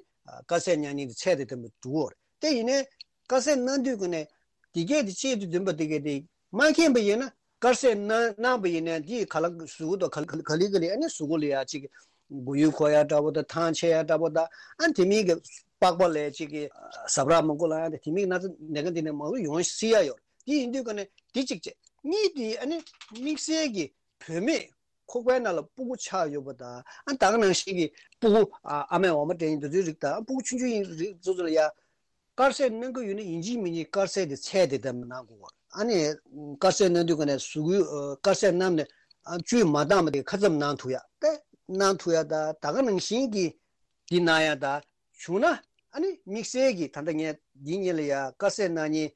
དཀར་ཟས་མཉམ་གནང་གི་ཚད་དེ་བསྟེན་པ་འགྲིག་གི་རེད། དེ་ཡིན་ནའི་དཀར་ཟས་གནང་དུས་ཀ་ནས་འདི་གས་འདི་བཅུད་དེ་བསྟེན་པ་འདི་གས་འདི་མ་མཁྱེན་པ་ཡིན་ན། དཀར་ཟས་གནང་གནང་བ་ཡིན་ནའི་འདི་ག་ལ་གཟུགས་པོ་དང་ག་ལ་ག་ལ་ག་ལ་ཨ་ནི་གཟུགས་པོ་ལ་ཡ་ཅིག་མགོ་ཡུ་འཁོར་ཡ་འདྲ་པོ་དང་ཐང་ཆད་ཡ་འདྲ་པོ་དང་། ཨ་དེ་མིན་གྱི་པགས་པ་ལ་ཅིག་གི་ཟ་འཕྲུག་མང་པོ་ལངས་ཡ་དང་དེ་མིན་གྱི་ན་ཚ་ནད་ཀ་འདི་ནས་མང་པོ་ཡོང་སྲིད་ཡ་ཡོད། དེ་ཡིན་དུས་ཀ་ནས་དེ་གཅིག་བྱས། གཉིས་དེ་ཨ་ནི་དམིགས་བསལ་གྱི་བུད་མེད་ཁོག་པའི་ནང་ལ་སྤུ་གུ་ཆགས་ཡོད་པ་དང་། ཨ་ད་ག་ནང་བཞིན་གྱི་སྤུ་གུ་ཨ་ཨ་མའི་འོ་མ་སྤྲད་མཁན་དེ་ཚོའི་རིགས་དང་། སྤུ་གུ་ཆུང་ཆུང་ཡིན་རིགས་ཚོ་ཚོ་ལ་ཡ། དཀར་ཟས་གནང་གི་ཡོད་ན་ཡིན་གཅིག་མིན་གཅིག་དཀར་ཟས་དེ་ཚད་དེ་བསྟེན་པ་གནང་དགོས། ཨ་ནི་དཀར་ཟས་གནང་དུས་ཀ་ནས་གཟུགས་པོའི་ཨ་དཀར་ཟས་བསྣམས་ནས་ཨ་བཅུད་མ་འདང་བ་དེ་ཁ་ཚབ་གནང་ཐུབ་ཡ། དེ་གནང་ཐུབ་ཡ་ད་ད་ག་ནང་བཞིན་གྱི་འདི་གནང་ཡ་ད་བྱུང་ན། ཨ་ནི་དམིགས་བསལ་གྱི་ད་ལྟ་ངས་འདི་ཉིད་ལ་ཡ་དཀར་ཟས་གནང་མཁན་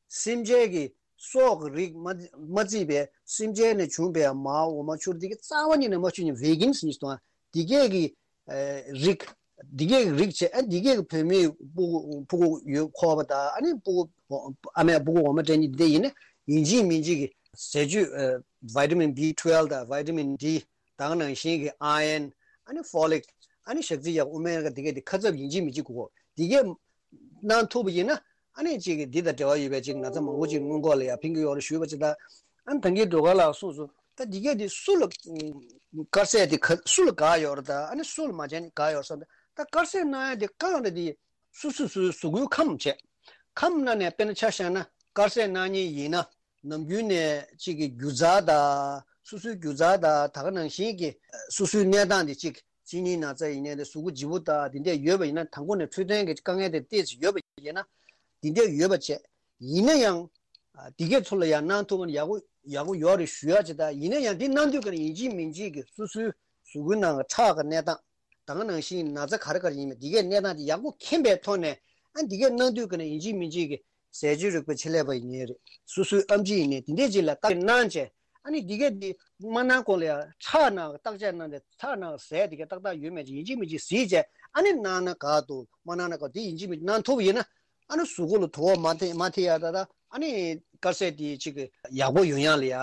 སེམས་ཅན་གྱི་སྲོག་གི་རིགས་མ་མ་བརྩིས་པའི་སེམས་ཅན་ནས་བྱུང་བའི་མར་འོ་མ་ཆུར་འདི་གི་རྩ་བ་ཉིད་ནས་མ་མཆོད་མཁན་བེ་གན་ཟེར་མཁན་ཞིག་དང་། འདི་གས་ཀྱི་ཨེ་རིགས། འདི་གས་ཀྱི་རིགས་བྱས། ཨ་འདི་གས་ཀྱི་བུད་མེད་སྤུ་གུ་སྤུ་གུ་ཡོད་ཁོག་པ་དང་། ཨ་ནི་སྤུ་གུ་ཨ་མས་སྤུ་གུ་འོ་མ་སྤྲད་མཁན་འདི་ཡིན་ན་ཡིན་གཅིག་མིན་གཅིག་གི་ཟས་བཅུད་ཨེ་vitamin B twelve དང་vitamin D། ད་ག་ནང་བཞིན་གྱི་iron། ཨ་ནི་folic། ཨ་ནི་ཞག་རྩི་ཡག་ཨོ་མེ་ག་འདི་གས་འདི་ཁ་ཚབ་ཡིན་གཅིག་མིན་གཅིག་དགོས། འདི་གས་གནང་ཐུབ་པ་ཡིན་ན། ཨ་ནི་གཅིག་གི་འདི་དང་འབྲེལ་བ་ཡོད་པའི་ཅིག་ན་ཚ་མང་པོ་ཅིག་སྔོན་འགོག་ལ་ཡ་ཕན་གྱི་ཡོད་རེད་ཞུས་པ་ཅིག་དང་། ཨ་ནི་ད་གིན་སྒྲོལ་དཀར་ལགས་གསུངས་སོང་། ད་འདི་གས་འདི་སུ་ལ་དཀར་ཟས་འདི་ག་སུ་ལ་དགའ་ཡོད་རེད། ད་ཨ་ནི་སུ་ལ་མ་བྱས་ནས་དགའ་ཡོད་རེད་བསམ། ད་དཀར་ཟས་གནང་ཡ་འདི་གང་རེད། འདི་སུ་སུ་སུ་གཟུགས་པོའི་ཁམས་བྱས། ཁམས་ནང་ནས་དཔེར་ན་ཆ་བཞག་ན་དཀར་ཟས་གནང་མཁན་ཡིན་ན། ནམ་རྒྱུན་ནས་གཅིག་གི་རྒྱུ་རྫས་དང་། སོ་སོའི་རྒྱུ་རྫས་དང་། ད་ག་ནང་བཞིན་གྱི་སོ་སོའི་གནས་སྟངས་དེ་གཅིག་གཅིན་སྙི་ན་ཚ་ཡིན་ནའི་དེ་གཟུགས་པོ་ལྗིད་པོ་དང་དེ་འདྲས་ཡོད་པ་ཡིན་ན། དང་པོ་ནས་འཕྲོད་བསྟེན་གྱི་དཀའ་ངལ་དེ་ཏོག་ཙམ་ཡོད་པ་ཡིན་ན། དེ་འདྲས་ཡོད་པ་བྱས། ཡིན་ན་ཡང་དེ་གས་ཚོ་ལ་ཡང་གནང་ཐུབ་ན་ཡག་པོ་ཡག་པོ་ཡོད་རེད་ཞུ་ཡ་ཅིག་དང་། ཡིན་ན་ཡང་དེ་གནང་དུས་ཀ་ནས་ཡིན་གཅིག་མིན་གཅིག་གི་སོ་སོའི་གཟུགས་པོའི་ནང་གི་ཁྲག་གི་གནས་སྟངས། ད་ག་ནང་བཞིན་ན་ཚ་ག་རེ་ག་རེ་ཡིན་མིན་འདི་གའི་གནས་སྟངས་དེ་ཡག་པོ་མཁྱེན་པའི་ཐོག་ནས། ཨ་འདི་གའི་གནང་དུས་ཀ་ནས་ཡིན་གཅིག་མིན་གཅིག་གི་ཟས་བཅུད་རིག་པའི་ཆེད་ལས་པ་ཡིན་ནའི་རེད། སོ་སོའི་ཨམ་ཆི་ཡིན་ནའི་དེ་འདྲས་ཅིག་ལ་བརྟག་དཔྱད་གནང་བྱས། ཨ་ནི་འདི་གའི་འདི་མ་གནང་གོང་ལ་ཡང་ཁྲག་ནང་བརྟག་དཔྱད་གནང་སྟེ་ཁྲག་ནང་ཟས་དེ་གའི་ཏག་ཏག་ཡོད་མེད་ཅིག་ཡིན་གཅིག་མིན་གཅིག་གཟིགས་བྱས། ཨ་ནི་གནང་ན་དགའ་འདུག་མ་གནང་ན་དགའ། དེ་ཡིན་གཅིག་མིན་གཅིག་གནང་ཐུབ་པ་ཡིན་ན། ཨ་ནི་གཟུགས་པོ་ལ་དུག་མ་ཐེབས་མ་ཐེབས་ཡ་ད་ད། ཨ་ནི་དཀར་ཟས་དེ་ཅིག་གི་ཡག་པོ་ཡོང་ཡ་ལ་ཡ།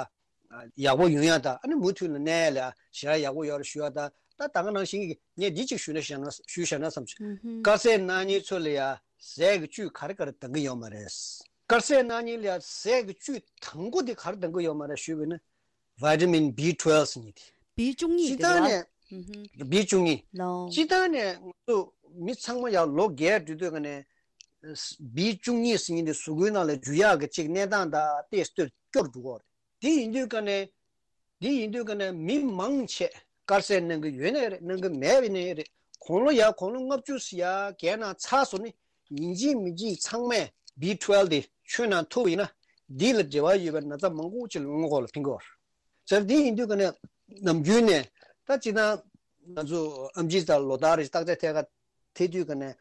ཡག་པོ་ཡོང་ཡ་ད། ཨ་ནི་མུ་མཐུད་ལ་གནས་ལ་ཞེ་དྲག་ཡག་པོ་ཡོད་རེད་ཞུ་ཡ་ད། ད་ད་ག་ནང་བཞིན་གྱི་ངས་འདི་གཅིག་ཞུ་ན་བཞག་ན་ཞུ་བཞག་ན་བསམ་བྱུང་། ཨུ་ཧུམ། དཀར་ཟས་གནང་མཁན་ཚོ་ལ་ཡ་ཟས་ཀྱི་བཅུད་ག་རེ་ག་རེ་འདང་གི་ཡོད་མ་རེད། དཀར་ཟས་གནང་མཁན་ལ་ཡ་ཟས་ཀྱི་བཅུད་དང་པོ་དེ་ག་རེ་འདང་གི་ཡོད་མ་རེད་ཞུས་པ་ཡིན་ན། Vitamin B twelve ཟེར་མཁན་དེ། བི་བཅུ་གཉིས། སྤྱིར་བཏང་ནས། ཨུ་ཧུམ། བི་བཅུ་གཉིས། ལོ། སྤྱིར་བཏང་ནས་ང་ཚོ་མི་ཚང་མ་ཡ་ལོ་རྒས་འགྲོ་དུས་ཀ་ནས་བི་བཅུ་གཉིས་ཟེར་མཁན་དེ་གཟུགས་པོའི་ནང་ལ་འཇུ་ཡག་གི་ཅིག་གནས་སྟངས་དང་ཏོག་ཙམ་སྐྱོ་རུ་འགྲོ་གི་རེད། དེ་ཡིན་དུས་ཀ་ནས། དེ་ཡིན་དུས་ཀ་ནས་མི་མང་ཆེ་དཀར་ཟས་གནང་གི་ཡོད་ནའི་རེད། གནང་གི་མེད་པ་ནའི་རེད། དགུང་ལོ་ཡ་དགུང་ལོ་ལྔ་བཅུ་ཡ་བརྒལ་ན་ཚར་སོང་ནི། ཡིན་གཅིག་མིན་གཅིག་ཚང་མས་བི་ཊུ་ཝེལ་ཝུ་དེ་མཆོད་གནང་ཐུབ་པ་ཡིན་ན། འདི་ལ་འབྲེལ་བ་ཡོད་པའི་ན་ཚ་མང་པོ་ཅིག་ལ་སྔོན་འགོག་ལ་ཕན་གྱི་ཡོད་རེད། ཟེར། དེ་ཡིན་དུས་ཀ་ནས་ནམ་རྒྱུན་ནས་ད་སྤྱིར་བཏང་ང་ཚོ་ཨམ་ཆི་དང་ལོ་ལྟར་རེ་བཞིན་བརྟག་དཔྱད་ཐད་ཀ་ཐེབས་དུས་ཀ་ནས།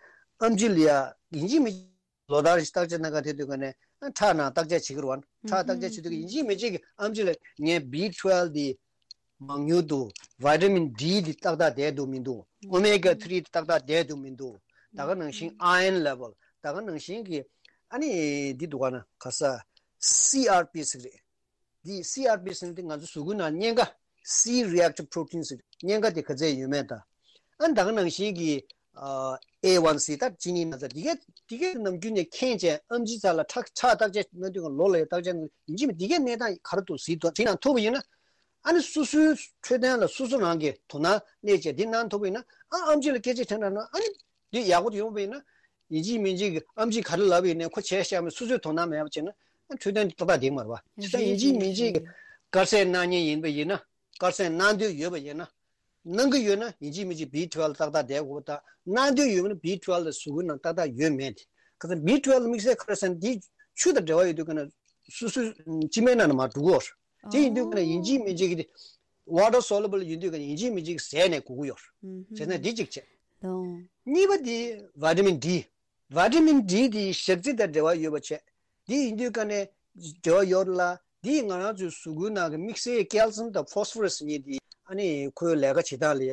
ཨམ་ཆི་ལ་ཡ་ཡིན་གཅིག་མིན་གཅིག་ལོ་ལྟར་རེ་བཞིན་བརྟག་དཔྱད་གནང་ག་ཐེབས་དུས་ཀ་ནས། ཨ་ཁྲག་ནང་བརྟག་དཔྱད་བྱེད་ཀྱི་རེད་བ། ཁྲག་བརྟག་དཔྱད་བྱེད་དུས་ཀ་ཡིན་གཅིག་མིན་གཅིག་གི་ཨམ་ཆི་ལ་ངས་བི་ཊུ་ཝེལ་ཝུ་དེ་མང་ཉུང་འདུག་བི་ཊ་མིན་ཌི་དེ་ཏག་ཏག་བསྡད་འདུག་མི་འདུག་ཨོ་མེ་ག་ཐི་རི་དེ་ཏག་ཏག་བསྡད་འདུག་མི་འདུག་ད་ག་ནང་བཞིན་ཨའི་རོན་ལེ་ཝལ། ད་ག་ནང་བཞིན་གྱི་ཨ་ནི་འདི་འདུག་ག་ན་ག་ས་སི་ཨར་པི་ཟེར་གྱི་རེད། འདི་སི་ཨར་པི་ཟེར་དེ་ང་ཚོ་གཟུགས་པོའི་ནང་གཉན་ཁ། སི་རི་ཨེག་ཊིབ་པོ་རོ་ཊིན་ཟེར་གཉན་ཁ་དེ་ག་ཚད་ཡོད་མེད་དང་། ཨ་ནི་ད་ག་ནང་བཞིན་གྱི་ཨ་ཨེ་ཝན་སི་ད་གཅིན་སྙི་ན་ཚ་དེ་གས་དེ་གས་ནམ་རྒྱུན་ནས་མཁྱེན་བྱས། ཨམ་ཆི་རྩ་ལ་ཁྲག་ཁྲག་བརྟག་དཔྱད་གནང་དུས་ཀ་ལོ་ལ་ཡ་བརྟག་དཔྱད་གནང་ཡིན་གཅིག་མིན་དེ་གས་གནས་སྟངས་ག་རེ་འདུག་གཟིགས་དོ་དེ་གནང་ཐུབ་པ་ཡིན་ན། ཨ་ནི་སོ་སོའི་འཕྲོད་བསྟེན་ལ་སོ་སོ་རང་གིས་དོ་སྣང་སླེབས་བྱས་དེ་གནང་ཐུབ་པ་ཡིན་ན། ཨ་ཨམ་ཆི་ལ་སྐད་ཆ་དྲིས་ན་ཨ་ནི། འདི་ཡག་པོ་ཡོང་བ་ཡིན་ན། ཡིན་གཅིག་མིན་གཅིག་གི་ཨམ་ཆིས་ག་རེ་ལབ་པ་ཡིན་ནའི་ཁོ་བྱས་བཞག་མེད། སོ་སོས་དོ་སྣང་མེད་པ་བྱས་ན། ཨ་འཕྲོད་བསྟེན་འདི་ཏག་ཏག་བསྡད་མ་རེད་པ། བྱས་ཙང་ཡིན་གཅིག་མིན་གཅིག་གི་དཀར་ཟས་གནང་མཁན་ཡིན་པ་ཡིན་ན། དཀར་ཟས་གནང་འདོད་ཡོད་པ་ཡིན་ན། གནང་གི་ཡོད་ན་ཡིན་གཅིག་མིན་གཅིག་བི་ཊུ་ཝེལ་ཝུ་ཏག་ཏག་བསྡད་དགོས་པ་དང་། གནང་འདོད་ཡོད་པ་ན་བི་ཊུ་ཝེལ་ཝུ་དེ་གཟུགས་པོའི་ནང་ཏག་ཏག་ཡོད་མེད་དེ། ཁ་སང་བི་ཊུ་ཝེལ་ཝུ་དམིགས་བསལ་ག་རེ་ཟེར་ན་འདི་ཆུ་དང་འབྲེལ་བ་ཡོད་དུས་ཀ་ནས་སོ་སོའི་ལྕི་སྨད་ནང་ནས་མར་འགྲོ་གི་ཡོད་རེད། དེ་ཡིན་དུས་ཀ་ནས་ཡིན་གཅིག་མིན་གཅིག་གི་ཝ་ཊར་སོ་ལུ་བལ་ཡིན་དུས་ཀ་ནས་ཡིན་གཅིག་མིན་གཅིག་ཟས་ནས་དགོས་ཀྱི་ཡོད་རེད། བྱས་ཙང་འདི་གཅིག་བྱས། ལོང་། གཉིས་པ་འདི་བི་ཊ་མིན་ཌི། བི་ཊ་མིན་ཌི་འདི་ཞག་རྩི་དང་འབྲེལ་བ་ཡོད་པ་བྱས། འདི་ཡིན་དུས་ཀ་ནས་འབྲེལ་བ་ཡོད་ལ། འདི་ང་རང་ཚོའི་གཟུགས་པོའི་ནང་གི་དམིགས་བསལ་ཀེལ་སི་ཡམ་དང་ཕོ་སི་ཕོ་ར་སི་ཟེར་མཁན་འདི་ཨ་ནི་ཁོའི་ལས་ཀ་བྱེད་སྟངས་ལ་ཡ་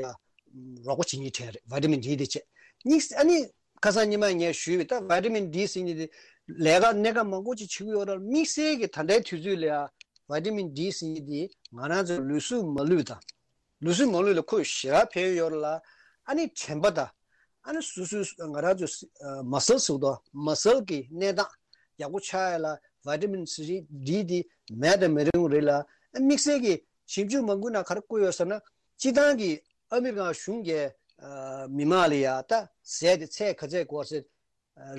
རོགས་པ་བྱེད་མཁན་གྲས་རེད། བི་ཊ་མིན་ཌི་འདི་བྱས། གཉིས་ཨ་ནི་ཁ་སང་ཉི་མ་ངས་ཞུས་པའི་ད་བི་ཊ་མིན་ཌི་ཟེར་མཁན་འདི་ལས་ཀ་སྣ་ཁ་མང་པོ་ཅིག་བྱེད་ཀྱི་ཡོད་རེད། དམིགས་བསལ་གྱི་ད་ལྟའི་དུས་ཚོད་ལ་ཡ་བི་ཊ་མིན་ཌི་ཟེར་མཁན་འདི་ང་རང་ཚོའི་ལུས་ཟུངས་མ་ལུས་དང་། ལུས་ཟུངས་མ་ལུས་ལ་ཁོས་ཞེ་དྲག་ཕན་ཡོན་ཡོད་རེད་ལ། ཨ་ནི་དྲན་པ་དང་། ཨ་ནི་སོ་སོའི་ང་རང་ཚོའི་མ་སལ་ཟེར་དོ། མ་སལ་གྱི་གནས་སྟངས་ཡག་པོ་ཆགས་ཡ་ལ་བི་ཊ་མིན་སི་ཌི་འདི་མེད་དང་མི་རུང་རེད་ལ། ཨ་དམིགས་བསལ་གྱི་ཞིབ་འཇུག་མང་པོའི་ནང་ག་རེ་བཀོད་ཡོད་ཟེར་ན། སྤྱིར་བཏང་གི་ཨ་མི་རི་ཀ་གཞུང་གིས་མི་མང་ལ་ཡ་ད་ཟས་དེ་ཚད་ག་ཚད་དགོས་ཟེར།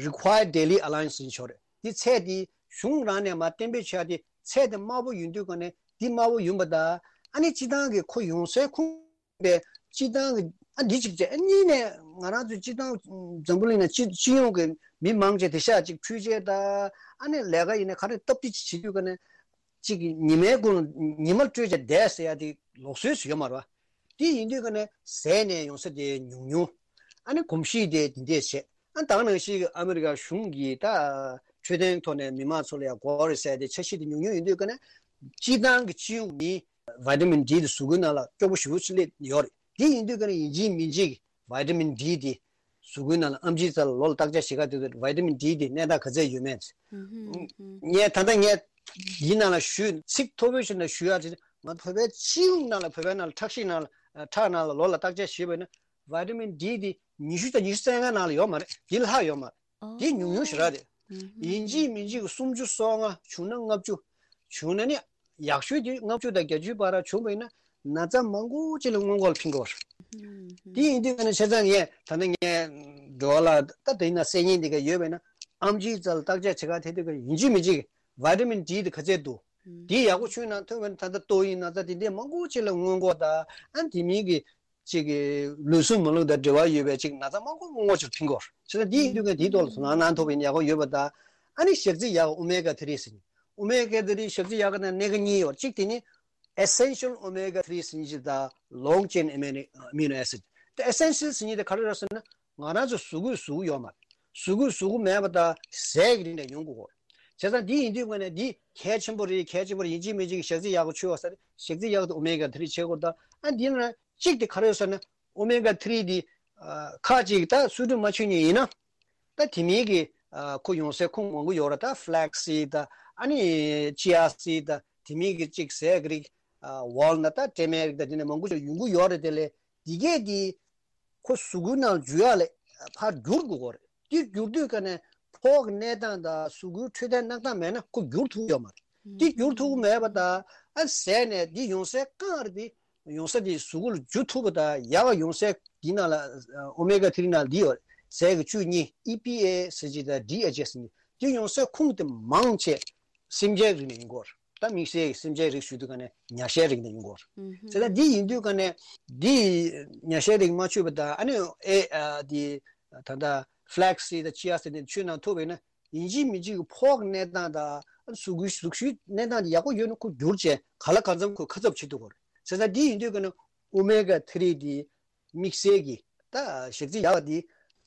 Required Daily Allowance ཟེར་ཆོག་རེད། འདི་ཚད་འདི་གཞུང་རང་ནས་མར་གཏན་འབེབས་བྱས་ཏེ་ཚད་དེ་དམའ་པོ་ཡིན་དུས་ཀ་ནས་འདི་དམའ་པོ་ཡིན་པ་དང་། ཨ་ནི་སྤྱིར་བཏང་གི་ཁོ་ཡོང་སའི་ཁུངས་པའི་སྤྱིར་བཏང་གི་ཨ་འདི་གཅིག་བྱས། ཨ་གཉིས་ནས་ང་རང་ཚོའི་སྤྱིར་བཏང་འཛམ་བུ་གླིང་ནང་སྤྱི་སྤྱི་ཡོངས་ཀྱི་མི་མང་ཆེ་དེ་ཤ་གཅིག་འཕྲུལ་ཆས་དང་། ཨ་ནི་ལས་ཀ་ཡིན་ན་ག་རེ་སྟབས་བདེ་ཅིག་བྱེད་དུས་ཀ་ནས་གཅིག་གི་ཉི་མའི་ཀུན་ཉི་མ་སྤྲོད་བྱས་བསྡད་ཟེར་ཡ་དེ་ལུགས་སྲོལ་ཞིག་ཡོད་མ་རེད་པ། དེ་ཡིན་དུས་ཀ་ནས་ཟས་ནས་ཡོང་ས་དེ་ཉུང་ཉུང་། ཨ་ནི་གོམས་གཤིས་དེ་དེ་འདྲས་བྱས། ཨ་ད་ག་ནང་བཞིན་གྱི་ཨ་མི་རི་ཀ་གཞུང་གིས་ད་འཕྲོད་བསྟེན་ཐོག་ནས་མི་མང་ཚོ་ལ་ཡང་དགོས་རེད་ཟེར་ཏེ་འཆར་གཞི་དེ་ཉུང་ཉུང་ཡིན་དུས་ཀ་ནས། སྤྱིར་བཏང་གི་སྤྱི་ཡོངས་ནི་བི་ཊ་མིན་ཌི་དེ་གཟུགས་པོའི་ནང་ལ་སྐྱོ་པོ་ཞེ་པོ་ཅིག་སླེབས་ཡོད་རེད། དེ་ཡིན་དུས་ཀ་ནས་ཡིན་གཅིག་མིན་གཅིག་གི་བི་ཊ་མིན་ཌི་དེ་གཟུགས་པོའི་ནང་ལ་ཨམ་ཆིའི་རྩ་ལ་ལོ་ལ་བརྟག་དཔྱད་བྱེད་ག་དུས་བི་ཊ་མིན་ཌི་དེ་གནས་སྟངས་ག་ཚད་ཡོད་མེད། ངས་ད་ལྟ་ངས་འདིའི་ནང་ལ་ཞུས། ཚིག་མཐོ་པོའི་ཞིག་ནང་ཞུ་ཡག་དེ། ང་བོད་པའི་སྤྱི་ཡོངས་ནང་ལ་བོད་པའི་ནང་ལ་ཁྲག་ཤེད་ནང་ལ་ཁྲག་ནང་ལ་ལོ་ལ་བརྟག་དཔྱད་བྱས་པ་ཡིན་ན། བི་ཊ་མིན་ཌི་དེ་ཉི་ཤུ་དང་ཉི་ཤུ་རྩ་ལྔ་ནང་ལ་ཡོད་མ་རེད། དེ་ལྷག་ཡོད་མ་རེད། དེ་ཉུང་ཉུང་ཞེ་དྲག་རེད། ཡིན་གཅིག་མིན་གཅིག་གི་སུམ་ཅུ་སོ་ལྔ། བྱུང་ན་ལྔ་བཅུ། བྱུང་ན་ནི་ཡག་ཤོས་དེ་ལྔ་བཅུ་དང་བརྒྱད་ཅུའི་བར་བྱུང་བ་ཡིན་ན་ན་ཚ་མང་པོ་ཅིག་ལ་སྔོན་འགོག་ལ་ཕན་གྱི་ཡོད་རེད། དེ་ཡིན་དུས་ཀ་ནས་བྱས་ཙང་ངས་ད་ནི་ངས་འགྲོ་བ་ལ་ད་དེ་ཡིན་ན་གསལ་ཉན་འདི་ག་ཡོད་པ་ཡིན་ན། ཨམ་ཆིའི་རྩ་ལ་བརྟག་དཔྱད་བྱེད་ག་དེ་དུས་ཀ་ཡིན་གཅིག་མིན་གཅིག་གི་བི་ཊ་མིན་ཌི་དེ་ག་ཚད་འདུག་དེ་ཡག་པོ་ཆུང་ནང་ཐོན་པ་ན་ད་ལྟ་ཏོག་དབྱིབས་ན་ཚ་དེ་འདྲས་མང་པོ་ཅིག་ལ་སྔོན་འགོག་དང་། ཨ་དེ་མིན་གྱི་ཅིག་གི་ལུས་ཟུངས་མ་ལུས་དང་འབྲེལ་བ་ཡོད་པའི་ཅིག་ན་ཚ་མང་པོ་སྔོན་འགོག་ཅིག་ཕན་གྱི་ཡོད་རེད། བྱས་ཙང་དེ་ཡིན་དུས་ཀ་དེའི་ཐོག་ལ་དོ་སྣང་གནང་ཐུབ་པ་ཡིན་ན་ཡག་པོ་ཡོད་པ་དང་། ཨ་ནི་ཞག་རྩི་ཡག་ཨོ་མེ་ག་ཐི་རི་ཟེར། ཨོ་མེ་ག་ཐི་རི་ཞག་རྩི་ཡག་ག་ནས་སྣ་ཁ་གཉིས་ཡོད། གཅིག་དེ་ནི་Essential Omega three ཟེར་མཁན་ཅིག་དང་Long Chain Amino Amino Acid། ཨེ་སེན་ཤལ་ཟེར་མཁན་དེ་ག་རེ་རེད་ཟེར་ན། ང་རང་ཚོ་གཟུགས་པོས་གཟུགས་པོ་ཡོད་མ་རེད། གཟུགས་པོས་གཟུགས་པོ་མེད་པ་དང་ཟས་ཀྱི་རིགས་ནས་ཡོང་དགོས་གོ། བྱས་ཙང་འདི་ཡིན་དུས་ཀ་ནས་འདི་གལ་ཆེན་པོ་རེད། གལ་ཆེན་པོ་རེད། ཡིན་གཅིག་མིན་གཅིག་གི་ཞག་རྩི་ཡག་པོ་མཆོད་པ་ཟེར། ཞག་རྩི་ཡག་པོ་དེ་ཨོ་མེ་ག་ཐི་རི་མཆོད་དགོས། ད་ཨ་འདི་ན་གཅིག་དེ་ག་རེ་ཟེར་ན། ཨོ་མེ་ག་ཐི་རི་དེ་ཨ་ཁ་ཅིག་ད་སུ་འབྲུ་མ་མཆོད་མཁན་ཡིན་ན། ད་དེ་མིན་གྱི་ཨ་ཁོ་ཡོང་སའི་ཁུངས་མང་པོ་ཡོད་རེད། ད་ཕ་ལེག་སི་སིཌ་ད་ཨ་ནི་ཅི་ཡ་སིཌ་ད་དེ་མིན་གྱི་གཅིག་ཟས་ཀྱི་རིགས། ཨ་ཝལ་ནཊ་ད་ཀྲེ་མའི་རིགས་ད་དེ་ནས་མང་པོ་ཅིག་ཡོང་གི་ཡོད་རེད། དེ་ལས་འདི་གས་དེ་ཁོ་གཟུགས་པོའི་ནང་འཇུ་ཡག་ལ་ཕར་བསྒྱུར་དགོས་གོ་རེད། དེ་བསྒྱུར་དུས་ཀ་ནས་ཕོགས་ཀྱི་གནས་སྟངས་དང་གཟུགས་པོའི་འཕྲོད་བསྟེན་གནས་སྟངས་མེད་ན་ཁོ་བསྒྱུར་ཐུབ་ཡོད་མ་རེད། དེ་བསྒྱུར་ཐུབ་མེད་པ་དང་ཨ་ཟས་ནས་འདི་ཡོང་སའི་རྐང་རེད། དེ་ཡོང་ས་དེ་གཟུགས་པོ་ལ་འཇུ་ཐུབ་པ་དང་ཡག་ག་ཡོང་སའི་འདི་ནང་ལ་ཨོ་མེ་ག་ཐི་རི་ནང་ལ་འདི་ཡོད་རེད། ཟས་ཀྱི་བཅུད་གཉིས་ཨི་པི་ཨེ་ཟེར་གྱི་དང་ཌི་ཨེཆ་ཨེ་ཟེར་གྱི་འདི་ཡོང་སའི་ཁུངས་དེ་མང་ཆེ་སེམས་ཅན་རིགས་ནས་ཡིན་གོ་རེད། ད་དམིགས་བསལ་གྱི་སེམས་ཅན་རིགས་ཞུ་དུས་ཀ་ནས་ཉ་ཤའི་རིགས་ནས་ཡིན་གོ་རེད། ཨུ་ཧུ། ཟེར་ན་འདི་ཡིན་དུས་ཀ་ནས་འདི་ཉ་ཤའི་རིགས་མ་མཆོད་པ་དང་ཨ་ནི་ཨེ་ཨ་འདི་ད་ལྟ་ཕ་ལེག་སི་སིཌ་དང་ཅི་ཡ་སིཌ་དེ་མཆོད་གནང་ཐུབ་པ་ཡིན་ན། ཡིན་གཅིག་མིན་གཅིག་གི་ཕོགས་གནས་སྟངས་དང་གཟུགས་པོའི་གཟུགས་ཤུགས་གནས་སྟངས་དེ་ཡག་པོ་ཡོད་ན་ཁོ་བསྒྱུར་བྱས་ག་ལ་གང་འཚམ་ཁོས་ཁ་ཚབ་བྱེད་ཐུབ་ཀྱི་རེད། བྱས་ཙང་འདི་ཡིན་དུས་ཀ་ནས་ཨོ་མེ་ག་ཐི་རི་དེ་དམིགས་བསལ་གྱི་ད་ཞག་རྩི་ཡག་པ་དེ་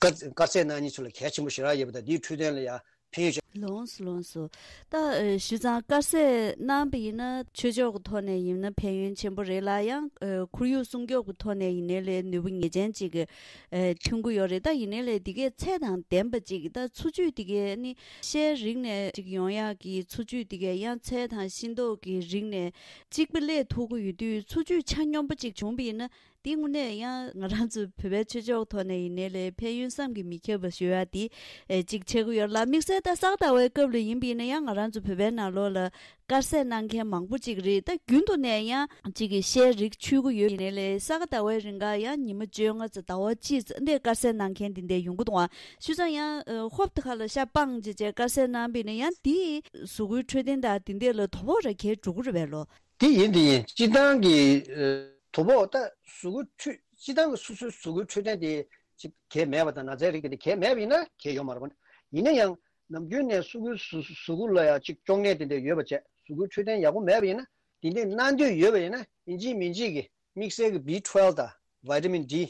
དཀར་དཀར་ཟས་གནང་མཁན་ཚོ་ལ་གལ་ཆེན་པོ་ཞེ་དྲག་ཡོད་པ་དང་། དེའི་འཕྲོད་བསྟེན་ལ་ཡང་ཕན་ཡོན་ཆེ། ལོངས་སུ་ལོངས་སུ། ད་ཨ་ཞུ་ཙང་དཀར་ཟས་གནང་བ་ཡིན་ན་ཆོས་ཕྱོགས་ཀྱི་ཐོག་ནས་ཡིན་ན་ཕན་ཡོན་ཆེན་པོ་རེད་ལ། ཡང་ཨ་ཁོར་ཡུག་སྲུང་སྐྱོབ་ཀྱི་ཐོག་ནས་ཡིན་ནའི་ལས་ནུས་པ་ངེས་ཅན་ཅིག་གི་ཨ་ཐོན་གྱི་ཡོད་རེད། ད་ཡིན་ནའི་ལས་འདི་གའི་ཚད་དང་ལྡན་པ་ཅིག་ད་འཚོ་བཅུད་འདི་གའི་ནི་ཤའི་རིགས་ནས་ཅིག་ཡོང་ཡག་གི་འཚོ་བཅུད་འདི་གའི་ཡང་ཚལ་དང་ཤིང་ཏོག་གི་རིགས་ནས་གཅིག་པ་ལས་ཐུག་གི་ཡོད་དུས་འཚོ་བཅུད་ཆ་སྙོམས་པ་ཅིག་བྱུང་བ་ཡིན་ན། འདི་དངོས་གནས་ཡང་ང་རང་ཚོ་བོད་པའི་ཆོས་ཕྱོགས་ཐོག་ནས་ཡིན་ནའི་ལས་ཕན་ཡོན་བསམ་གྱིས་མི་ཁྱབ་པ་ཞུ་ཡག་འདི་ཨེ་གཅིག་ཆགས་ཀྱི་ཡོད་ལ། དམིགས་བསལ་ད་ས་ག་ཟླ་བའི་སྐབས་ལ་ཡིན་པ་ཡིན་ན་ཡང་ང་རང་ཚོ་བོད་པའི་ནང་ལོགས་ལ་དཀར་ཟས་གནང་མཁན་མང་པོ་ཅིག་རེད། ད་རྒྱུན་དུ་ནས་ཡང་གཅིག་གི་ཤའི་རིགས་མཆོད་ཀྱི་ཡོད་ཡིན་ནའི་ལས་ས་ག་ཟླ་བའི་རིང་ག་ཡང་ཉི་མ་བཅོ་ལྔ་ཙམ་ཟླ་བ་གཅིག་ཙམ་འདི་དཀར་ཟས་གནང་མཁན་འདི་འདྲ་ཡོང་གི་འདུག་ཨ། ཞུ་ཙང་ཡང་ཨ་ཧོབ་ཏེ་ཁ་ལ་ཤ་སྤངས་བྱས་བྱས་དཀར་ཟས་གནང་བ་ཡིན་ན་ཡང་འདིས་གཟུགས་པོའི་འཕྲོད་བསྟེན་དང་འདི་འདྲ་ལ་དོ་ཕོག་ར་གས་འགྲོ་གི་རེད་པས་ལོ། དེ་ཡིན་དེ་ཡིན། སྤྱིར་བཏང་གི་ཨ་དོ་ཕོག་ད་གཟུགས་པོ་འཕྲོད་སྤྱིར་བཏང་གི་སོ་སོའི་གཟུགས་པོའི་འཕྲོད་བསྟེན་དེ་ཅིག་གལ་མེད་པ་དང་། ན་ཚའི་རིགས་དེ་གལ་མེད་པ་ཡིན་ན་གལ་ཡོད་མ་རེད་པ། ཡིན་ན་ཡང་ནམ་རྒྱུན་ནས་སོ་སོའི་གཟུགས་གཟུགས་པོ་ལ་ཡང་ཅིག་གཅོང་ནད་དེ་འདྲ་ཡོད་པ་བྱས། གཟུགས་པོའི་འཕྲོད་བསྟེན་ཡག་པོ་མེད་པ་ཡིན་ན། དེ་འདྲའི་གནང་འདོད་ཡོད་པ་ཡིན་ན་ཡིན་གཅིག་མིན་གཅིག་གི་དམིགས་བསལ་གྱི་བི་ཊུ་ཝེལ་ཝ་དང་བི་ཊ་མིན་ཌི།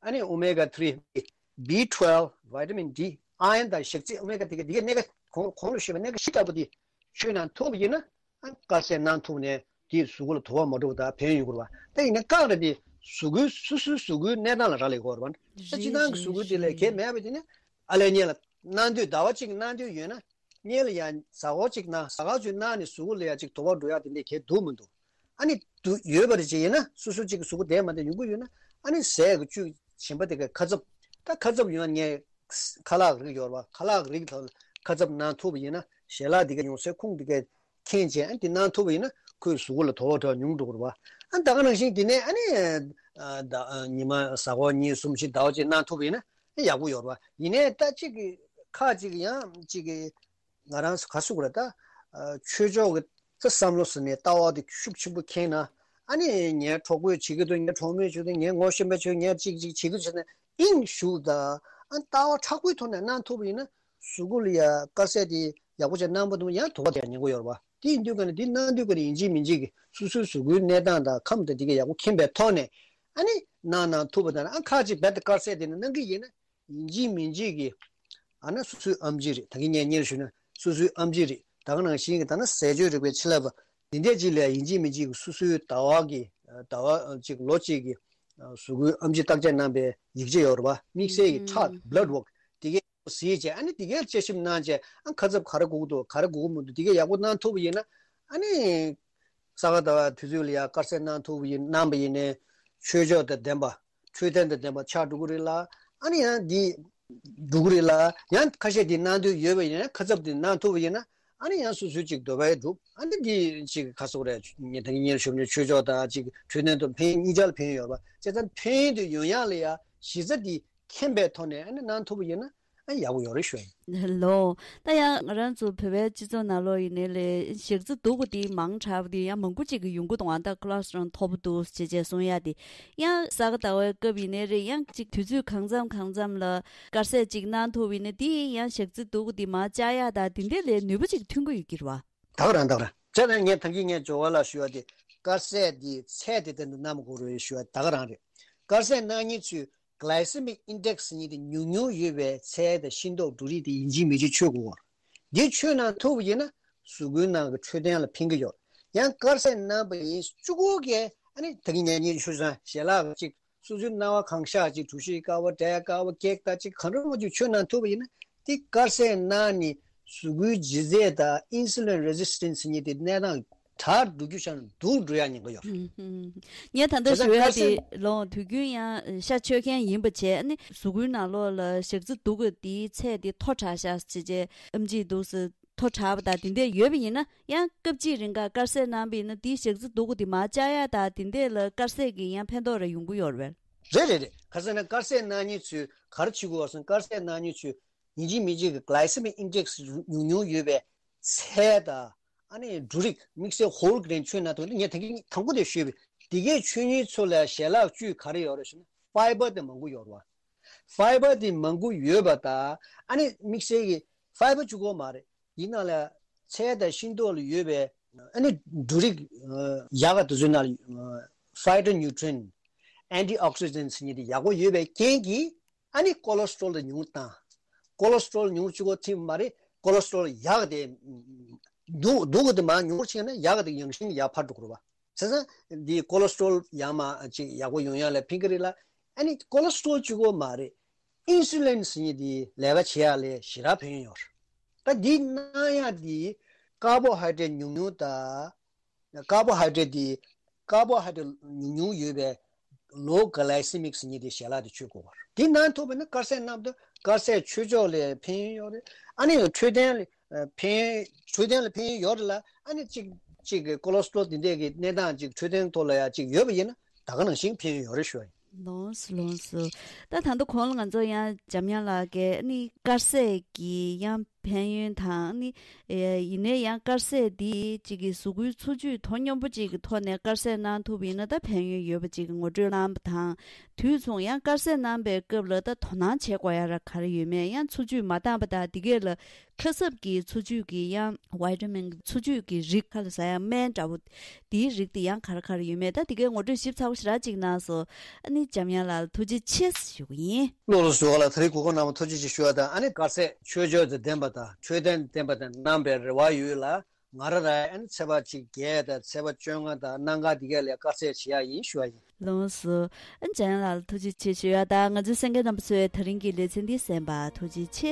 ཨ་ནི་ཨོ་མེ་ག་ཐི་རི། བི་ཊུ་ཝེལ་ཝ་དང་བི་ཊ་མིན་ཌི། ཨ་ཡོན་དང་ཞག་རྩི། ཨོ་མེ་ག་དེ་ག་དེ་ག་གནད་འགག་གོང་གོང་ལ་ཞུས་པའི་གནད་འགག་བཞི་ལྟ་བུ་དེ་མཆོད་གནང་ཐུབ་པ་ཡིན་ན། ཨ་དཀར་ཟས་གནང་ཐུབ་ནས་དེས་གཟུགས་པོ་ལ་དོ་ཕོག་མ་འགྲོ་བ་དང་ཕན་ཡོན་ཡོང་གི་རེད་པ། ད་ཡིན་ན་རྐང་རེ་དེ་གཟུགས་པོའི་སོ་སོའི་གཟུགས་པོའི་གནས་སྟངས་ལ་རག་ལས་ཀྱི་ཡོད་རེད་པ། ད་སྤྱིར་བཏང་གི་གཟུགས་པོ་དེ་ལ་གལ་མེད་པ་དེ་ནི་ཨ་ལས་ཉེ་ལ་གནང་འདོད། ཟླ་བ་གཅིག་གནང་འདོད་ཡོད་ན། སྔོན་ལ་ཡང་གཟའ་འཁོར་གཅིག་གནང་། གཟའ་སྐར་ཚོ་གནང་ནས་གཟུགས་པོ་ལ་ཡང་ཅིག་དོ་ཕོག་འགྲོ་ཡག་དེ་འདྲ་གལ་འདུག་མི་འདུག་ཨ་ནི་འདུག་ཡོད་པ་རེད་ཅེས་ཡིན་ན། སོ་སོ་གཅིག་གི་གཟུགས་པོ་བདེ་མ་བདེ་ཡོང་གི་ཡོད་ན། ཨ་ནི་ཟས་ཀྱི་བཅུད་གཞན་པ་དེ་གའི་ཁ་ཚབ། ད་ཁ་ཚབ་ཡོང་ངས་ཁ་ལག་རིགས་ཡོད་རེད་པ། ཁ་ལག་རིགས་དང་ཁ་ཚབ་གནང་ཐུབ་པ་ཡིན་ན། ཞལ་ལག་དེ་ག་ཡོང་སའི་ཁུངས་དེ་ག་མཁྱེན་བྱས། ཨ་ནི་དེ་གནང་ཐུབ་པ་ཡིན་ན་ཁོའི་གཟུགས་པོ་ལ་དོ་ཕོག་ཉུང་འགྲོ་གི་རེད་པ། ཨ་ནི་ད་ག་ནང་བཞིན་དེ་ནས་ཨ་ནི་ཨ་ད་ཉི་མ་གཟའ་འཁོར་གཉིས་གསུམ་བཞི་ཟླ་བ་གཅིག་གནང་ཐུབ་པ་ཡིན་ན་ཡག་པོ་ཡོད་རེད་པ། ཡིན་ནའི་ད་གཅིག་གི་ཁག་ཅིག་ཡང་གཅིག་གི་ང་རང་ག་ཟེར་དགོས་རེད། ད་ཨ་ཆོས་ཕྱོགས་ཀྱི་ད་བསམ་བློ་ཟེར་ནས་ལྟ་བ་དེ་ཤུགས་ཆེན་པོ་འཁྱེར་ན། ཨ་ནི་ངའི་གྲོགས་པོས་བྱེད་ཀྱི་འདུག་ངའི་གྲོགས་མོས་བྱེད་ཀྱི་འདུག་ངས་ངོ་ཤེས་པས་བྱེད། ངས་གཅིག་གཅིག་བྱེད་ཀྱི་འདུག་ཟེར་ནས་དབྱིངས་ཞུགས་དང་། ཨ་ལྟ་བ་དྲག་པོའི་ཐོག་ནས་གནང་ཐུབ་པ་ཡིན་ན་གཟུགས་པོ་ལ་ཡ་དཀར་ཟས་དེ་ཡག་པོ་བྱས་གནང་པ་དུ་ཡང་དོ་ཕོག་དེ་ཡང་ཉེན་ཁ་ཡོད་རེད་པ། དེ་ཡིན་དུས་ཀ་ནས་དེ་གནང་དུས་ཀ་ནས་ཡིན་གཅིག་མིན་གཅིག་གི་སོ་སོའི་གཟུགས་པོའི་གནས་སྟངས་དང་ཁམས་དང་དེ་ག་ཡག་པོ་མཁྱེན་པའི་ཐོག་ནས་ཨ་ནི་གནང་གནང་ཐུབ་པ་དང་། ཨ་ཁག་ཅིག་རྦད་དེ་དཀར་ཟས་དེ་ནི་གནང་གི་ཡིན་ན། ཡིན་གཅིག་མིན་གཅིག་གིས་ཨ་ན་སོ་སོའི་ཨེམ་ཆི་རེད། ད་གིན་ངས་སྔོན་ཞུས་ན་སོ་སོའི་ཨེམ་ཆི་རེད། ད་ག་ནང་བཞིན་གྱི་ད་ན་ཟས་སྤྱོད་རིག་པའི་ཆེད་ལས་པ་འདི་འདྲས་ཅིག་ལ་ཡིན་གཅིག་མིན་གཅིག་གིས་སོ་སོའི་ཟླ་བ་གི་ཟླ་བ་གཅིག་ལོ་གཅིག་གི་གཟུགས་པོའི་ཨེམ་ཆི་བརྟག་དཔྱད་གནང་པའི་ཡིག་ཆ་ཡོད་རེད་པ། དམིགས་བསལ་གྱི་ཁྲག་བྷ་ལཌ་ཝོརཀ་དེ་གས་གཟིགས་བྱས། ཨ་ནི་དེ་གས་དཔྱད་ཞིབ་གནང་བྱས། ཨ་ཁ་ཚབ་ག་རེ་དགོས་ཀྱི་འདུག་ག་རེ་དགོས་ཀྱི་མི་འདུག་དེ་གས་ཡག་པོ་གནང་ཐུབ་པ་ཡིན་ན། ཨ་ནི་ས་ག་ཟླ་བ་དུས་ཚོད་ལ་ཡ་དཀར་ཟས་གནང་ཐུབ་པ་ཡིན། གནང་པ་ཡིན་ནའི་ཆོས་ཕྱོགས་དང་ལྡན་པ། འཕྲོད་བསྟེན་དང་ལྡན་པ་ཆགས་འགྲོ་གི་རེད་ལ། ཨ་ནི་ཡང་འདི་འགྲོ་གི་རེད་ལ། ཡང་ཁ་ཤས་འདི་གནང་འདོད་ཡོད་པ་ཡིན་ན། ཁ་ཚབ་འདི་གནང་ཐུབ་པ་ཡིན་ན། ཨ་ནི་ཡང་སོ་སོའི་ཅིག་འདོད་པ་འགྲུབ། ཨ་ནི་འདི་ཅིག་ག་ཟེར་དགོས་རེད། ངས་ད་གིན་སྔོན་ཞུས་ནས་ཆོས་ཕྱོགས་དང་ཅིག་འཕྲོད་བསྟེན་དུ་ཕན། གཉིས་ཆར་ལ་ཕན་ཡོད་པ། བྱས་ཙང་ཕན་ཡོན་དེ་ཡོང་ཡག་ལ་ཡ་གཞི་རྩ་འདི་མཁྱེན་པའི་ཐོག་ནས་ཨ་ནི་གནང་ཐུབ་པ་ཡིན་ན། ཨ་ཡག་པོ་ཡོད་རེད་ཞུ་ཡིན། ལོ། ད་ཡང་ང་རང་ཚོ་བོད་པའི་སྤྱི་ཚོགས་ནང་ལོགས་ཡིན་ནའི་ལས་ཞག་རྩི་སྡུག་པོ་དེ་མང་དྲགས་པ་དེ་ཡང་མང་པོ་ཅིག་གི་ཡོང་གི་འདུག་ཨ་ད་ཁོ་ལེ་སི་ཊི་རོལ་མཐོ་པོ་འདུག་ཅེས་བྱས་གསུང་ཡ་དེ། ཡང་ས་ག་ཟླ་བའི་སྐབས་ཡིན་ནའི་རེད། ཡང་ཅིག་དུས་ཚོད་གང་འཚམ་གང་འཚམ་ལ་དཀར་ཟས་ཅིག་གནང་ཐུབ་ཡིན་ན་དེ་ཡང་ཞག་རྩི་སྡུག་པོ་དེ་མར་བཅག་ཡ་ད་དེ་འདྲས་ལས་ནུས་པ་ཅིག་ཐོན་གི་ཡོད་ཀྱི་རེད་བ། ད་ག་རང་ད་ག་རང་། བྱས་ཙང་ངས་ད་གིན་ངས་ཇོ་བོ་ལ་ཞུ་བ་དེ་དཀར་ཟས་འདི་ཚད་དེ་ལྟར་དུ་གནང་དགོས་རེད་ཞུ་བ་ད་ག་རང་རེད། དཀར་ཟས་གནང་མཁན་ཚོས་glycemic index་ཟེར་མཁན་དེ་ཉུང་ཉུང་ཡོད་པའི་ཚལ་དང་ཤིང་ཏོག་འབྲུ་རིགས་དེ་ཡིན་གཅིག་མིན་གཅིག་མཆོད་དགོས་པ། འདི་མཆོད་གནང་ཐུབ་པ་ཡིན་ན་གཟུགས་པོའི་ནང་གི་འཕྲོད་བསྟེན་ལ་ཕན་གྱི་ཡོད། ཡང་དཀར་ཟས་གནང་པ་ཡིན་གཅིག་པོ་གིས་ཨ་ནི་ད་གིན་ཉན་ཉན་ཆུ་ཚང་ཞལ་ལག་གཅིག་སོ་སོའི་སྣང་བ་གང་ཤར་གཅིག་གྲོ་ཞིབ་དཀར་པོ་འབྲས་དཀར་པོ་ཀེག་དང་གཅིག་གང་འདྲ་མང་གཅིག་མཆོད་གནང་ཐུབ་པ་ཡིན་ན་དེ་དཀར་ཟས་གནང་ནས་གཟུགས་པོའི་ལྗིད་ཚད་དང་insulin resistance་ཟེར་མཁན་དེ་གནས་སྟངས་དྲག་འགྲོ་རྒྱུ་ཤར་ནས་སྡུག་འགྲོ་ཡག་ཉེན་ཁ་ཡོད་རེད། ཧུམ་ཧུམ། ངས་ད་ལྟ་བྱས་ཙང་ཞུ་ཡག་དཀར་ཟས་དེ་ལོ་དུས་རྒྱུན་ཡང་ཤ་མཆོད་མཁན་ཡིན་པ་བྱས་ནི་གཟུགས་པོའི་ནང་ལོགས་ལ་ཞག་རྩི་སྡུག་གི་དེའི་ཚད་དེ་མཐོ་དྲགས་ཤག་ཅེས་བྱས་ཨེམ་ཆི་འདུག་སེ་མཐོ་དྲགས་པ་དང་དེ་འདྲས་ཡོད་པ་ཡིན་ན་ཡང་སྐབས་གཅིག་རིང་ག་དཀར་ཟས་གནང་པ་ཡིན་ན་དེའི་ཞག་རྩི་སྡུག་གི་དེ་མར་བཅག་ཡག་དང་དེ་འདྲས་ལ་དཀར་ཟས་ཀྱི་ཡང་ཕན་ཐོགས་རེ་ཡོང་གི་ཡོད་རེད་པས། རེད་རེད་རེད། ག་ཟེར་ན་དཀར་ཟས་གནང་མཁན་ཚོས་ག་རེ་བྱེད་དགོས་པ་སོང་། དཀར་ཟས་གནང་མཁན་ཚོས་ཡིན་གཅིག་མིན་གཅིག་གི་glycemic index་ཉུང་ཉུང་ཡོད་པའི་ཚལ་དང་ཨ་ནི་འབྲུ་རིགས་དམིགས་བསལ་whole grain་མཆོད་གནང་ཐུབ་ན་ངས་ད་གིན་དང་པོ་དེ་ཞུས་པས་དེ་གའི་མཆོད་མཁན་ཚོ་ལ་ཞལ་ལག་བཅུད་ག་རེ་ཡོད་རེད་ཞུ་ན་fiber་དེ་མང་པོ་ཡོད་རེད་བ། fiber་དེ་མང་པོ་ཡོད་པ་དང་ཨ་ནི་དམིགས་བསལ་གྱི་fiber་གཅིག་པོ་མ་རེད། དེའི་ནང་ལ་ཚལ་དང་ཤིང་ཏོག་ལ་ཡོད་པའི་ཨ་ནི་འབྲུ་རིགས་ཡག་ག་དེ་ཚོའི་ནང་ལ་phytonutrient antioxidant་ཟེར་མཁན་དེ་ཡག་པོ་ཡོད་པའི་རྐྱེན་གྱིས་ཨ་ནི་cholesterol་དེ་ཉུང་བཏང་། cholesterol་ཉུང་གཅིག་པོ་ཐིམ་མ་རེད། cholesterol་ཡག་དེ་སྡུག་སྡུག་གི་དེ་མར་ཉུང་ཕྱིན་ན་ཡག་གི་དེ་ཡངས་ཤིང་ཡར་འཕར་འགྲོ་གི་རེད་བ། བྱས་ཙང་འདི་cholesterol་ཡར་མར་ཅིག་ཡག་པོ་ཡོང་ཡག་ལ་ཕན་གི་རེད་ལ། ཨ་ནི་cholesterol་གཅིག་པོ་མ་རེད། insulin་ཟེར་མཁན་དེ་ལས་ཀ་བྱེད་ཡག་ལ་ཞེ་དྲག་ཕན་ཡོན་ཡོད་རེད། ད་འདི་གནང་ཡག་དེ་carbohydrate་ཉུང་ཉུང་དང་། carbohydrate་དེ་carbohydrate་ཉུང་ཉུང་ཡོད་པའི་low glycemic་ཟེར་མཁན་དེ་ཞལ་ལག་དེ་མཆོད་དགོས་པ་རེད། དེ་གནང་ཐུབ་པ་ན་དཀར་ཟས་གནང་དུས་དཀར་ཟས་མཆོད་ཆོག་ལ་ཕན་ཡོན་ཡོད་རེད། ཨ་ནི་འཕྲོད་བསྟེན་ལ་ཕན་འཕྲོད་བསྟེན་ལ་ཕན་ཡོན་ཡོད་རེད་ལ། ཨ་ནི་གཅིག་གཅིག་གི་cholesterol་དེ་འདྲས་ཀྱི་གནས་སྟངས་གཅིག་འཕྲོད་བསྟེན་ཐོག་ལ་ཡང་གཅིག་ཡོད་པ་ཡིན་ན་ད་ག་ནང་བཞིན་ཕན་ཡོན་ཡོད་རེད་ཞུ་བ་ཡིན། ལོངས་སུ་ལོངས་སུ། ད་ད་ལྟ་གོང་ལ་ང་ཚོ་ཡང་འཇམ་དབྱངས་ལགས་ཀྱིས་ནི་དཀར་ཟས་ཀྱི་ཡང་ཕན་ཡོན་དང་ནི། ཨེ་ཡིན་ནའི་ཡང་དཀར་ཟས་འདི་གཅིག་གི་གཟུགས་པོའི་འཚོ་བཅུད་དོ་སྙོམས་པོ་གཅིག་གི་ཐོག་ནས་དཀར་ཟས་གནང་ཐུབ་པ་ཡིན་ན་ད་ཕན་ཡོན་ཡོད་པ་གཅིག་གི་ངོ་སྤྲོད་གནང་བ་དང་། དུས་མཚུངས་ཡང་དཀར་ཟས་གནང་པའི་སྐབས་ལ་ད་དོ་སྣང་བྱེད་དགོས་ཡ་ར་ག་རེ་ཡོད་མེད་ཡང་འཚོ་བཅུད་མ་འདང་པ་དང་འདི་གས་ལ་ཁ་གསབ་ཀྱི་འཚོ་བཅུད་ཀྱི་ཡང་vitamin་འཚོ་བཅུད་ཀྱི་རིགས་ཁ་ལ་ཟ་ཡ་སྨན་འདྲ་བོ་འདིའི་རིགས་དེ་ཡང་ག་རེ་ག་རེ་ཡོད་མེད་ད་འདི་གའི་ངོ་སྤྲོད་ཞིབ་ཚགས་པོ་ཞེ་དྲག་ཅིག་གནང་སོང་། ཨ་ནི་འཇམ་དབྱངས་ལགས་ལ་ཐུགས་རྗེ་ཆེ་ཞུ་གི་ཡིན། བློ་ལ་བཟོ་བ་ལ་ད་རེས་གོ་སྐབས་གནང་བ་ཐུགས་རྗེ་ཆེ་ཞུ་བ་དང་ཨ་ནི་དཀར་ཟས་མཆོད་བརྗོད་དང་ལྡན་པ་དང་འཕྲོད་བསྟེན་ལྡན་པ་དང་གནང་པའི་རེ་བ་ཡོད་ལ་ང་རང་རང་ཨ་ནི་ཚེས་པ་གཅིག་བརྒྱད་དང་ཚེས་པ་བཅོ་ལྔ་དང་གནམ་གང་འདི་གའི་ལ་དཀར་ཟས་བྱེད་ཡག་ཡིན་ཞུ་བ་ཡིན། ལོངས་སུ། ཨ་འཇམ་དབྱངས་ལགས་ལ་ཐུགས་རྗེ་ཆེ་ཞུ་ཡ་དང་ང་ཚོའི་གསན་མཁན་རྣམ་པ་ཚོས་ད་རིང་གི་ལེ་ཚན་འདི་གསན་པ་ཐུགས་རྗེ་ཆེ།